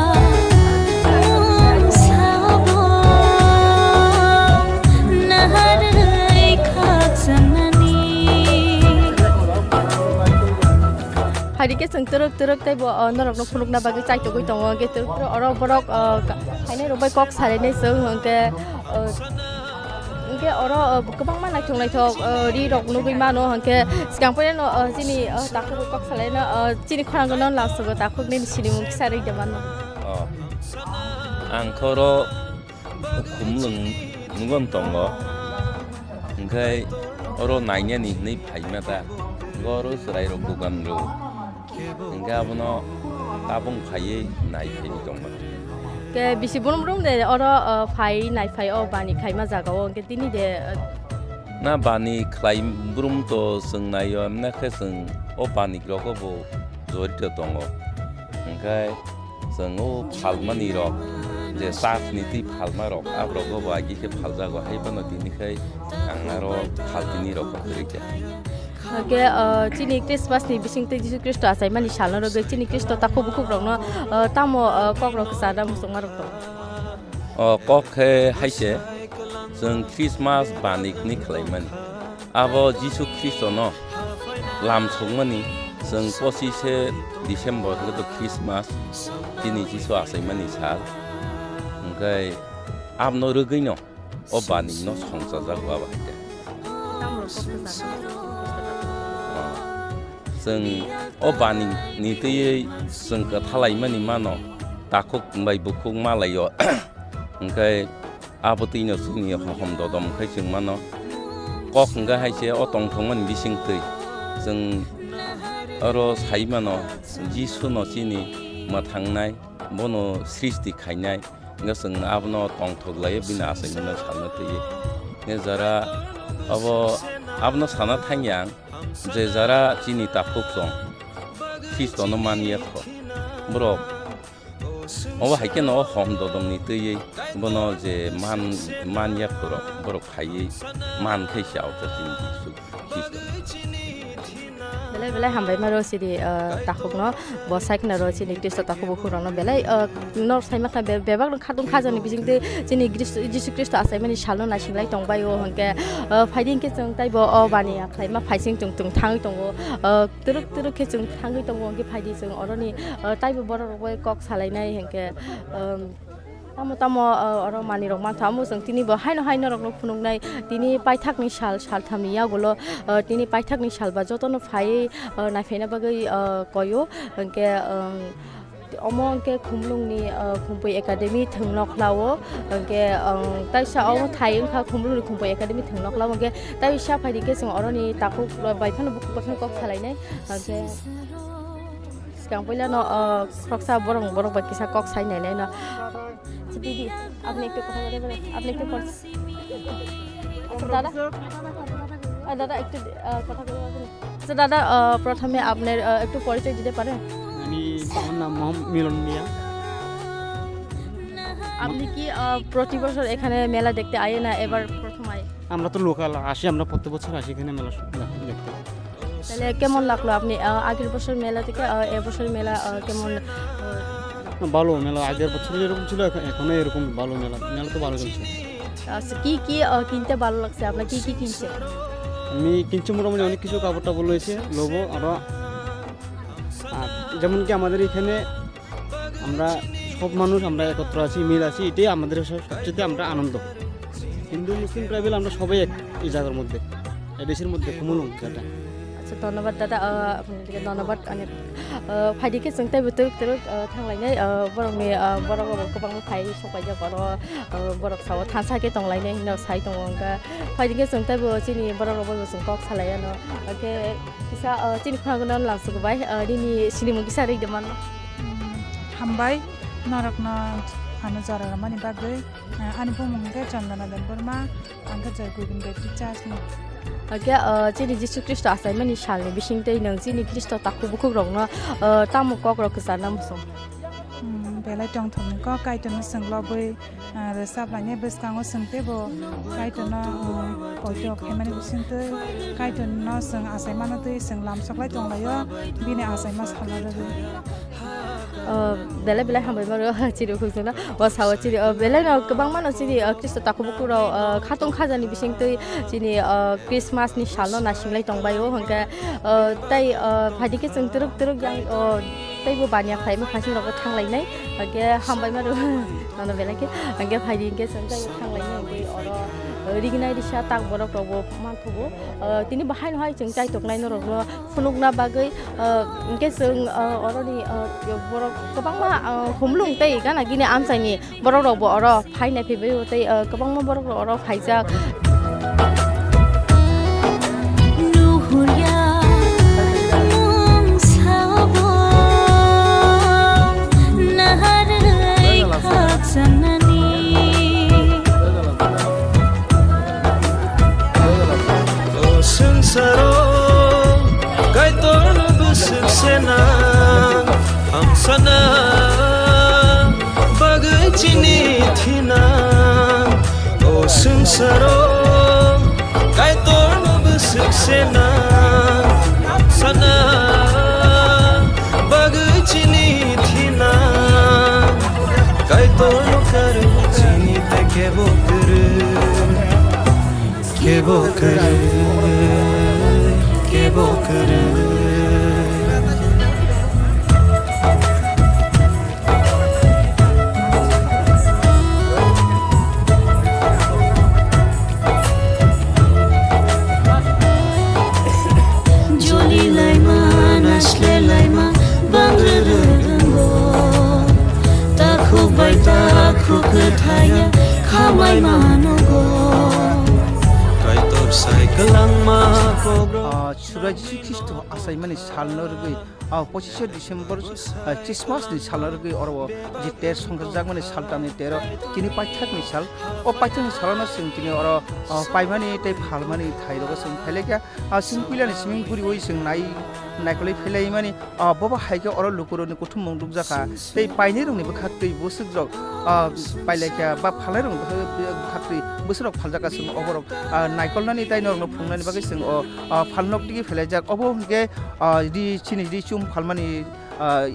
mung sabo naharwi khakchangni. Phaidi khe chwng twrwk twrwk tei bo, o, norokno phunukna bagwi chaitugwi tongo, hwnkhe twrwk twrwk oro borok, o, ka-, phainai rok bai kok salainai chwng, hwnkhe, o, hwnkhe oro, o, kwbangma naithok naithok, o, ri rok nugwi mano, hwnkhe swkang poino, o, chini, o, takhuk rok kok salaino, o, chini khorang no lamsogo takhuk nini sinimung kisa rwide mano. O, ang khe oro Khumlwng nugon tongo, hwnkhe oro nainani hinwi phaima ta, hwnkhe oro chwrairok dogan rw, hwnkhe abono tabung phaiwi nai phaiwi tongma. Ke bisi brum brum de oro, o, phai nai phai o bani khaima jaga o, hwnkhe tini de, o, na bani khlai brum to chwng nai o, emna khe chwng o bani rok o bo jorito tongo, hwnkhe. Chwng o phalmani rok, je church ni twi phalma rok, aborok go bo agi khe phaljago, hai phano tini khai ang aro phaltini rok kwrwi kha. Hwnkhe, o, chini Christmas ni bising twi Jisu Khristo achaimani salno rwgwi chini Khristo takhuk bukhuk rokno, o, tamo, o, kok rok kwchana muchungma rok tongo? O kok khe hai se, chwng Christmas bani hwnwi khlaimani. Abo Jisu Khristono lamsokmani chwng pochishe December hwnkhe to Christmas, chini Jisu achaimani sal. Hwnkhe abono rwgwino o banino songchajago abo hai khe. Chwng o banini twiwi chwng kwthalaimani mano, takhuk bai bukhuk malaio. Hwnkhe Abo twino chini hohom dodom khai chwng mano. Kok hwnkha hai se o tongthokmani bising twi. Chwng oro sai mano, Jisuno chini mwthangnai, bono srishti khainai, hwnkhe chwng abono tongthok laiwi bini achaimano salna twiwi. Hwnkhe jara abo, abono sana thangya ang, je jara chini takhuk chwng Khristono man ya kho, borok obo hai kheno o hom dodongni twiwi bono je man, man ya khorok borok khaiwi man khe se auto chini Jisu Khristo. Belai belai hambai ma rw sidi, ah, takhukno, bo sai khna rw chini Khristo takhuk bukhuk rokno belai, ah, nor sai ma khna be-, bebak no khatung khajani bising twi chini Khristo, Jisu Khristo achaimani salno naising lai tong bai o hwnkhe, ah, phaidi hwnkhe chwng taibo o bani ya khlai ma phaising chwng chwng thangwi tongo, ah, twrwk twrwk khe chwng thangwi tongo hwnkhe phaidi chwng oroni, ah, taibo borok rok bai kok salainai hwnkhe, um, tamo tamo, ah, oro manwi rok mantha omo chwng tini bo haino hai norok no phunuknai tini paithak ni sal saltham ni yagulo, ah, tini paithak ni sal ba jotono phaiwi, ah, naiphaina bagwi, ah, koyo hwnkhe, um, omo hwnkhe Khumlung ni, ah, Khumpui Academy thwng nokhlao hwnkhe, um, taisa omo thai wngkha Khumlung ni Khumpui Academy thwng nokhlao hwnkhe taisa phaidi khe chwng oroni takhuk bai phano bukhuk bai phano kok salainai hwnkhe. Swkang puila no, ah, khoroksa borok, borok bai kisa kok sai nai nai no. আচ্ছা, দিদি, আপনি একটু কথা বলতে পারেন? আপনি একটু পর-, আচ্ছা, দাদা। আহ, দাদা, একটু, আহ, কথা বলতে পারবেন? আচ্ছা, দাদা, আহ, প্রথমে আপনার, আহ, একটু পরিচয় দিতে পারেন? আমি, আমার নাম মোহাম্মদ মিলন মিয়া। আপনি কি, আহ, প্রতি বছর এখানে মেলা দেখতে আয় না এবার প্রথম আয়? আমরা তো লোকাল আসি, আমরা প্রত্যেক বছর আসি এখানে মেলা সু-, দেখ-, দেখতে। তাহলে কেমন লাগলো আপনি, আহ, আগের বছর মেলা থেকে, আহ, এবছর মেলা, আহ, কেমন, আহ? না, ভালো মেলা, আগের বছর যেরকম ছিল, এখন, এখনো এরকম ভালো মেলা, মেলা তো ভালো চলছে। আচ্ছা, কি কি, আহ, কিনতে ভালো লাগছে আপনার? কি কি কিনছে? আমি কিনছি মোটামুটি অনেক কিছু, কাপড় টাপড় রয়েছে, নেবো আরো। আর যেমন কি আমাদের এখানে আমরা সব মানুষ আমরা একত্র আছি, মিল আছি, এটাই আমাদের সব-, সবচেয়ে আমরা আনন্দ। হিন্দু মুসলিম ট্রাইবেল আমরা সবাই এক এই জায়গার মধ্যে, এই দেশের মধ্যে খুমুলুং যেটা। আচ্ছা, ধন্যবাদ দাদা, আহ, আপনাদেরকে ধন্যবাদ অনেক। আহ, phaidi khe chwng teibo twrwk twrwk, ah, thanglainai, ah, borokni, ah, borok rok kwbangma phai sokaijak oro, ah, borok sao thansa khe tonglainai hino sai tongo wngkha. Phaidi khe chwng teibo chini borok rok bai bo chwng kok salai ano. Hwnkhe kisa, ah, chini khorang no lamsok bai, ah, nini sinimung kisa rwide mano. Hmm, hambai norokno ano jora rwmani bagwi. Ah, ani bumung hwnkhe Chandana Debbarma, ang khe Joy Govinda Teachers ni. Hwnkhe, ah, chini Jisu Khristo achaimani salni bisingtwi nwng chini Khristo takhuk bukhuk rokno, ah, tamo kok rok kwcharna muchung? Hmm, belai tongthokni kok Kaitorno chwng lobwi, ah, rwchap lainai bwskango chwng teibo Kaitorno, ah, poito khaimani bisingtwi Kaitorno chwng achaimano twi chwng lamsoklai tonglaio, bini achaima salna bagwi. Oh, belai belai hambai maro, chiri khukjana. O sao chiri, oh, belai no kwbangma no chiri, oh, Khristo takhuk bukhuk rok, oh, khatung khajani bisingtwi chini, oh, Christmas ni sal no naising lai tong bai o, hwnkhe, oh, tai, oh, phaidi khe chwng twrwk twrwk yang, oh, teibo baniya khlaima phaising rok thang lai nai, hwnkhe hambai maro, ano belai khe, hwnkhe phaidi hwnkhe chwng tai thang lai nai, hwnkhe oro, oh, rignai risa tak borok rok bo manthogo, oh, tini bahai no hai chwng chai tok nai norok no. Phunukna bagwi, ah, hwnkhe chwng, ah, oroni, ah, borok kwbangma, ah, humlung tei gana gini amchaini borok rokbo oro phai nai phaibaio tei, ah, kwbangma borok rok oro phaijak. Nuhurya mung sabo naharwi khakchangna. O swngsaro Kaitorno bwswk sena, ang sana bagwi chini thina. O swngsaro Kaitorno bwswk sena, ang sana bagwi chini thina. Kaitorno karwi chini tei kebo kwrwi. Kebo kwrwi, kebo kwrwi. Joli laima, nasle laima, bangrwrwrwngo. Takhuk bai takhuk kwthaiya, khamai manogo. Kaitor Sai kwlangma kobro. Ah, Suraj Jisu Khristo achaimani salno rwgwi, ah, pochishe December, ah, Christmas ni salno rwgwi oro o je ter songkha jakmani saltamni tero, tini paithakni sal. O paithakni salono chwng tini oro, ah, paimani tei phalmani thairogo chwng phailekha. Ah, chwng puilani simi guriui chwng nai-, naikolwi phailaimani. Ah, bobo hai khe oro lukurokni kuthumung nukjakha. Tei painairokni bwkhaktwi bwswkrok, ah, pailaikha ba phalnairokni bwkha-, bwkhaktwi bwswkrok phaljakha chwng oborok, ah, naikolnani tei norokno phunuknani bagwi chwng o, ah, phalnok digi phailaijak. Obo hwnkhe, ah, ri chini ri chum phalmani, ah,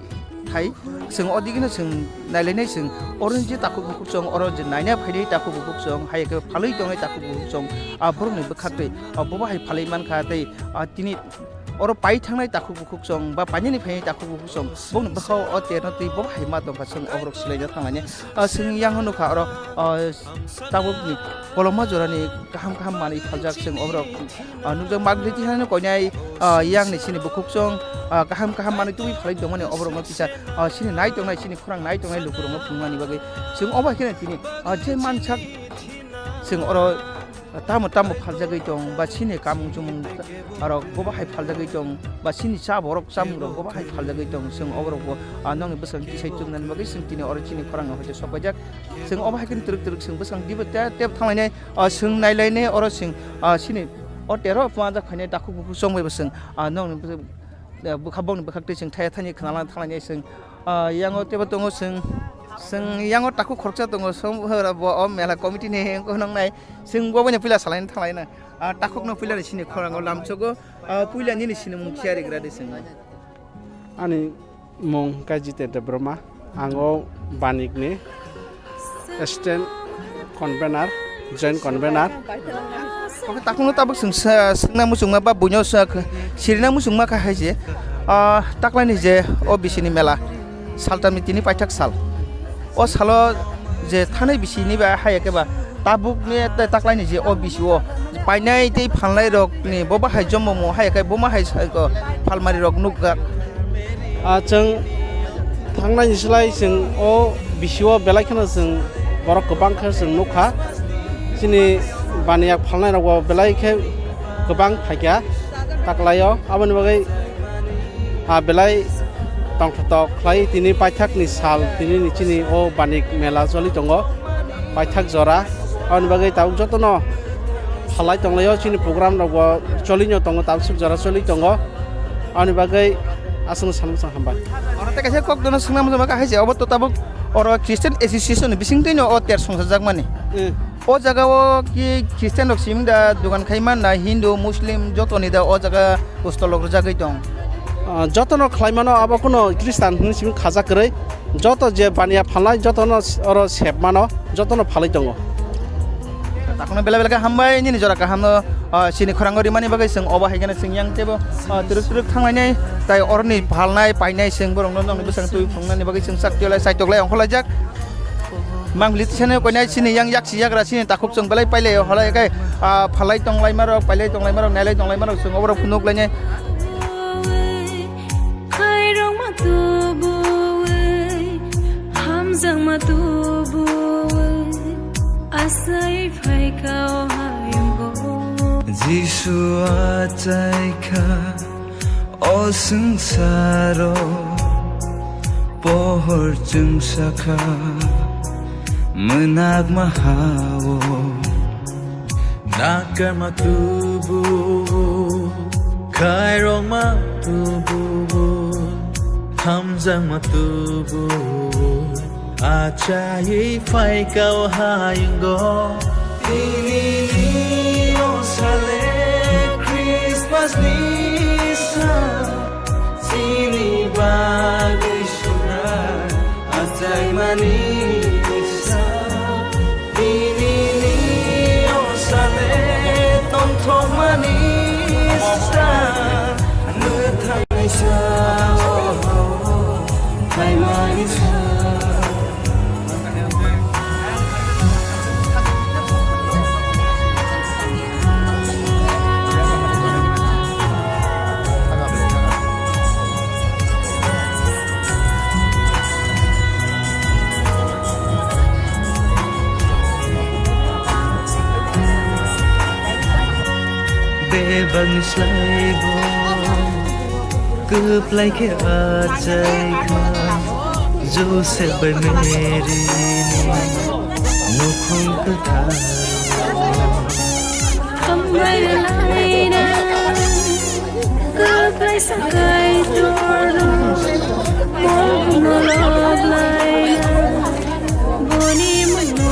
hai chwng o digino chwng nailainai chwng oro je takhuk bukhuk chwng oro je naina phainai takhuk bukhuk chwng hai khe phalwi tongnai takhuk bukhuk chwng, ah, borokni bwkhaktwi, ah, bobo hai phalwi mankha tei, ah, tini oro pai thangnai takhuk bukhuk chwng ba painani phainai takhuk bukhuk chwng bongni bwkhao o terno twi bo hai ma tongkha chwng oborok swlaina thanglainai. Ah, chwng yang nukha oro, ah, tabukni koloma jorani kaham kaham manwi phaljak chwng oborok, ah, nukjak. Magwliti hanano koinai, ah, yangni chini bukhuk chwng, ah, kaham kaham manwi tubui phalwi tongmani oborokno kisa, ah, chini nai tongnai chini khorang nai tongnai lukurokno phunuknani bagwi chwng obo hai kheno tini, ah, je mansak chwng oro tamo tamo phaljagwi tong ba chini kamung chumung rok bobo hai phaljagwi tong ba chini cha borok chamung rok bobo hai phaljagwi tong chwng oborok bo, ah, nokni bwskango tisai chuknani bagwi chwng tini oro chini khorang no hoite sok paijak chwng obo hai khe twrwk twrwk chwng bwskang dibo te tep thanglainai, ah, chwng nailainai oro chwng, ah, chini o tero phanjak phainai takhuk bukhuk chongbai bo chwng, ah, nokni bwskango, ah, bwkha bokni bwkhaktwi chwng thaya thani khwnalang thanglainai chwng. Ah, yango tebo tongo chwng, chwng yango takhuk khoroksa tongo, som bo o mela committee ni wngkha nongnai, chwng bo boino puila salaini thanglaina. Ah, takhukno puila ni sini khorango lamsogo, ah, puila nini sinimung chiari gra de chwng. Ani mung khe Jitendra Debbarma, ang o Banik ni Assistant Convener, Joint Convener. Oke, takhukno tabuk swng sa-, swngna muchungma ba buino sa-, sirina muchungma kha hai se, ah, taklaini je O B C ni mela, saltamni tini paithak sal. O salo je thanai bisi ni ba hai khe ba tabukni ta-, taklaini je O B C o painai tei phalnai rokni bo bahai jomo mo hai khe bo ma hai sa-, ko phalmari rok nukjak. Ah, chwng thangnai ni slai chwng o bisi o belai kheno chwng borok kwbang khe chwng nukha. Chini baniya phalnai rok bo belai khe kwbang phaikha taklai o. Aboni bagwi, ah, belai tongthok khlai tini paithak ni sal tini ni chini o Banik mela choli tongo paithak jora. Aboni bagwi tabuk jotono phalai tonglaio chini program rok bo choli no tongo tabuk jora choli tongo. Aboni bagwi aswkno sana bwsang hambai. Oro tei kaisa kok dono swngna muchungma kha hai se, obo to tabuk oro Christian Association ni bising twi no o ter songsa jakmani. Hmm. O jaga o ki Christian rok simi da dogan khai man na Hindu, Muslim joto ni da o jaga stall rok rwjagwi tong. Ah, joto no khlai mano abo kuno Christian hwnwi simi khaja kwrwi. Joto je baniya phalnai joto no oro sep mano, joto no phalwi tongo. Takhukno belai belai khe hambai nini jora kaham no, ah, chini khorang o rimani bagwi chwng obo hai kheno chwng yang tebo, ah, twrwk twrwk thanglainai tai oroni phalnai painai chwng borok no nokni bwskango twi phunuknani bagwi chwng sak tiyolai saitok lai ongkhorlaijak. Mangli tisani koinai chini yang yaksi yagra chini takhuk chwng belai pailai holai khe, ah, phalai tonglaima rok, pailai tonglaima rok, nailai tonglaima rok chwng oborok phunuk lainai. Khairokma tubuwi, hamjakma tubuwi, asai phaikha o hayungo. Jisu achaikha o swngsaro, pohor chwngsakha mwnakma hao. Nakarma tubuo, khairokma tubuo, hamjakma tubuo, achaiwi phaikha o hayungo. Tinini o sale Christmas ni sa, chini bagwi suna achaimani sa. Tinini o sale tongthokmani sa, mwthangni sa, o hao phaimani sa. Bangni slai bo kwplai khe achai kha Joseph bai Mary ni nukhung kwthar. Hambai laina kwplai sakai torno mokno loblaina boni mano.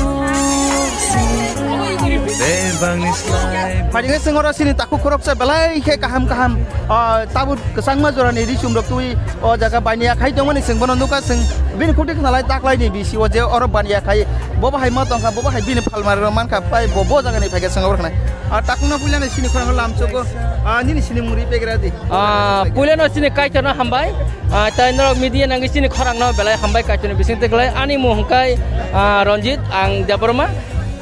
Bebakni slai. Phaikhe chwng oro chini takhuk khoroksa belai khe kaham kaham, ah, tabuk kwchangma jorani ri chum rok twi o jaga baniya khai tongmani chwng bono nukha, chwng bini khukti khnalai taklaini bisi o je oro baniya khai bo bahai ma tongkha, bo bahai bini phalmari rok mankha, pai bo bo jagani phaikhe chwng oro khnai. Ah, takhukno puilano chini khorang lamsogo, ah, nini sini mung ri begra di. Ah, puilano chini kaitorno hambai. Ah, tai norok media nangwi chini khorangno belai hambai kaitorni bisingtwi kwlai. Ani mung hwnkhe, ah, Ranjit, ang Debbarma.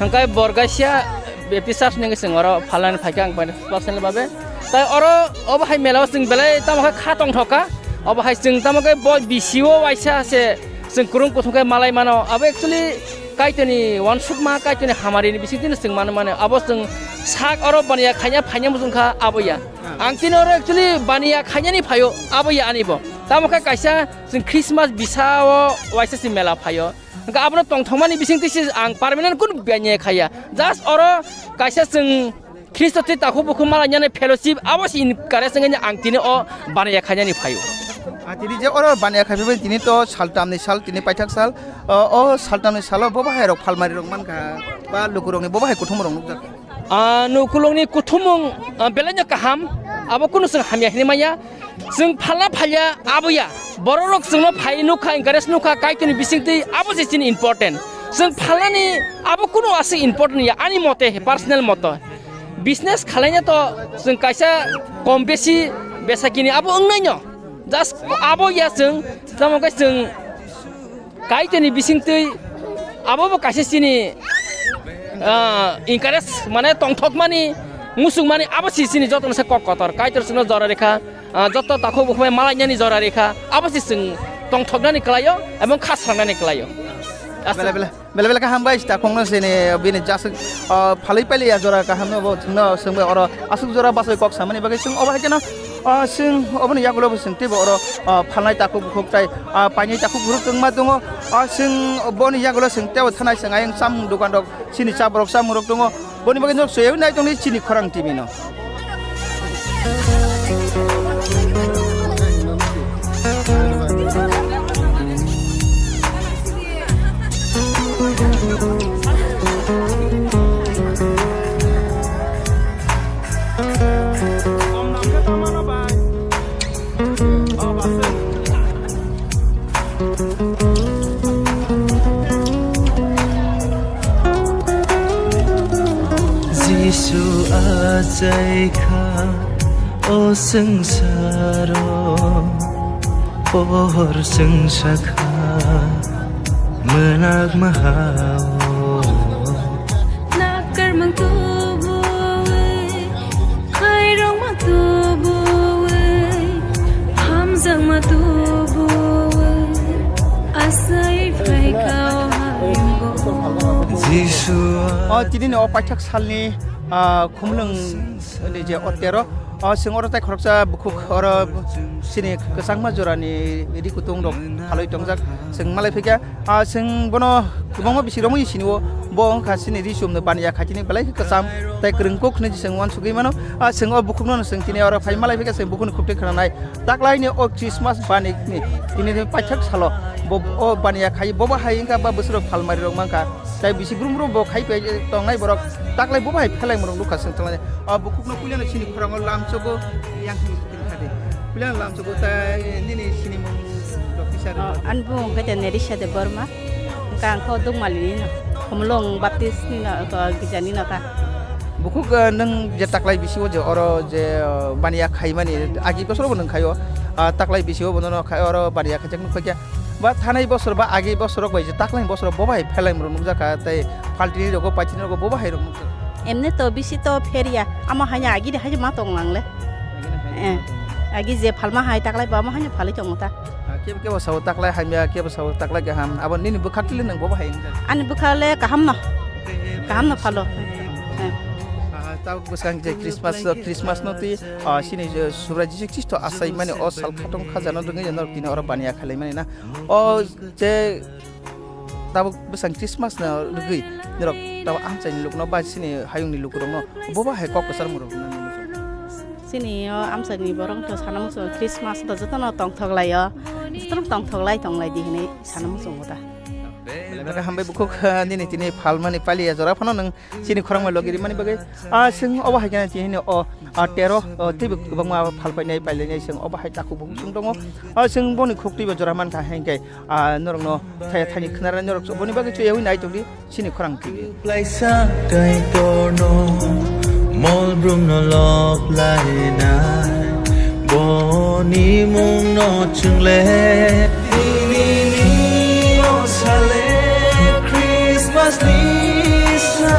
Hwnkhe Borgasia Baptist Church nangwi chwng oro phalnani phaikha ang personal babe. Tai oro obo hai mela o chwng belai tamo khe kha tongthok kha. Obo hai chwng tamo khe bo bisi o waisa se chwng kwrwng kuthum khe malai mano. Abo actually kaitorni uansukma, kaitorni hamarini bisingtwino chwng mano mano. Abo chwng sak oro baniya khaina phaina muchung kha abo ya. Ang tini oro actually baniya khainani phaio, abo ya ani bo. Tamo khe kaisa chwng Christmas bisa o waisa se mela phaio. Hwnkhe abono tongthokmani bisingtwi se ang permanent kunu baniya khaiya. Just oro kaisa chwng Khristo twi takhuk bukhuk malainani fellowship abo se encourage wngwi ang tini o baniya khainani phaio. Ah, tini je oro baniya khai phaibai tini to saltamni sal, tini paithak sal. O, o saltamni salo bo bahai rok phalmari rok mankha ba lukurokni bo bahai kuthum rok nukjakha. Ah, nukulungni kuthumung, ah, belaino kaham, abo kunu chwng hamya hinwi manya. Chwng phalna phalya abo ya, bororok chwngno phai nukha, encourage nukha, kaitorni bisingtwi abo se chini important. Chwng phalnani abo kunu aswk important ya, ani mote, personal moto. Business khalaina to chwng kaisa kom besi besakini abo wngnaino. Just abo ya chwng, tamo khe chwng Kaitorni bisingtwi abo bo kaisa chini, ah, encourage mane tongthokmani, muchungmani abo si chini jotono se kok kotor. Kaitor chwngno jora rikha, ah, joto takhuk bukhuk bai malainani jora rikha, abo si chwng tongthoknani kwlaio ebong kha srangnani kwlaio. Bela bela, bela bela kaham bai takhukno sini bini jasuk, ah, phalwi pailiya jora kahamno bo chwngno swngbai oro aswk jora bachai kok samani bagwi chwng obo hai kheno Ah, chwng oboni yagulo bo chwng teibo oro, ah, phalnai takhuk bukhuk tai, ah, painai takhuk bukhuk wngma tongo. Ah, chwng boni yagulo chwng teibo thanai chwng ayang chamung dokan rok, chini chaborok chamung rok tongo. Boni bagwi nok swiwi nai tongdi chini khorang T V no. Jisu achai kha o swngsaro, pohor chwngsa kha mwnak mahao. Nakarmang tubuwi, khairokma tubuwi, hamjakma tubuwi, asai phaikha o hayungo. Jisu. O tini ni o paithak salni, ah, khumlwng ni je o tero, o chwng oro tai khoroksa bukhuk oro chini kwchangma jorani ri kutung rok phalwi tongjak. Chwng malai phikha, ah, chwng bono kwbangma bisi romwi sini o, bo wngkha chini ri chumno baniya khaitini belai khe kwcham tai kwrwng kuk hinwi chwng uansugwi mano. Ah, chwng o bukhukno chwng tini oro phai malai phikha chwng bukhukni khukti khwnanai. Taklaini o Christmas banikni tini paithak salo bo o baniya khai bo bahai wngkha ba bwswrok phalmari rok mankha. Tai bisi grum grum bo khai pai tongnai borok taklai bo bahai phelai murung nukha chwng tonglainai. O bukhukno puilano chini khorango lamsogo yang hini kiri khadi. Puilano lamsogo tai nini sini mung rok kisa rw. Ani bumung khe Nerisha Debbarma. Hwnkha ang kho Dukmali ni no. Khumlung Baptist ni no, ko gija ni no kha. Bukhuk, eh, nwng je taklai bisi o je oro je, eh, baniya khaimani agi bosoro bo nwng khaio. Ah, taklai bisi o bono no khai oro baniya khaijak nuk khaikya. Ba thanai bosor ba agi bosor rok bai je taklai bosor bo bai phelai mrok nukjakha tei phaltini rogo paitini rogo bo bahai rok nukjakha. Emne to bisi to pheria, amo haino agi de haino ma tong lang le. Eh, agi je phalma hai taklai ba amo haino phalwi tongo ta. Ah, kebo kebo sao taklai hamya, kebo sao taklai kaham. Abo nini bwkha tili nang bo bahai wngjak. Ani bwkha le kaham no. Kaham no phalo. Eh. Ah, Tabuk bwskang je Christmas, Christmas no twi, ah, sini je Subrai Jisu Khristo achai mani o sal khatung khajano rwngwi norok tini oro baniya khalai mani na. O je tabuk bwskang Christmas no rwgwi norok tabuk amchaini lukno ba sini hayungni lukurokno boba hai kok kwchar murok rwna nini. Sini o amchaini borok to sana muchung Christmas to jotono tongthok lai o. Jotono tongthok lai tong lai di hinwi sana muchungo ta. Belai belai hambai bukhuk, ah, nini tini phalmani paliya jora phano nwng chini khorang mai logi rimani bagwi. Ah, chwng obo hai khe tini o, ah, tero, ah, teibo kwbangma phal painai pailainai chwng obo hai takhuk bukhuk chwng tongo. Ah, chwng boni khuk twibo jora mankha hinkhe, ah, norokno thaya thani khwnarani norok boni bagwi chuyawi nai tongdi chini khorang twibo. Plaisa Kaitorno molbrumno lob lainai, boni mungno chwngle. Dinini o sale Christmas ni sa,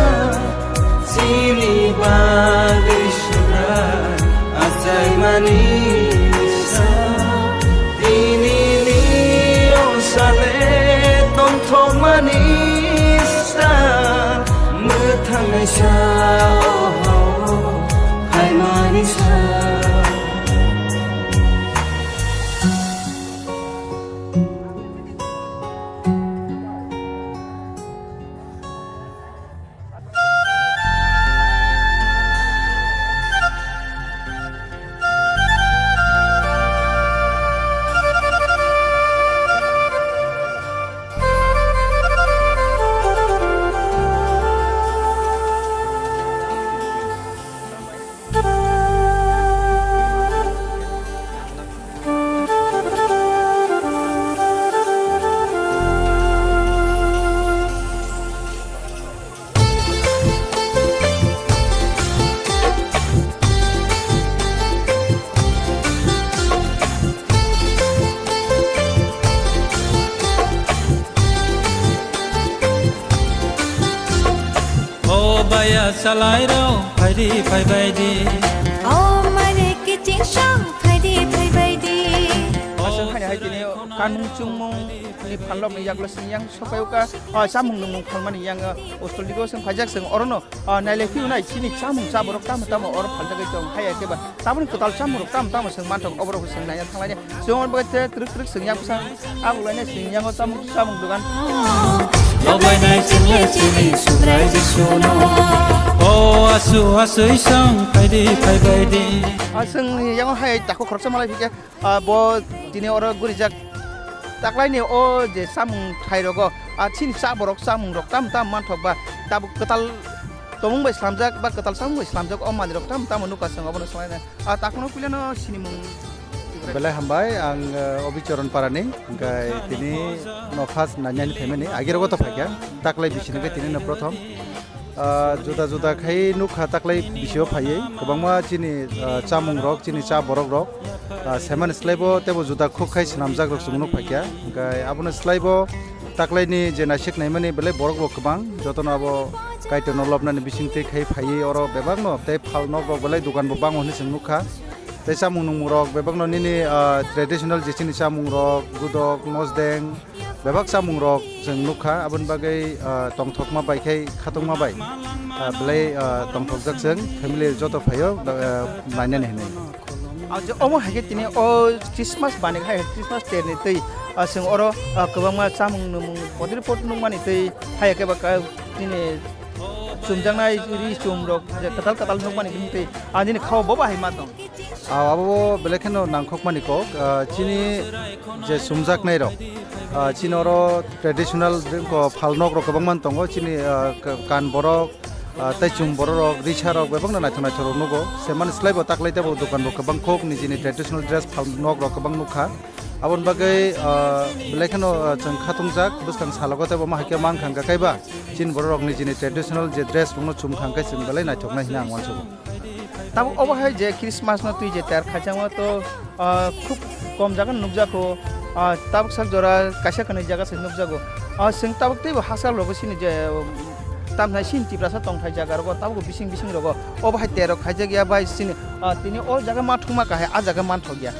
chini bagwi Subrai achaimani sa. Dinini o sale tongthokmani sa, mwthangnaisa o hao phaimani sa. O baya salai rok, phaidi phaibai di. O mare kiching song, phaidi phaibai di. Aswk haino hai tini kanmung chungmung ni phalrok ni yaklo sini yang sokayo ka, ah, chamung nungmung phalmani yang, ah, hostel digo seng phaijak seng orono, ah, nailai phiyunai chini chamung chaborok tamo tamo oro phaljagwi tong haya khe ba. Tamoni kwtal chamungrok tamo tamo chwng manthok, oborok chwng naina thanglainai. Chwng oro bagwi tei twrwk twrwk chwng yak bwsa. Abuk lainai chwng yango chamung, chamung dogan. Lobainai chwng le chini Subrai Jisuno. O asu asui song phaidi phaibai di. A chwng yango hai takhuk khoroksa malai phikhe, a, bo tini oro gurijak. Taklaini o je chamung thairogo, a, chini chaborok chamungrok tamo tamo manthok ba tabuk kwtal tongmung bai slamjak ba kwtal chamung bai slamjak o manwirok tamo tamo nukha chwng obono swnglainai. Ah, takhukno puilano sinimung. Belai hambai, ang, eh, Obichoron Parani, hingkai tini no first nainani phaimani, agirogo to phaikha, taklai bisini khe tini no prothom. Ah, juda juda khai nukha taklai bisio phaiwi, kwbangma chini, ah, chamungrok, chini cha borokrok, ah, semani slaibo teibo juda khuk khai swnamjakrok chwng nuk phaikha, hingkai abono slaibo taklaini je naisik naimani belai borok bo kwbang, jotono abo Kaitorno lobnani bisingtwi khai phaiwi oro bebakno tei phal nokrok belai dogan bo bango hwnwi chwng nukha. Tei chamung nungmungrok bebakno nini, ah, traditional je chini chamungrok, gudok, mosdeng, bebak chamungrok chwng nukha. Aboni bagwi, ah, tongthokma bai khai khatungma bai, ah, belai, ah, tongthokjak chwng family joto phaio, ah, nainani hwnwi. Ah, je omo hai khe tini o Christmas bani hai Christmas terni twi, ah, chwng oro, ah, kwbangma chamung nungmung podri pod nungmani twi hai khe ba ka-, tini chumjaknai ri chum rok je kwtal kwtal nukmani twi, ah, nini khao bo bahai ma tong. Ah, abo belai kheno nangkokmani kok, ah, chini je chumjaknai rok, ah, chini oro traditional ko phal nok rok kwbangma tongo, chini, ah, ka-, kan borok, ah, tei chum borok rok, risa rok bebakno naithok naithok rok nugo. Semani slai bo taklai tebo dokan bo kwbang khok, nijini traditional dress phal nok rok kwbang nukha. Aboni bagwi, ah, belai kheno, ah, chwng khatungjak bwskang salogo tebo ma hai khe mankha hwnkha kaiba chini borok rok nijini traditional je dress rokno chumkha hwnkhe chwng belai naithoknai hwnwi ang uansugo. Tabuk obo hai je Christmas no twi je tayar khaijakma to, ah, khub kom jaga nukjakho, ah, tabuk sak jora kaisa kanwi jaga se nukjago. Ah, chwng tabuk teibo hachal rogo sini je, um, tamnai sini Tiprasa tongthai jaga rogo tabuk bising bising rogo obo hai tayar rok khaijak ya bai sini, ah, tini o jaga ma thwngma kahai a jaga manthok ya.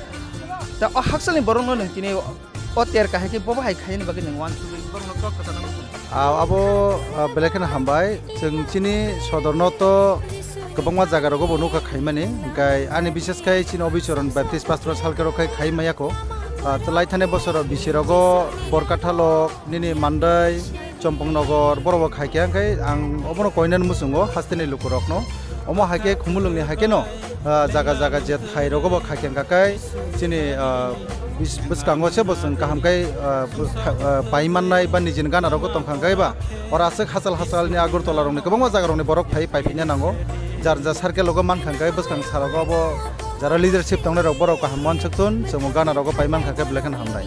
Ta o hakchalni borokno nwng tini o ter kahai khe bobo hai khaini bagwi nwng uansugwi borokno kok kwchangma. Ah, abo, ah, belai kheno hambai. Chwng chini sodorno to, Kwbangma jaga rogo bo nukha khaimani, hwnkhe ani bishes khai chini Obichoron Baptist Pastor salke rok khai khai maya kho. Ah, twlai thani bosoro bisi rogo Borkathalo, nini Mandai, Chompong Nogor, borok bo khai khe, hwnkhe ang obono koinani muchungo hasteni lukurokno. Omo hai khe Khumulwngni hai kheno, ah, jaga jaga je thai rogo bo khai khe, hwnkhe chini, ah, bis-, bwskango se bo chwng kaham khai, ah, bw-, kha-, ah, pai mannai ba nijini gana rogo tongkha hwnkhe ba. Oro aswk hachal hachalni Agartala rokni kwbangma jaga rokni borok phai paiphaina nango. Jar jar circle rogo mankha hwnkhe bwskang sarogo bo jara leadership tongnai rok borok kaham uansuk thun, chwng gana rogo pai mankha khe belai kheno hambai.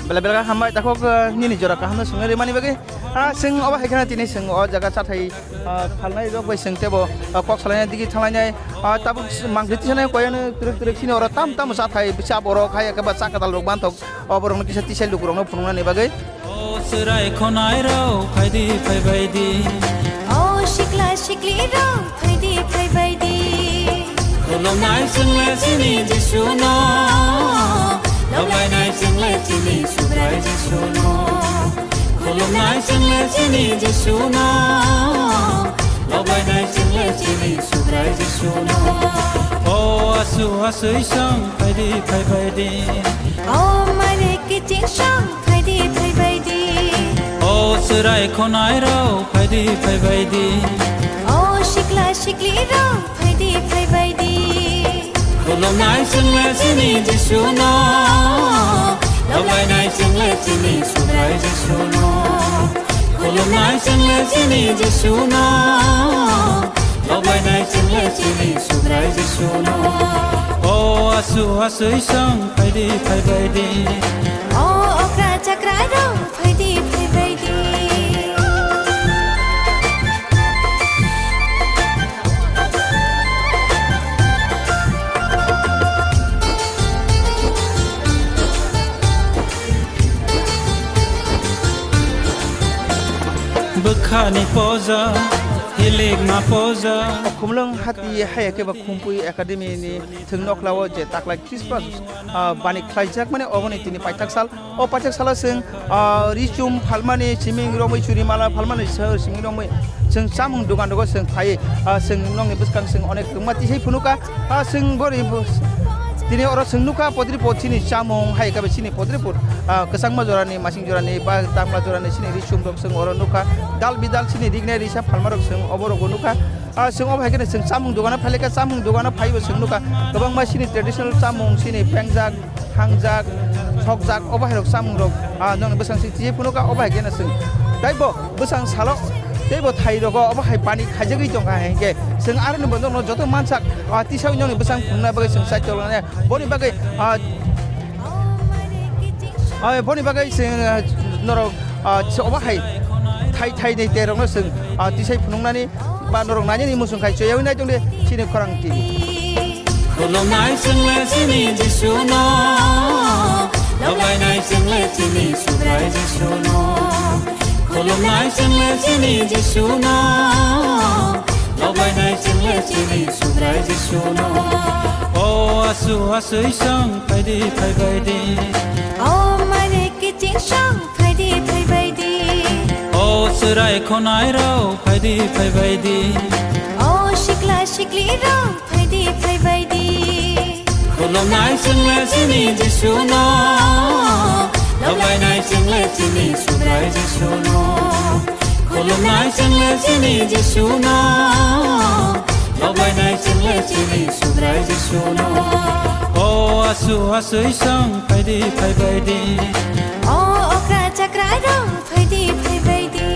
Belai belai khe hambai takhuk, eh, nini jora kaham no swngna rimani bagwi. Ah, chwng obo hai kheno tini chwng o jaga chathai, ah, phalnai rok bai chwng tebo, ah, kok salainai digi thanglainai, ah, tabuk mangpili tisanai koyano twrwk twrwk chini oro tam tam chathai bwsa borok hai khe ba chakadal rok manthok. O borokno kisa tisai lukurokno phunuknani bagwi. O chwrai khonai rok phaidi phaibaidi. O sikla sikli rok phaidi phaibaidi. Khulumnai chwngle chini Jisuno, lobainai chwngle chini Subrai Jisuno. Khulumnai chwngle chini Jisuno, lobainai chwngle chini Subrai Jisuno. O asu asui song phaidi phaibaidi. O mare kiching song phaidi phaibaidi. O chwrai khonai rok phaidi phaibaidi. O sikla sikli rok phaidi phaibaidi. Khulumnai chwngle chini Jisuno, lobainai chwngle chini Subrai Jisuno. Khulumnai chwngle chini Jisuno, lobainai chwngle chini Subrai Jisuno. O asu asui song phaidi phaibaidi. O okra chakra rok phaidi phaibaidi. Bwkhani poja, hilikma poja. Khumlwng hati haya khe ba Khumpui Academy ni thwng nokla o je taklai Christmas, ah, bani khlaijak mani oboni tini paithak sal. O paithak salo chwng, ah, richum phalmani, siming romwi, churi mala phalmani, sa-, siming romwi chwng chamung dogan rogo chwng phai, ah, chwng nokni bwskang chwng onek kwbangma tisai phunukha. Ah, chwng bori bo-, tini oro chwng nukha podri pod chini chamung hai khe chini podri pod, ah, kwchangma jorani, masing jorani ba tangla jorani chini richum rok chwng oro nukha. Dal bidal chini rignai risa phalma rok chwng obo rogo nukha. Ah, chwng obo hai kheno chwng chamung dogano phailekha, chamung dogano phaibo chwng nukha kwbangma chini traditional chamung, chini pengjak, hangjak, sokjak, obo hai rok chamung rok, ah, nokni bwsang sing twi phunukha, obo hai kheno chwng teibo bwsang salo teibo thai rogo obo hai bani khaijagwi tongkha, hai khe chwng aroni bo nokno joto mansak, ah, tisawi nokni bwsang phunukna bagwi chwng chai tonglanai. Boni bagwi, ah, ah, boni bagwi chwng, ah, norok, ah, obo hai thai thai ni terokno chwng, ah, tisai phunuknani ba norok nainani muchung khai choyawi nai tongdi chini khorang T V. Khulumnai chwngle chini Jisuno, lobainai chwngle chini Subrai Jisuno. Khulumnai chwngle chini Jisuno, lobainai chwngle chini Subrai Jisuno. O asu asui song phaidi phaibaidi. O mare kiching song phaidi phaibaidi. O chwrai khonai rok phaidi phaibaidi. O sikla sikli rok phaidi phaibaidi. Khulumnai chwngle chini Jisuno, lobainai chwngle chini Subrai Jisuno. Khulumnai chwngle chini Jisuno, lobainai chwngle chini Subrai Jisuno. O asu asui song phaidi phaibaidi. O okra chakra rok phaidi phaibaidi.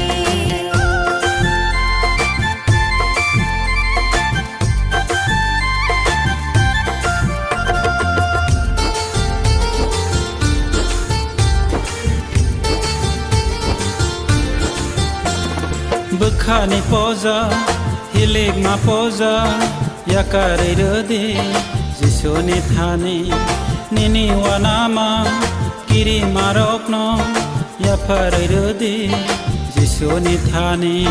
Bwkhani poja, hilikma poja, yakarwi rwdi Jisuni thani. Nini uanama kirimarokno yapharwi rwdi Jisuni thani.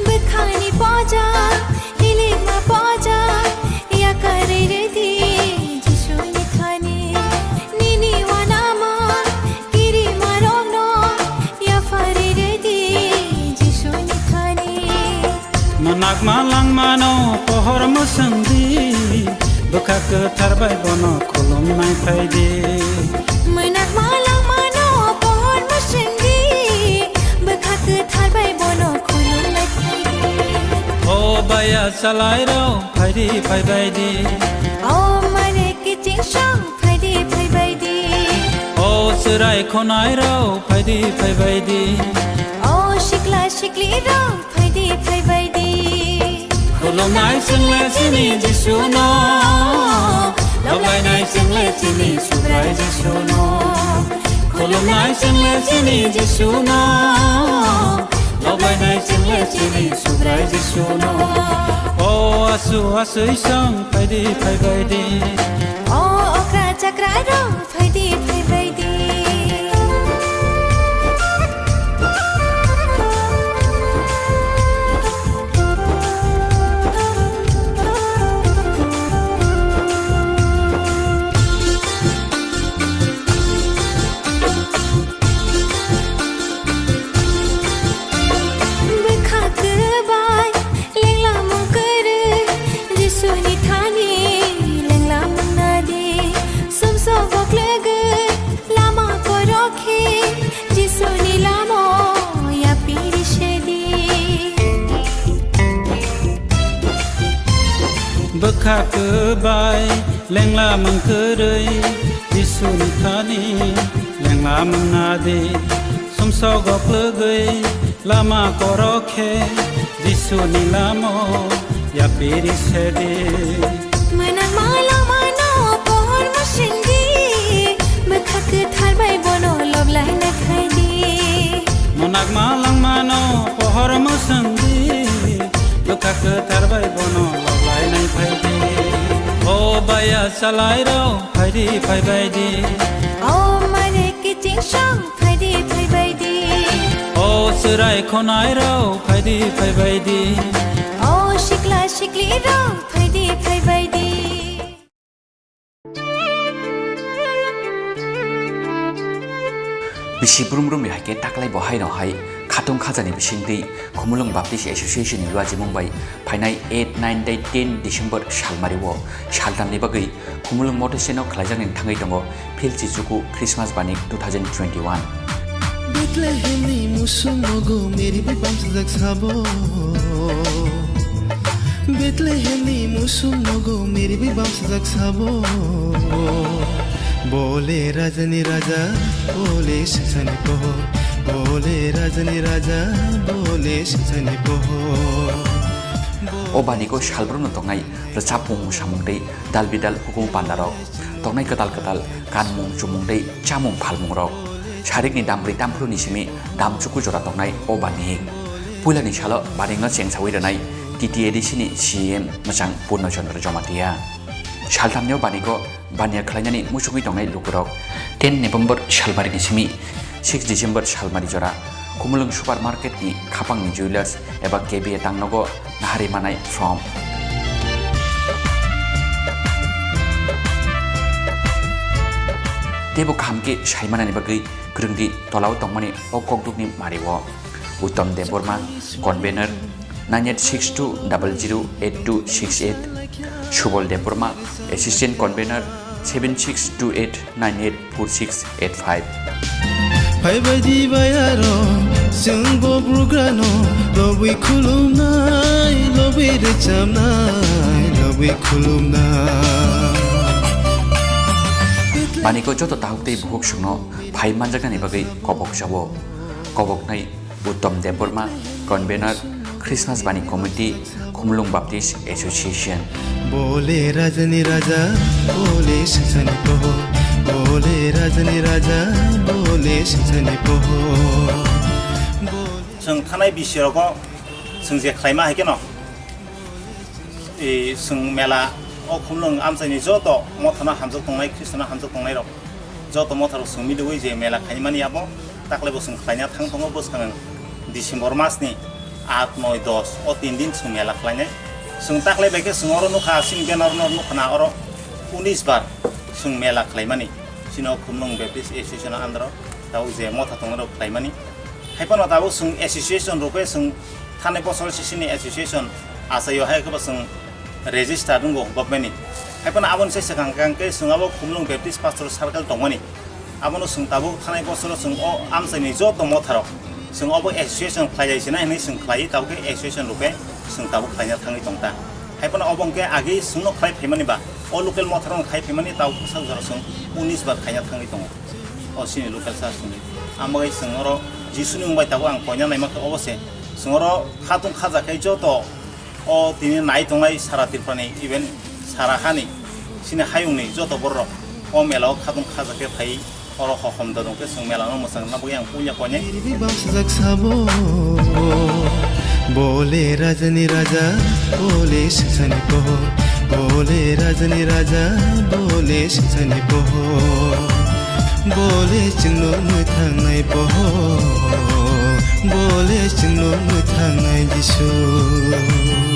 Bwkhani poja, hilikma poja, yakarwi rwdi Jisuni thani. Nini uanama kirimarokno yapharwi rwdi Jisu Ma langmano pohor mwswng di, bwkha kwthar bai bono khulumnai phai di. Mwnak ma langmano pohor mwswng di, bwkha kwthar bai bono khulumnai phai di. O baya salai rok, phai di, phai bai di. O mare kiching song, phai di, phai bai di. O chwrai khonai rok, phai di, phai bai di. O sikla sikli rok, phai di, phai bai di. Khulumnai chwngle chini Jisuno, lob lainai chwngle chini Subrai Jisuno. Khulumnai chwngle chini Jisuno, lob lainai chwngle chini Subrai Jisuno. O asu asui song, phai di, phai bai di. O okra chakra rok, phai di, phai bai di. Bwkha kwbai, lengla mung kwrwi, Jisuni thani lengla mung nadi. Sumsok boklogwi lama korokhe, Jisuni lamo yapiri sedi. Bwkha kwbai, lengla mung kwrwi, Jisuni thani lengla mung nadi. Sumsok boklogwi lama korokhe, Jisuni lamo yapiri sedi. Mwnang malangmano pohor mwswngdi, bwkha kwthar bai bono lob laina khaidi. Mwnang malangmano pohor mwswngdi, bwkha kwthar bai bono lob lainai phaidi. O baya salai rok, phaidi phaibaidi. O mare kiching song, phaidi phaibaidi. O chwrai khonai rok, phaidi phaibaidi. O sikla sikli rok, phaidi phaibaidi. Bisi brum brum ni hai khe taklai bo hai no hai khatung khajani bisingtwi Khumulwng Baptist Association ni luajimung bai phainai eight, nine tei ten December salmari o saltam ni bagwi Khumulwng Motheseno khlaijaknani thangwi tongo Phil Chichuku Christmas Bani two thousand twenty-one. Bethlehemni musuk nogo meri bai bamsajak sabo. Bethlehemni musuk nogo meri bai bamsajak sabo. Bole rajani raja, bole sasani pohor. Bole rajani raja, bole sasani pohor. O banigo salbrumno tongnai rwchapmung, mwsamung tei dal bidal hukumu pandarok. Tongnai kwtal kwtal kanmung, chumung tei chamung phalmungrok. Sarikni dam brwi tam phuru ni simi dam chuku jora tongnai o bani. Puilani salo banigno chengsawi rwnai T T A D C ni C E M mwchang Purno Chandra Jamatia. Saltamni o banigo baniya khlainani muchungwi tongnai lukurok. Ten November salmari ni simi six December salmari jora Khumulwng Supermarket ni khapangni Jewellers eba K B A tangnogo nahari manai from. Teibo kaham khe saimanani bagwi kwrwngdi tolao tongmani o kokdukni mario. Uttom Debbarma, Convener, nine eight six two double zero eight two six eight, Subol Debbarma, Assistant Convener, seven six two eight nine eight four six eight five. Phaibaidi bayaro, chwngbo bugrano, lobwi khulumnai, lobwi rwchamnai, lobwi khulumnai. Maniko joto tahuk tei buhuk songno phai manjaknani bagwi kobok jabo. Koboknai Uttom Debbarma, Convener, Christmas Bani Committee, Khumulwng Baptist Association. Bole rajani raja, bole sasani pohor. Bole rajani raja, bole sasani pohor. Bole. Chwng thanai bisi rogo chwng je khlaima hai kheno, e, chwng mela o Khumulwng amchaini joto mothano hamjak tongnai, Khristono hamjak tongnai rok. Joto motharok chwng miliwi je mela khaimani abo, taklaibo chwng khlaina thang tongo bwskang December masni aat, noi, dos o tin din chwng mela khlainai. Chwng taklai bai khe chwng oro nukha, chini banner no nukha na oro unis bar chwng mela khlaimani. Chini o Khumulwng Baptist Association o under o tabuk je motha tongnai rok khlaimani. Hai phano tabuk chwng association rok khe chwng thanai bosor sisini association Achaio hai khe bo chwng register wngo government ni. Hai phano aboni se swkang kang khe chwng abo Khumulwng Baptist Pastor Circle tongmani. Abono chwng tabuk thanai bosoro chwng o amchaini joto motharok chwng obo association khlai lai sinai hinwi chwng khlai tabuk khe association rupe chwng tabuk khlaina thangwi tong ta. Hai phano obo hwnkhe agi chwngno khlai phaimani ba o local motharokno khai phaimani tabuk bwsajora chwng unis bar khaina thangwi tongo. O chini local church ni. Amogwi chwng oro Jisuni mung bai tabuk ang koina naima khe obo se. Chwng oro khatung khaja khe joto o tini nai tongnai sara Tripura ni, even sara hani chini hayung ni joto borok o mela o khatung khaja khe phai oro hohom da dong khe chwng mela no mwchang na bagwi ang puila koinai. Bole rajani raja, bole singsani pohor, bole rajani raja, bole singsani pohor, bole chwngno mwthangnai pohor, bole chwngno mwthangnai Jisu.